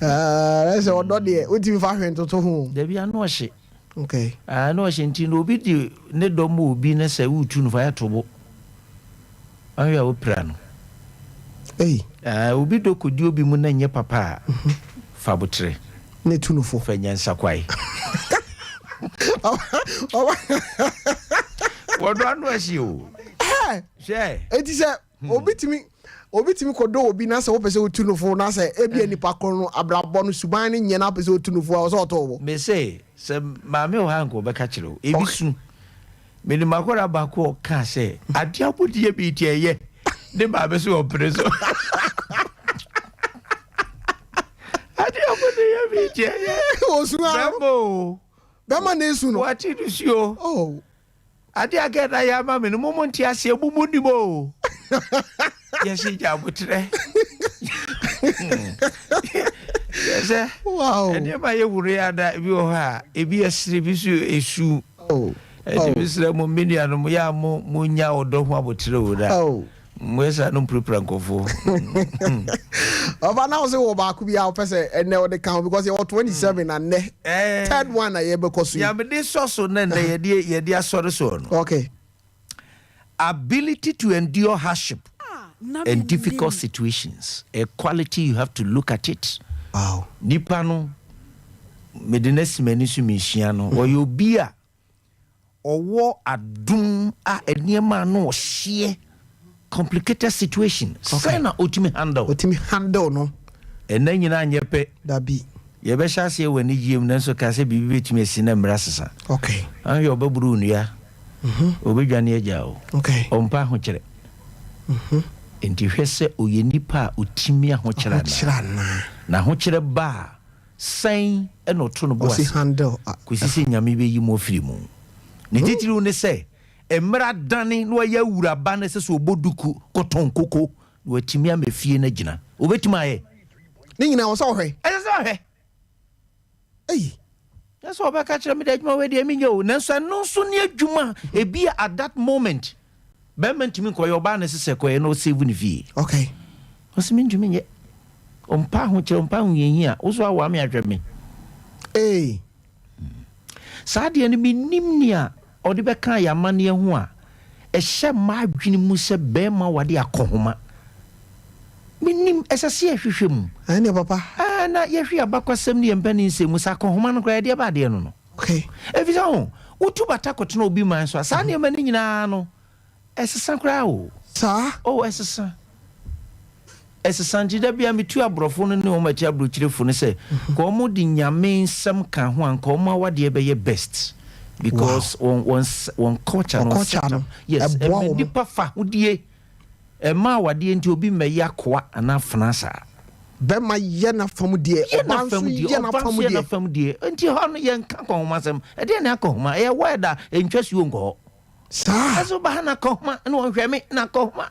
Eh, sɛ ɔdɔ deɛ wotumi fa hwɛ ntoto ho. Dabi ano ɔhye. Okay. Ah, ano ɔhye nti na obi de ne dɔ ma obi na sɛ wotu no fa yɛ to bo. Ahwɛ a wopira no. Ei. Ah, obi dɔ kɔdi obi mu na nyɛ papa a, fa aboterɛ. Ne tu no fo. Fa nyansa kwae. Wɔdɔ ano ahye o. Hwɛ. Eti sɛ obi tumi obi tumi kɔdɔ obi na sɛ wopɛ sɛ wotu no fo na sɛ ebia nipa koro no abrabɔ no suban no nyɛ na wopɛ sɛ wotu no fo a ɔsɛ ɔtɔ wo. Me se sɛ maame wɔ ha nka ɔbɛka kyerɛ wo. Ebi su. Menim akwadaa baako a ɔkaa sɛ adeɛ abɔdeɛ bi ti ɛyɛ ne maame so ɔpere so. Adeɛ abɔdeɛ bi ti ɛyɛ. Osu ara. Bɛma o. Bɛma na esu no. Wate no si o. Oh. Adeɛ a kɛn na yɛ ama me no mo mo nte aseɛ mo mo nim o. Yɛsi gya abotrɛ. Yɛsɛ. Wow. Nneɛma yɛ wuro yɛ ada ebi wɔ hɔ a ebi ɛsere ebi nso esu. Oh. Ɛti mi srɛ mo me nuanom yɛ a mo mo nya ɔdɔ ho abotrɛ o da. Oh. Mo yɛ saa no mpirapira nkurɔfoɔ. Ɔba na ɔsɛ wɔ baako bi a ɔpɛ sɛ ɛnɛ ɔde ka ho because yɛwɔ 27 na nnɛ Eh. third one na yɛbɛkɔ so yi. Nyamede sɔ so na nnɛ yɛde yɛde asɔre soɔ no. Okay. Ability to endure hardship na and difficult mennim. situations, a quality you have to look at it. Wow. Nipa no, mede no asi m'ani so meresua no, ɔyɛ obi a ɔwɔ adom a nneɛma a na ɔhyeɛ complicated situation sɛn na ɔtumi handle. Ɔtumi handle no. Ɛnna nyinaa nyɛ pɛ. Dabi. Yɛbɛhyɛ aseɛ wɔ anigyeɛ mu nanso ka sɛ biribi bɛtumi asi na mmerɛ asesa. Okay. Ahwɛ ɔbɛboro nnua, ɔbɛdwane agya o. Okay. Ɔmpa ahokyerɛ. Enti hwɛ sɛ ɔyɛ nipa a ɔtumi ahokyerɛ Ahokyerɛ anaa. anaa. Na ahokyerɛ ba a, sɛn na ɔto no bo Ɔsi ase handle a. kɔsi sɛ Nyame bɛyi mo afiri mu. Ne titiriw ne sɛ, mmerɛ adane na wayɛ awuraba na ɛsɛ sɛ ɔbɔ duku kɔtɔn koko na watumi ama fie no agyina. Ɔbɛtumi ayɛ? Ne nyinaa wɔ sɛ ɔhwɛ. Ɛsɛ sɛ ɔhwɛ. Ei. Nyɛ sɛ ɔbɛka kyerɛ me dɛ adwuma wei deɛ menyɛ o, nanso ɛno nso ne adwuma a ebia at that moment bɛrima ntumi nkɔyɛ, ɔbaa na ɛsɛ sɛ kɔyɛ na ɔsave ne fie. Okay. Ɔse mentumi nyɛ. Ɔmpa ahokyerɛ, ɔmpa ahohiahia, wo so awoa me ahwɛ me. Ei. Saa deɛ no mennim nea ɔde bɛka yɛn amanneɛ ho a, ɛhyɛ mmaa adwene mu sɛ barima wade akɔnhoma. Mennim, ɛsɛ sɛ yɛhwehwɛ mu. Ɛnneɛ papa. Ɛɛ, na yɛhwɛ yɛn abakwasɛm ne yɛn mpanin nsɛm mu sɛ akɔnhoma no koraa yɛde ɛba adeɛ no no. Okay. Ɛfiri sɛ ho, wotu bata kɔtena obi man so a, saa nneɛma no nyinaa no, Ɛsesa koraa o. Saa? Oh, ɛsesa. Ɛsesa nti da biara metu aborɔfo no ne wɔn akyi aburokyirefo no sɛ nka wɔn de Nyame nsɛm ka ho a nka wɔn awadeɛ bɛyɛ best because wɔn wɔn wɔn culture no Culture no, yes, ɛboa ɛma wɔn. nipa fa hodie. Ɛma awadeɛ nti obi mmɛyɛ akoa anaa afenaa saa. Bɛma yɛ n'afam deɛ, Yɛ ɔbaa nso n'afam deɛ, yɛ ɔbaa n'afam nso yɛ deɛ. n'afam deɛ. Nti hɔ no yɛnka akɔnhomasɛm. Ɛdeɛn ne akɔnhoma? Ɛyɛ word a ɛntwa suo nkɔ hɔ. Saa. Ɛso ba ha na kɔhoma na ɔnhwɛ me na kɔhoma.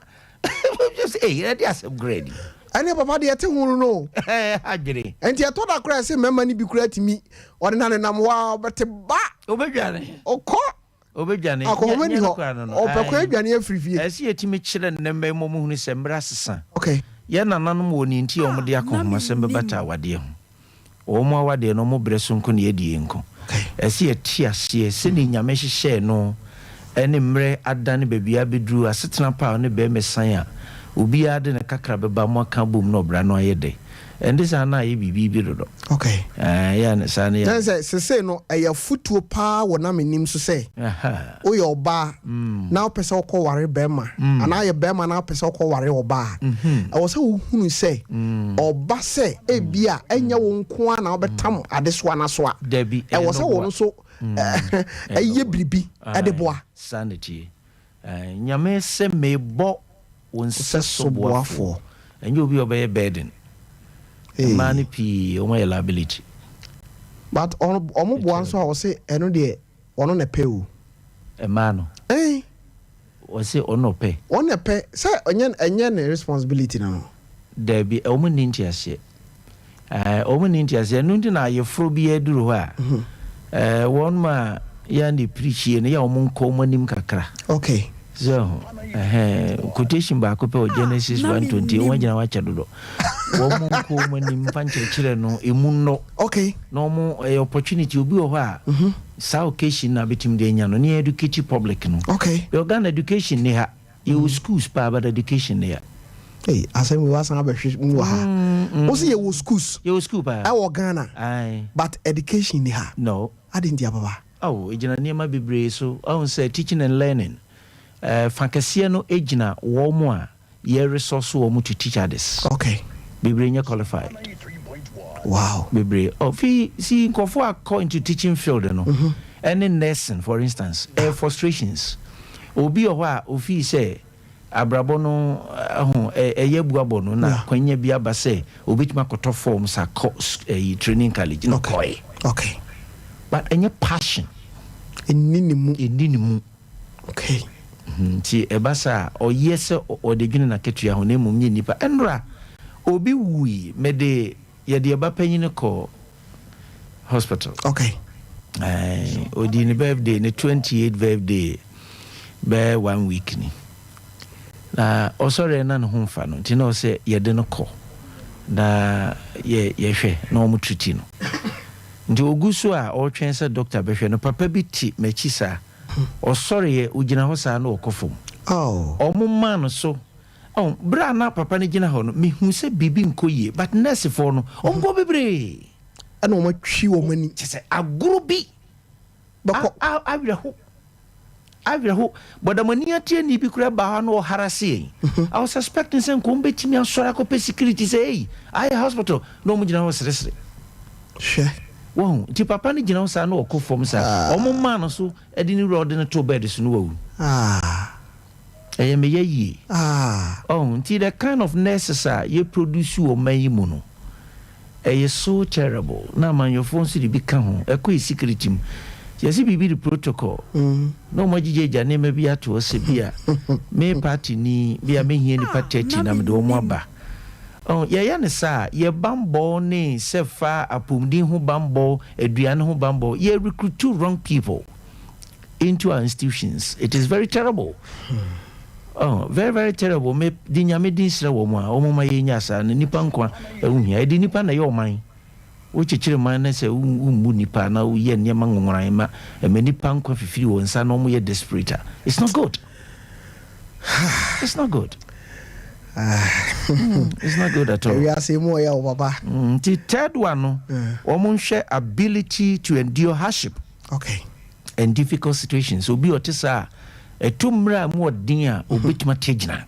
Ee, ɛde asɛm koraa ni. Ɛne papa deɛ ɛte ho no no. Adwene. Nti ɛtɔ da koraa sɛ mmarima no bi koraa tumi ɔde na nenam hɔ a ɔbɛte ba. Obɛdwane. Ɔkɔ. Obɛdwane. Akɔhoma ni hɔ. Ɔpɛ kwan adwane afiri fie. Ɛsɛ yɛtumi kyerɛ nnɛ mma yi ma wɔhunu sɛ mmerɛ asesa. Okay. Yɛn nananom wɔ nea nti a wɔde akɔnhomasɛm bɛbata awadeɛ ho. Wɔn awadeɛ no, wɔn berɛ so nko na yɛdi yɛn nko. Ɛsɛ yɛte aseɛ sɛdeɛ Nyame hyehyɛɛ no ne mmerɛ adane baabi a abɛduru, asetena pa a ɔne bɛɛma san a obiara de ne kakra bɛba mo aka abom na ɔbra no ayɛ dɛ. Ɛnde saa na ayɛ biribi bi dodo. Okay. Ɛɛ, yɛ a saa no yɛ. Kyerɛ sɛ sesei no ɛyɛ afutuo paa wɔ na menim so sɛ woyɛ ɔbaa na wopɛ sɛ wokɔ ware bɛrima anaa yɛ bɛrima na wopɛ sɛ wokɔ ware ɔbaa a, ɛwɔ sɛ wohunu sɛ ɔba sɛ ebia ɛnyɛ wo nko ara na wobɛtam adesoa no asoa. Dabi, ɛyɛ Ɛwɔ sɛ no wɔn boa. nso ɛyɛ biribi de boa. Saa na ɛteɛ. Nyame se mebɔ wo nsɛso boafoɔ. Ɛnyɛ obi a ɔbɛyɛ burden. Mmaa no pii wɔn ayɛ liability. But ɔmo boa nso a ɔse ɛno deɛ ɔno na ɛpɛ o. Mmaa no. Ɛn. Ɔse ɔno na ɔpɛ. Ɔno na ɛpɛ sɛ ɛnyɛ ɛnyɛ ne responsibility no no. Dabi wɔn nni nteaseɛ. Ɛɛ, wɔn nni nteaseɛ. Ɛno nti na ayeforɔ biara duru hɔ a, ɛɛ, wɔn a yɛn de preachie no, yɛ a wɔn nkɔ wɔn anim kakra. Okay. So ho, ɛhɛn, quotation baako pɛ wɔ Genesis 1:20, wɔn agyina hɔ akyɛ dodo. Wɔn nkɔ wɔn anim mfa nkyerɛkyerɛ no emu nnɔ. Okay. Na wɔn ɛyɛ opportunity obi wɔ hɔ a, saa occasion na abɛtumi de anya no, ne educate public no. Okay. Yɛ Ghana education ni ha. Yɛwɔ schools paa but education ne ya. Ei asɛm wei wasan abɛhwe mu wɔ ha. Wo se yɛwɔ schools. Yɛwɔ school paa. Ɛwɔ Ghana. Aye. But education ni ha. No. Adɛn ntia papa? Oh, egyina nneɛma bebree so. Wahu sɛ teaching and learning, eh, fa kɛseɛ no gyina wɔn a yɛ resource wɔn to teach others. Okay. Bebree nyɛ qualified. Wow. Bebree. Oh, fi si nkurɔfoɔ a kɔ into teaching field no, ɛne nursing for instance, ɛyɛ frustrations. Obi wɔ hɔ a ofii sɛ abrabɔ no ho ɛyɛ abu abɔ no na kwanya bi aba sɛ obetumi akɔtɔ forms akɔ ɛyi training college na ɔkɔe. Okay. But ɛnyɛ passion. Ɛnni ne mu. Ɛnni ne mu. Okay. Nti ɛba saa a ɔyɛ sɛ ɔde dwene n'akatua ho na mmom nyɛ nnipa. Ɛnora obi wui mede Yɛde yɛn ba panyin kɔ hospital. Okay. Ɛɛ odi ne birthday ne 28 birthday bɛyɛ one week ni. Na ɔsɔre na ne ho mfa no nti na ɔsɛ yɛde no kɔ na yɛ yɛhwɛ na wɔn treat no. Nti ogu so a ɔretwɛn sɛ doctor bɛhwɛ no papa bi te m'akyi saa. Ɔsɔreɛ ogyina hɔ saa na ɔkɔ fam. Oh. Wɔn maa no so. Oh, bere a na papa no gyina hɔ no, mihuu sɛ biribi nkɔ yie, but nɛɛsefoɔ no, wɔn kɔ bebree. Ɛna wɔn atwi wɔn ani. Kyɛ sɛ agorɔ bi. Bɛkɔ. A, a, awerɛho. Awerɛho. Bɔdamani atiani bi koraa baa hɔ na ɔharase yɛn. Mhm. I was expecting sɛ nka wɔn bɛtumi asɔre akɔpɛ security sɛ, ei, ayɛ hospital, na wɔn gyina hɔ seresere. Hwɛ. Wahu, nti papa no gyina hɔ saa na ɔkɔ fam saa. Ah. Wɔn maa no so de ne wura ɔde no too bɛɛde so na wawu. Ah. Ɛyɛ me ya yie. Ah. Ɔho, nti the kind of nurses a yɛ produce wɔ ɔman yi mu no, ɛyɛ so terrible. Na amanyɔfoɔ nso de bi ka ho, ɛkɔ yɛ security mu. Yɛse biribi de protocol, na wɔn agyigya gya nneɛma bi ato hɔ sɛ bi a me party ni, bi a mɛhia nipa Ah, 30 na na mede wɔn mennim. aba. Ɔho, yɛyɛ no saa a, yɛ banbɔ ne sɛ fa apɔmuden ho banbɔ, aduane ho banbɔ, yɛ recruit wrong people into our institutions. It is very terrible. Oh, very very terrible. Me di Nyame din srɛ wɔn a wɔn ma yɛnya saa no, nipa nkwa ɛho hia. Ɛde nipa na ɛyɛ ɔman. Wokyekyere man na sɛ wommu nipa na woyɛ nneɛma nwonworan ma ɛma nipa nkwa fifiri wɔn nsa na wɔn yɛ desperate a, it's not good. It's not good. It's not good at all. Ewiase mu ɔyɛ wo papa. Nti third one no, wɔn nhwɛ ability to endure hardship and difficult situations. Obi a ɔte saa a, ɛto mmerɛ a mu ɔden a, obetumi ate agyina.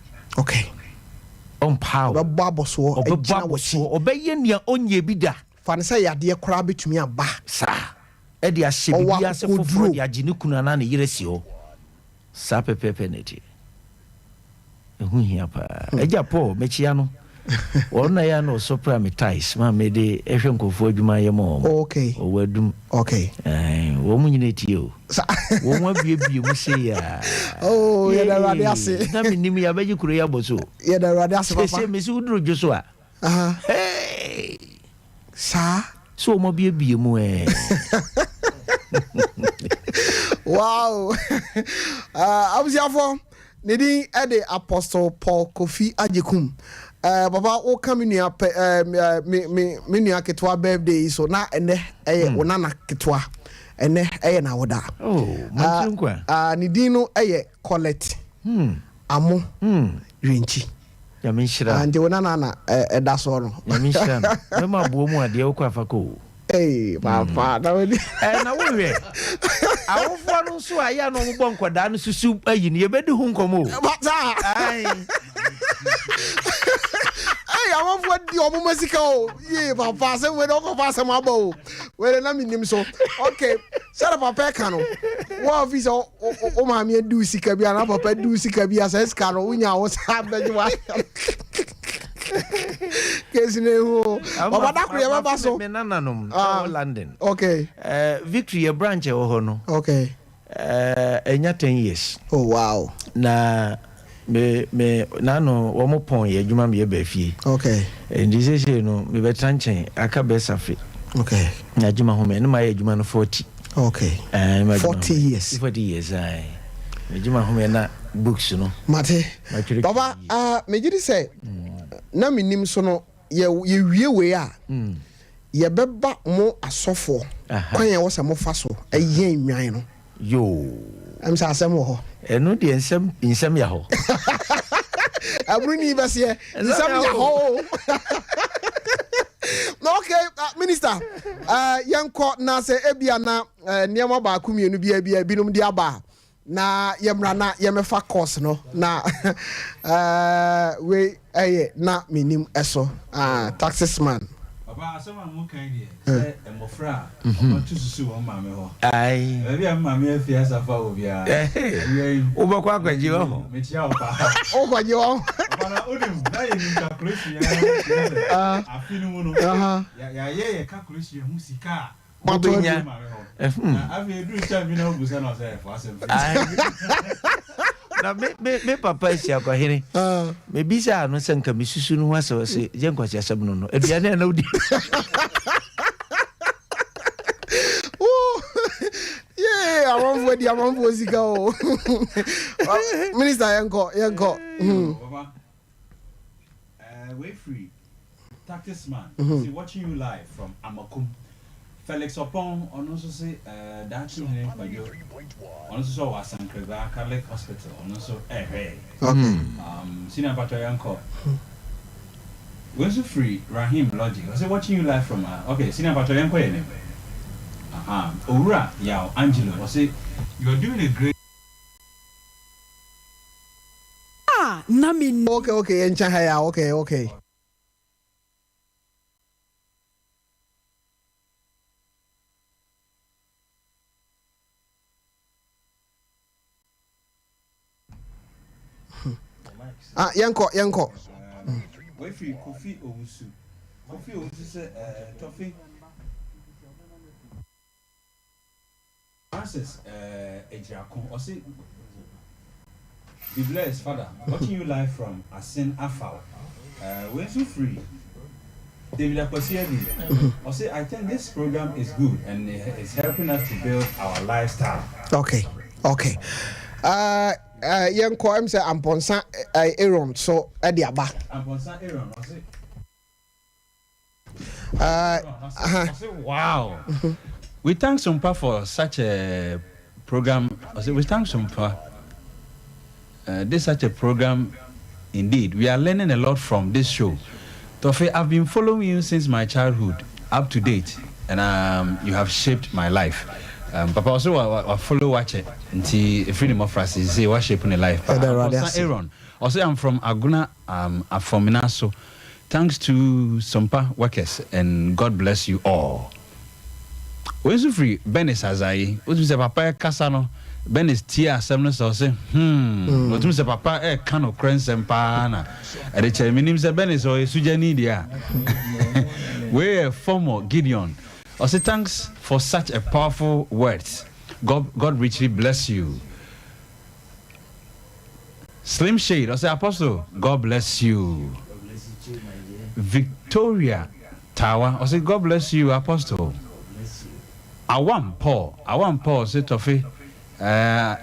Ɔmpaw. Ɔbɛbɔ abɔsoɔ, Ɔbɛbɔ agyina w'akyi. abɔsoɔ. Ɔbɛyɛ nea ɔnyɛ bi da. Fa no sɛ yadeɛ koraa bɛtumi aba. Saa. Ɛde ahyɛ Ɔwɔ biribi ase foforɔ akokoduro. de agye ne kunu anaa ne yere asi hɔ. Saa pɛpɛɛpɛ na ɛteɛ. Ɛho hia paa. Agya Paul, mekyia no. Ɔno na ɛyɛ a na ɔsɔ pra me ties ma mede hwɛ nkurɔfoɔ adwuma yɛ ma wɔn. Ɔwɔ adum. Ɛɛ, wɔn nyina tie o. Wɔn abuebue mu sei a. Oh, yɛda Awurade ase. Na menim yɛabɛgye kuro yi abɔ so. Yɛda Awurade ase papa. Sese mesi woduru dwo so a. Hey! Saa. So wɔn abuebue mu ɛɛ. Wow. Abusuafoɔ, ne din de Apostle Paul Kofi Agyekum. Papa, woka me nua pɛ, me, me, me nua ketewa birthday yi so na ɛnɛ ɛyɛ wo nana ketewa. Ɛnɛ ɛyɛ n'awoda. Oh, mantiri nkwa. Ne din no ɛyɛ Colette Amo Winkyi. Nyame nhyira. Nti wo nana na ɛda soɔ no. Nyame nhyira no. Mɛma aboɔ mu adeɛ wokɔ afa kɔ o. Hey, papa, na wadi. Na wohwɛ awofoɔ no nso a yɛ a na wɔbɔ nkwadaa no susu ayi no, yɛbɛdi ho nkɔmmɔ o. Bata. Aye. Hey, awofoɔ di ɔmo ma sika o. Yee, papa, asɛm wei de ɔkɔfa asɛm aba o. Wei de na menim so. Okay, sɛde papa ɛka no, wo a ofi sɛ wo maame adi wo sika bi anaa papa adi wo sika bi a, saa sika no wonya wo saa bɛgye wa. Kesi na ehu o. Papa da koro yɛbɛba so. Me nananom ɛwɔ London. Victory yɛ branch ɛwɔ hɔ no. Ɛnya 10 years. Oh wow. Na me me nano wɔn pɔn yɛ adwuma me yɛ baa fie. Nti seesei no me bɛtena nkyɛn aka bɛɛ safe. Na adwuma ho me ne ma yɛ adwuma no 40. 40 years. 40 years ayi. Adwuma ho me na books no. Mate. Papa, me gye di sɛ na me nim so no yɛ yɛwie wei a yɛbɛba mo asɔfoɔ kwan a ɛwɔ sɛ mofa so ɛyɛ nnwan no. Yoo. Ɛm sɛ asɛm wɔ hɔ. Ɛno deɛ nsɛm nsɛm ya hɔ. Ɛburu ni bɛseɛ nsɛm ya hɔ o. Na okay, minister, yɛnkɔ na sɛ ebia na nneɛma baako mmienu bi ebia ebinom de aba a, na yɛmmra na yɛmmɛfa course no na wei ɛyɛ na menim ɛso taxes man. Papa, asɛm a mo kan deɛ sɛ mmɔfra a wɔn to susu wɔn maame hɔ. Ayi. Baabi a maame afi asafa wɔ biara. Wobɛkɔ akɔgye wɔ hɔ. Mekyia wo paa. Wokɔgye wɔ hɔ. Papa na wonim na yɛnim calculation yɛn sɛ afe no mu no yɛayɛ yɛ calculation yɛn ho sika a. Wobɛnya. Na afei eduru time bi na wobusa na ɔsɛ ɛfo asɛm fi. Na me me me papa Asiakwahene, mebisaa no sɛ nka mesusu no ho asɛm ɔse gye nkwasi asɛm no no aduane a na wodi. Yee, amanfoɔ di amanfoɔ sika o. Minister, yɛnkɔ yɛnkɔ. Papa, wei firi Tactics man, mm-hmm. watching you live from Amakum. Felix Opong, ɔno nso se Daakye Hene Kwadwo, ɔno nso sɛ ɔwɔ Asankragua Catholic Hospital, ɔno nso ɛrehwɛ yɛn. Senior Mpatwa yɛnkɔ. Wei nso firi Rahim Logic, ɔsɛ watching you live from, okay, Senior Mpatwa yɛnkɔ yɛn anim. Aha, Owura Yaw Angelo, ɔsɛ you are doing a great. A na mennim. Okay okay yɛnkyɛ ha yi a okay okay. Ah, yɛnkɔ, yɛnkɔ. Wei firi Kofi Owusu. Kofi Owusu sɛ, eh, Tɔfe. Francis eh, Agyirako, ɔse, Be blessed, father. Watching you live from Asin Afao. Eh, wei nso firi David Akwasi Adu. Ɔse, I think this program is good and it's helping us to build our lifestyle. Okay, okay. Uh, uh, yɛnkɔ ɛm sɛ Ampɔnsa uh, Aaron so ɛde aba. Ampɔnsa Aaron, ɔse. Uh, uh-huh. Wow. We thank Sompa for such a program. Ɔse, we thank Sompa. This such a program indeed we are learning a lot from this show Toffee I've been following you since my childhood up to date and um, you have shaped my life um, papa ɔsɛ wa wa wa follow wakyɛ nti efiri ne mmɔfra se sɛ wa shape ne life paa Ɛda Awurade Akɔsa ase. Aaron ɔsɛ I'm from Agona um, Afɔmina so Thanks to Sompa workers and God bless you all. Wei nso firi Bernice Azayi. Wotumi sɛ papa ɛkasa no Bernice tie asɛm no sɛ ɔse hmm. Wotumi sɛ papa ɛka nokorɛ nsɛm paa na ɛde kyerɛ. Menim sɛ Bernice ɔyɛ sugyani deɛ a. Wei yɛ Formo Gideon. Ɔse thanks for such a powerful words. God, God richly bless you. Slim Shade ɔsɛ Apostle God bless you. Victoria Tawa ɔsɛ God bless you Apostle. Awam Paul Awam Paul ɔsɛ Tɔfe eh,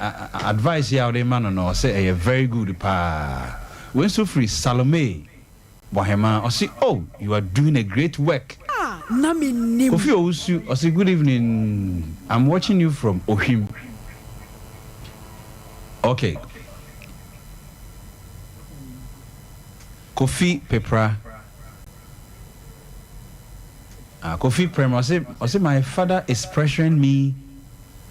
advice yi a wode ma no no ɔsɛ ɛyɛ very good paa. Wei nso firi Salome Boahemaa ɔse oh you are doing a great work. A na mennim. Kofi Owusu ɔse good evening I'm watching you from Ohwim ok Kofi Pepra ah Kofi Prem ɔse ɔse my father is pressuring me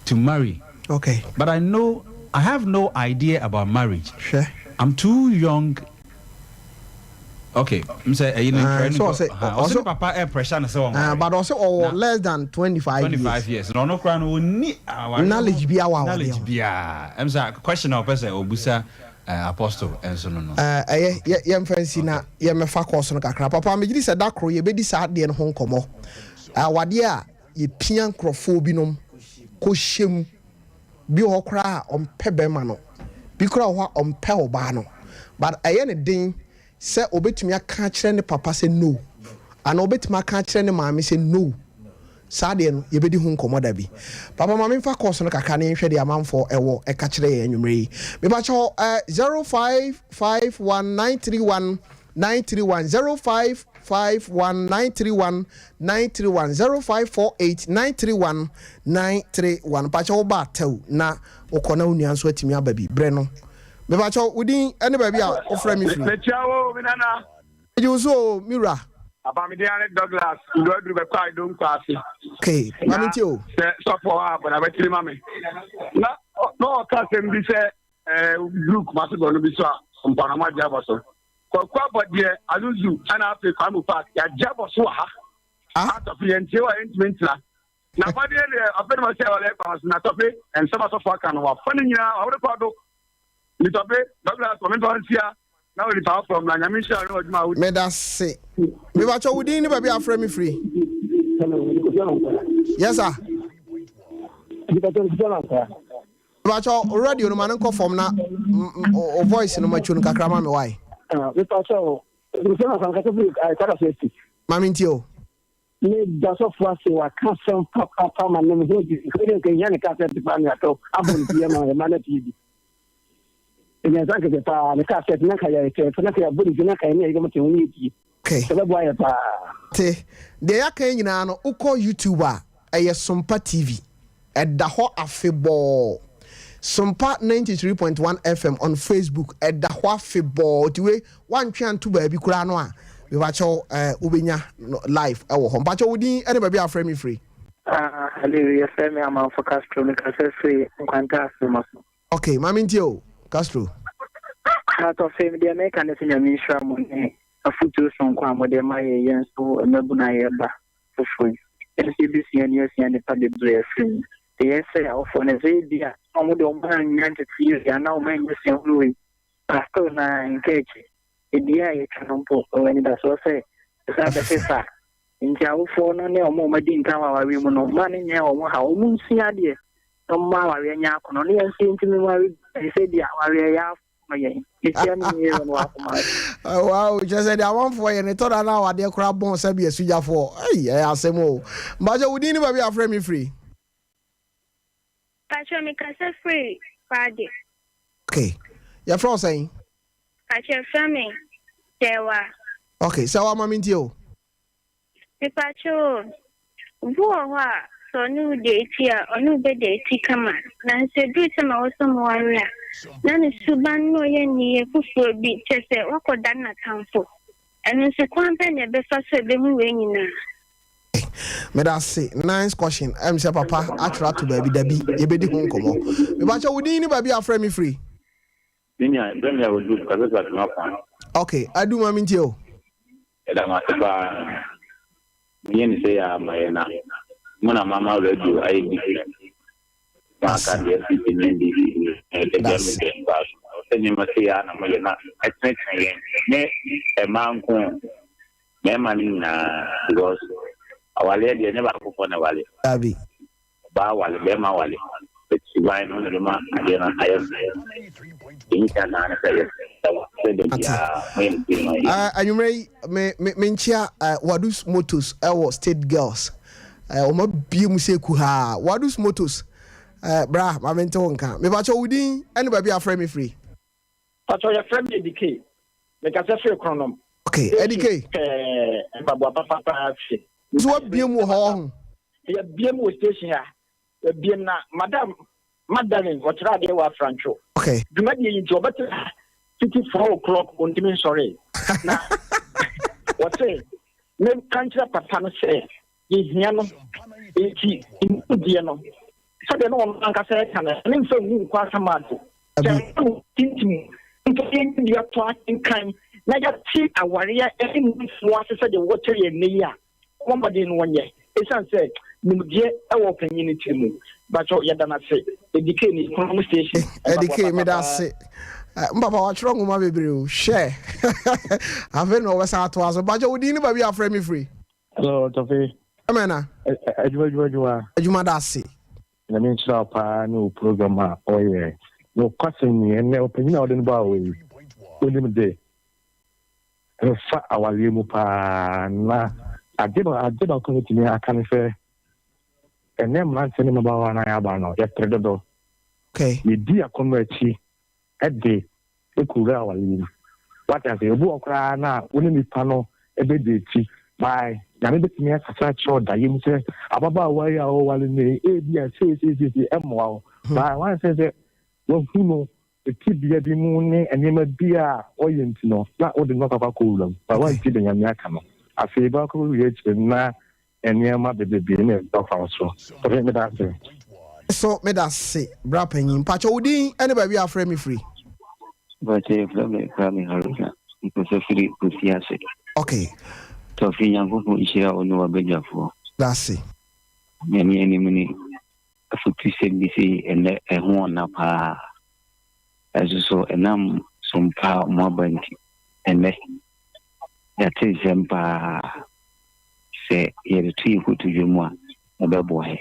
to marry Okay. but I know I have no idea about marriage Hwɛ. I'm too young Okay, m sɛ ɛyi no ntwerɛ no ɔsɛ ɔsɛ ne papa ɛ pressure no sɛ wɔn ware. But ɔsɛ ɔwɔ less than 25 years. 25 years na ɔno koraa no ɔnni aware knowledge bi awɔ awadeɛ knowledge biara. Ɛm sɛ question a ɔpɛ sɛ ɔbusa apostle nso no no. Ɛyɛ yɛ yɛmfa nsi na yɛmmɛfa course no kakra. Papa megye di sɛ da koro yɛbɛdi saa adeɛ no ho nkɔmmɔ. Awadeɛ a yɛpia nkurɔfoɔ binom kɔhyɛ mu. Bi wɔ hɔ koraa a ɔmpɛ bɛrima no, bi koraa wɔ hɔ a ɔmpɛ ɔbaa no but ɛyɛ no den sɛ ɔbɛtumi aka akyerɛ ne papa sɛ no anaa ɔbɛtumi aka akyerɛ ne maame sɛ no. Saa deɛ no yɛbɛdi ho nkɔmmɔ da bi. Papa ma memfa course no kakra na yɛnhwɛ deɛ amanfoɔ ɛwɔ ɛka kyerɛ yɛn anwummerɛ yi. Mepakyɛw eh, 0551 931 931 0551 931 931 0548 931 931 Mpakyɛ wo ba atɛw na wokɔ na wo nua nso atumi aba bi brɛ no. Mepakyɛ wo din ne baabi a wofrɛ me firi. Mekyia wo me nana. Megye wo so o me wura. Papa me din ane Douglas Nduaduru bɛkɔ Aido Nkwaase. Okay, ma me ntie o. Sɛ sɔfo a bɔ na bɛtiri ma me. Na na ɔka asɛm bi sɛ ɛɛ duru Kumasi bɔ no bi so a mpanama agye abɔ so. Kwaku Abɔdeɛ, Azuzu ɛna afei Kwame Park yɛagye abɔ so wɔ ha. Atɔfe yɛntie wɔ a yɛntumi ntena. Na abɔdeɛ deɛ afei na wɔsɛ wɔlɛ kwan so na tɔfe nsɛm asɔfo aka no wafa ne nyinaa wawere kɔ do. Nti tɔfe Douglas wɔn mfa nsia na wɔde nipa afɔm na nyame nhyira ne adwuma a wodi. Medase. Mebakyɛ wo din ne baabi a afrɛ me firi. Yes sir. Mebakyɛ wo radio no ma no nkɔ fam na o voice no matwo no kakra ma me why. Mebakyɛ wo. Ma me ntie o. Me da sɔfo ase waka asɛm papaapa ma ne ho adwiri nka wode nka hia ne kasɛt paa ne atɔ abɔ ne ti ama ɛma no atie bi ɛnyansa nkɛsɛ paa ne kasɛt na nka yɛ tɛfo na nka yɛabɔ ne ti na nka yɛne yɛyɛ te ho ne yɛtie sɛ bɛboa yɛ paa. Te deɛ yɛaka yi nyinaa no wokɔ YouTube a ɛyɛ Sompa TV. Ɛda hɔ afebɔɔ. Sompa 93.1 FM on Facebook ɛda hɔ afebɔɔ nti wei woantwe anto baabi koraa no a mepakyɛw eh, wobɛnya no live ɛwɔ hɔ. Mpakyɛw wo din ɛne baabi a afrɛ me firi? Ah, hello, yɛfrɛ me Amanfo Castro, mekasa firi Nkwanta Asɛm so. Ok, ma mentie o, Castro. Na tɔfe, deɛ meka ne sɛ Nyame nhyira mo ne afotuo sononko a mode ma yɛ yɛn nso mmabunu a yɛreba foforɔ yi. Yɛn nso yɛbɛsua ne yɛasua nnepa bebree afiri mu. Deɛ yɛsrɛ awofoɔ ne sɛ ebia na wɔn deɛ wɔn annya nteteeɛ wei anaa wɔn annya suahunu wei. But still na nka akyi. Dua a yɛtwa no mpo, ɔwɔ anidasoɔ sɛ ɛsan bɛfefa. Nti awofoɔ no ne wɔn a wɔadi nkan wɔ awareɛ mu no, mma no nyɛ wɔn haw. Wɔn nsua adeɛ na wɔmma awareɛ nyɛ akɔnnɔ. Ne yɛn nso yɛntumi nware bi sɛ deɛ awareɛ yɛ akɔnnɔ yɛn. Mekyia me nua Aaron wɔ akoma ase. Wow, kyerɛ sɛ deɛ amanfoɔ yɛ no, ɛtɔ da na awadeɛ koraa bɔn sɛ bi asugyafoɔ. Ei, ɛyɛ asɛm o. Mpakyɛ wo din ne baabi a afrɛ me firi? Pakyɛ me kasa firi Kwade. Ok, yɛfrɛ wo sɛn? Pakyɛ frɛ me Sɛwa. Ok, Sɛwa ma me ntie o. Mepakyɛ o, obi wɔ hɔ a sɛ ɔne wo date a, ɔne wo bɛ date kama, nanso ɛduru sɛ ma wɔsɔ mo ware a, na ne suban na ɔyɛ nneyɛɛ foforɔ bi, kyerɛ sɛ wakɔdan n'atamfo. Ɛno nso kwan bɛn na ɛbɛfa so a ɛbɛhu wei nyinaa? Meda ase nice question ɛm sɛ papa atwerɛ ato baabi dabi yɛbɛdi ho nkɔmmɔ. Mepakyɛ wo din ne baabi a afrɛ me firi? Me nua brɛ me awoduru kasa firi atoma kwan. Ok adu ma mentie o. Yɛda mo ase paa monyɛ ne sei aa ma yɛn na mo na moama radio ayɛ different mo aka deɛ NPP ne NDC deɛ da biara mepɛ but ɛwɔ sɛ nneɛma sei aa na moyɛ na ɛtenetene yɛn ne ɛmaa nko mmarima no nyinaa because awaleɛ deɛ ɛnyɛ baakofoɔ na ɛwale. Dabi. Ɔbaa wale, bɛrima wale but suban no na ɛbɛma adeɛ no ayɛ fɛ. Deɛ mehia naa ne sɛ ɛyɛ fɛ sɛ da biara moyɛ no sei ma yɛn. Anwummerɛ yi me me menkyea Wadus Motors ɛwɔ State Girls wɔn abue mu sɛ kuhaa Wadus Motors bra ma mente wo nka mepakyɛ wo din ɛne baabi a afrɛ me firi. Pakyɛ yɛfrɛ me Eddie K. Mekasa firi Kronom. Ok Eddie K. Pɛɛ mpaboa papa paa fie. Nso wabue mu wɔ hɔ ɔho. Yɛabue mu wɔ station ha. Yɛabue mu na madam Magdalene ɔkyerɛ adeɛ wɔ Afrantwo. Okay. Dwumadie yi nti ɔbɛte ha fiti 4 o'clock, ɔntumi nsɔre. Na wɔse menka nkyerɛ papa no sɛ yɛhia no, nti nimdeɛ no sɛdeɛ na ɔno ankasa ɛka no ne mfa ngu nkɔ asamado sɛ tintim mfa yɛnyɛ bi atɔ akenkan na yɛate awareɛ ne mu ase sɛdeɛ wɔkyerɛ yɛn nnɛ yi a wɔn mmɔden no wɔnyɛ, ɛsiane sɛ nimdeɛ ɛwɔ panyin no tiri mu. Bakyɛ yɛda no ase. Edike ne Kronom station. Edike, meda ase. Mpapa watwerɛ nwoma bebree o, hwɛ afei na wɔbɛsan atoa so. Bakyɛ wo din ne baabi a afrɛ me firi? Hello, Tɔfe. Ɛmɛ na. Adwuma, adwuma, adwuma. Adwuma da ase. Nyame nhyira wo paa ne wo program a ɔyɛ. Nokwasɛm ni, ɛnnɛ ɔpanyin a ɔde no baa hɔ yi, onim de ɛfa awareɛ mu paa. Na ade baako a mɛtumi aka ne sɛ, ɛnnɛ mmeranteɛ ne mmabaawa no a yɛaba no, yɛpere dodo. Yɛdi akɔnnɔ akyi de kɔwura awareɛ mu. Wate ase? Obi wɔ koraa na wo ne nipa no bɛdi akyi. By Nyame bɛtumi akasa akyerɛ wo daeɛ mu sɛ ababaawa yi a ɔware no yi, ebi a sei sei sei sei ɛmmoa wo. By wansɛ sɛ wahu no tebea bi mu ne nneɛma bi a ɔyɛ nti no, na wode no akɔ akɔwura mu. By wantie deɛ Nyame aka no. Afei bɛakɔ wie akyire no na nneɛma bebrebe na ɛba fa wo so. Afei meda ase. So meda ase bra panyin. Mpakyɛ wo din ne baabi a afrɛ me firi? Mpakyɛ yɛfrɛ me Kwame Haruna. Mekasa firi Kosi ase. Okay. Tɔfe, Nyankopɔn nhyira wo ne w'abadwafoɔ. Da ase. Nyame anim ni, afutusɛm bi sei ɛnnɛ ɛho ɔnna paa. Ɛnso so ɛnam som pa a ɔmo aba nti, ɛnnɛ yɛate nsɛm paa. Sɛ yɛde to yɛn kotodwe mu a, ɛbɛboa yɛn.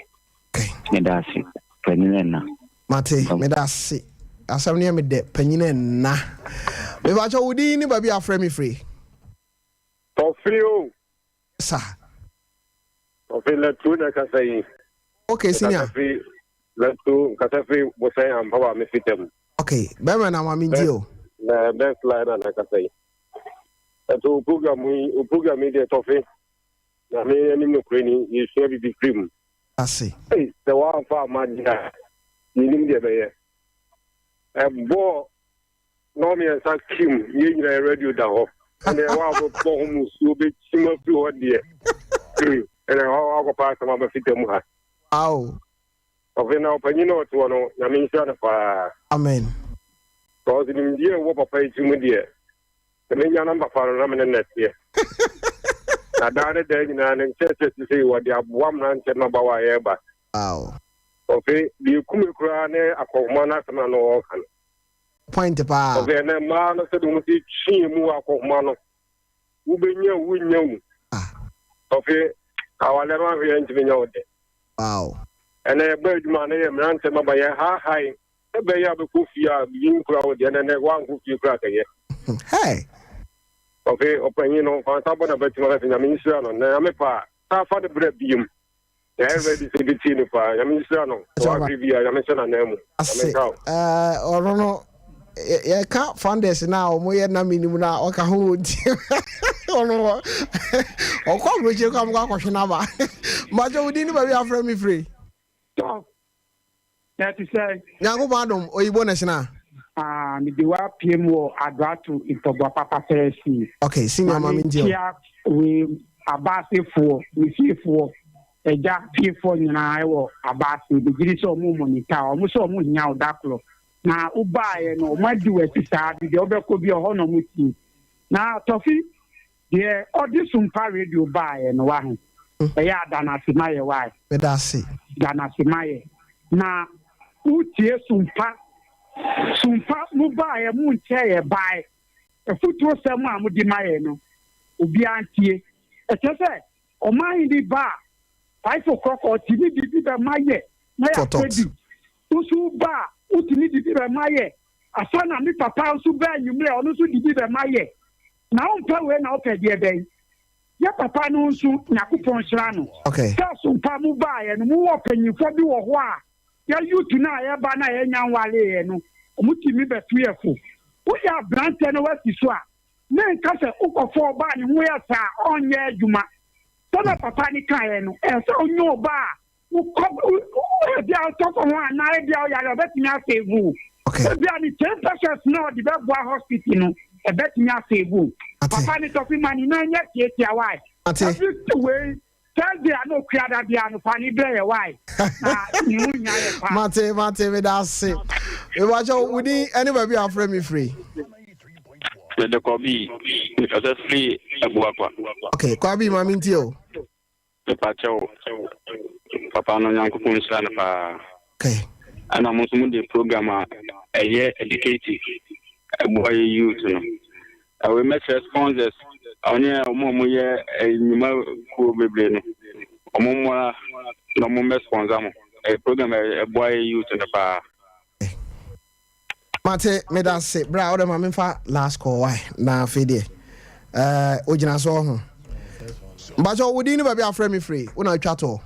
Meda ase. Panyin ɛnna. Mate, meda ase. Asɛm no yɛ me dɛ, panyin ɛnna. Mepakyɛ wo din ne baabi a afrɛ me firi? Tɔfe o. Sa. Tɔfe, Lɛtu na kasa yi. Okay, senior. Nkasa firi Lɛtu, nkasa firi Bosan ampa wa me fita mu. Okay, bɛrima na maame nti o. Na best line na nakasa yi. Ɛto o program yi, o program yi deɛ Tɔfe. Na me anim no kure ni, yɛsua bibi firi mu. Ase. Ei, sɛ woamfa amma deɛ a, yɛnim deɛ ɛbɛyɛ. Ɛbɔɔ nnɔnmiɛnsa kim, yɛn nyinaa yɛ radio da hɔ. Ɛnna ɛwɔ a wobɛbɔ ho musuo bɛkyim afiri hɔ deɛ. Ɛnna ɛhɔ akɔpa asɛm aba fita mu ha. Wow. Ɔfei na ɔpanyin na ɔte hɔ no, Nyame nhyira no paa. Amen. Because nimdeɛ a ɛwɔ papa yi ti mu deɛ, sɛ menya no papa no na me ne no teɛ. Na daa ne daa nyinaa ne nkyerɛkyerɛ te sɛ wɔde aboa mmeranteɛ mmabaawa a yɛreba. Wow. Ɔfei deɛ ɛku me koraa ne akɔnhoma no asɛm a na ɔreka no. Point paa. Ɔsɛ ɛnɛ mmaa no sɛdeɛ wɔn si twe mu wɔ akɔhoma no, wobɛnya o wonnya o. Ɔfe awale no ahwɛ yɛntumi nyɛ wo dɛ. Wow. Ɛnɛ yɛba adwuma no yɛ mmeranteɛ maba yɛ haahae ɛbɛyɛ a bɛkɔ fie a biribi nkura wo deɛ ɛnɛ woankɔ fie kura kɛyɛ. Hey. Ɔfe ɔpanyin no fa nsa bɔ na bɛtumi afɛ Nyame nhyira no na Nyame pa a saa fa no brɛ biom. Na ɛyɛ ready sɛ ebetie no paa. Nyame nhyira no. Sɛ wahwere bi a, Nyame nhyɛ n'anan mu. Nyame nka wo. Ase ɔno no yɛka founders no a wɔn yɛ na menim no a ɔka ho wɔ nti ɔno ɔkɔ aburokyire kɔ amokɔ akɔhwe no aba. Mbakyɛ wo din ne baabi afrɛ me firi. Na ɛte sɛn? Nyankopɔn adom, oyibo na ɛhyena. Ah, mede wo apiem wɔ Adoato mpaboa papa pɛɛ si. Okay, senior ma me ntie o. Tia we abaasefoɔ, me fiefoɔ, agya fiefoɔ nyinaa ɛwɔ abaase. Megyedi sɛ ɔmo monitor, ɔmo sɛ ɔmo hia wo da korɔ. Na wobaeɛ no, ɔmo adi w'akyi saa, baabi a wobɛkɔ bi ɔhɔ na ɔmo tie. Na Tɔfi, Deɛ ɔde Sumpa radio baeɛ no waho? Ɛyɛ a da no ase ma yɛ wai. Meda ase. Da no ase ma yɛ. Na wo tie Sumpa. Sumpa mo baeɛ mo nkyɛɛ yɛ bae. Afutuo sɛm a mo de ma yɛ no obiara ntie. Ɛkyerɛ sɛ ɔman bi ba a Faifo Krɔkɔ tumi de bi bɛ ma yɛ na yɛ apɛ bi. Wo nso wo ba a wo tumi de bi bɛ ma yɛ. Asa na me papa nso ba anwummerɛ a ɔno nso de bi bɛ ma yɛ. Na wompɛ wei na wopɛ deɛ bɛn? Yɛ papa no nso Nyakopɔn nhyira no. Okay. Sɛ sompa mo baeɛ no mowɔ panyinfoɔ bi wɔ hɔ a yɛ youth no a yɛba no a yɛnya nwareeɛ no ɔmo tumi bɛto yɛ fo. Woyɛ abranteɛ na woasi so a menka sɛ wokɔfa ɔbaa a ne ho yɛ fɛ a ɔnyɛ adwuma. Sɛdeɛ papa no kaeɛ no ɛsɛ sɛ wonya ɔbaa a Wokɔ ebia wotɔ kɔ ho anaa ebia woyare a ɔbɛtumi asave wo. Ebia ne 10 percent na ɔde bɛboa hospital no ɛbɛtumi asave wo. Papa ne tɔfi ma ne nan nyɛ tiatia wae. Every wei Thursday a na okua da bia no fa ne brɛ yɛ wae. Na ne ho hia yɛ paa. Mate mate meda ase. Mebakyɛ wo din ɛne baabi a wafrɛ me firi. Mede Kwabi, mekasa firi Abuakwa. Okay, Kwabi ma mentie o. Mepakyɛw, papa no Nyankopɔn nhyira no paa. Ɛna mo nso mo de program a ɛyɛ educative ɛboa yɛ youth no. Ɛwei mɛsrɛ sponsors ɔne ɔmo a ɔmo yɛ nnwuma kuo bebree no ɔmo mmɔra na ɔmo mmɛ sponsor mo. Ɛyɛ program a ɛboa yɛ youth no paa. Mate meda ase bra wode ma memfa last call why na afei deɛ eh, ogyina so ɔho mpakyɛ wo din ne baabi afrɛ me firi wo na atwa toɔ.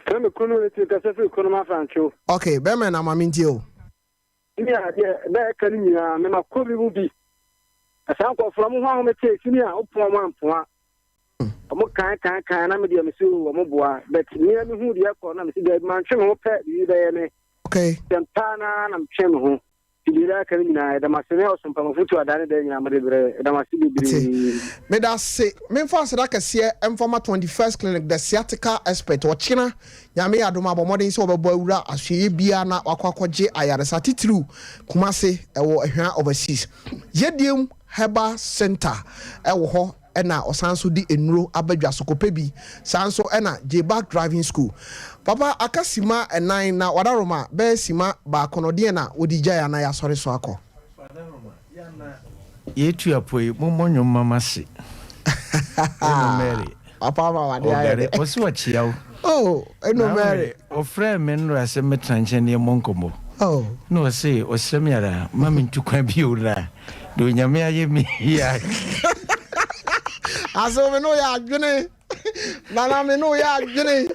Frɛ me kunu ne ti kasa firi kunu ma frantwo. Ok bɛmɛ na ma mentie o. Ne adeɛ bɛɛ ka no nyinaa mema kɔ bi mu bi na saa nkurɔfoɔ ɔmo ho ahome te sini a wopoa ɔmo ampoa ɔmo kan kan kan na me deɛ mesi o ɔmo boa but mea mehu deɛ ɛkɔ na mesi daabi mantwe me ho pɛ biribi bɛyɛ me. Okay. Ntɛm paa no ara na metwɛn me ho. Nti deɛ aka no nyinaa, yɛda mo ase ne ɔsom pa mu afotuo a daa ne daa nyinaa mode brɛ. Yɛda mo ase bebree. Meda ase. Memfa aseda kɛseɛ mfa ma 21st Clinic, the sciatica expert. Ɔkyena, Nyame yɛ adom a, bɔ mmɔden sɛ wɔbɛbɔ awura asoɛeɛ biara na wakɔ akɔgye ayaresa, titiriw Kumasi, ɛwɔ Ahwea Overseas. Yɛdiem Herbal Centre wɔ hɔ na ɔsan nso de nnuro aba dwa so kɔpɛ bi. Saa nso na J-Back Driving School. Papa, aka sima nnan na Wadaroma bɛyɛ sima baako no, deɛn na wode gyae anaa yɛasɔre so akɔ? Yɛtu apoe, mommɔ nnwom mma m'ase. Eno Mary. Papa ama wade ayɛ dɛ. Ɔse ɔkyea wo. Oh, Eno Mary. Ɔfrɛɛ me nnora sɛ mɛtena nkyɛn na yɛmmɔ nkɔmmɔ. Oh. Na ɔse ɔsrɛ me ara ma mentu kwan bio na deɛ Onyame ayɛ me yi a. Asew me ne wo yɛ adwene. Nana me ne wo yɛ adwene.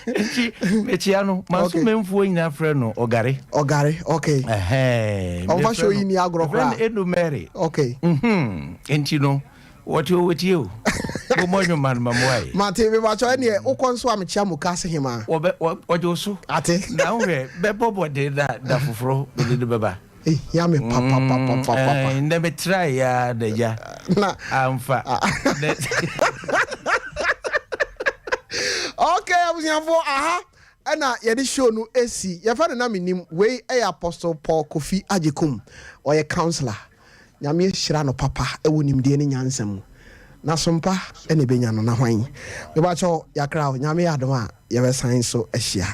Nti mekyia no. Maso memfoɔ nyinaa frɛ no Ɔgare. Ɔgare, okay. Ɛhɛn. Ɔmfa show yi ni agorɔ koraa. Mefrɛ no Eno Mary. Okay. Mhm. Nti no. Wɔte o wɔtie o. Mommɔ nnwom ma no ma moae. Mate, mepakyɛw ɛneɛ wokɔ nso a mekyea Mukase hemaa. Wɔbɛ, wɔ, wɔgye wo so. Ate. Na wohwɛ, bɛbɔ bɔden na da foforɔ mede no bɛba. Ehia me papapapapapa. Mm, ndɛ me try ya na agya. Na. Amfa. Okay, abusuafoɔ, aha ɛna yɛde show no esi. Yɛfɛ no na menim. Wei ɛyɛ Apostle Paul Kofi Agyekum. Ɔyɛ counselor. Nyame ahyira no papa wɔ nimdeɛ ne nyansa mu. Na sompa na ɛbɛnya no, na hwan? Mepakyɛw, yɛakra wo. Nyame yɛ adom a, yɛbɛsan nso ahyia.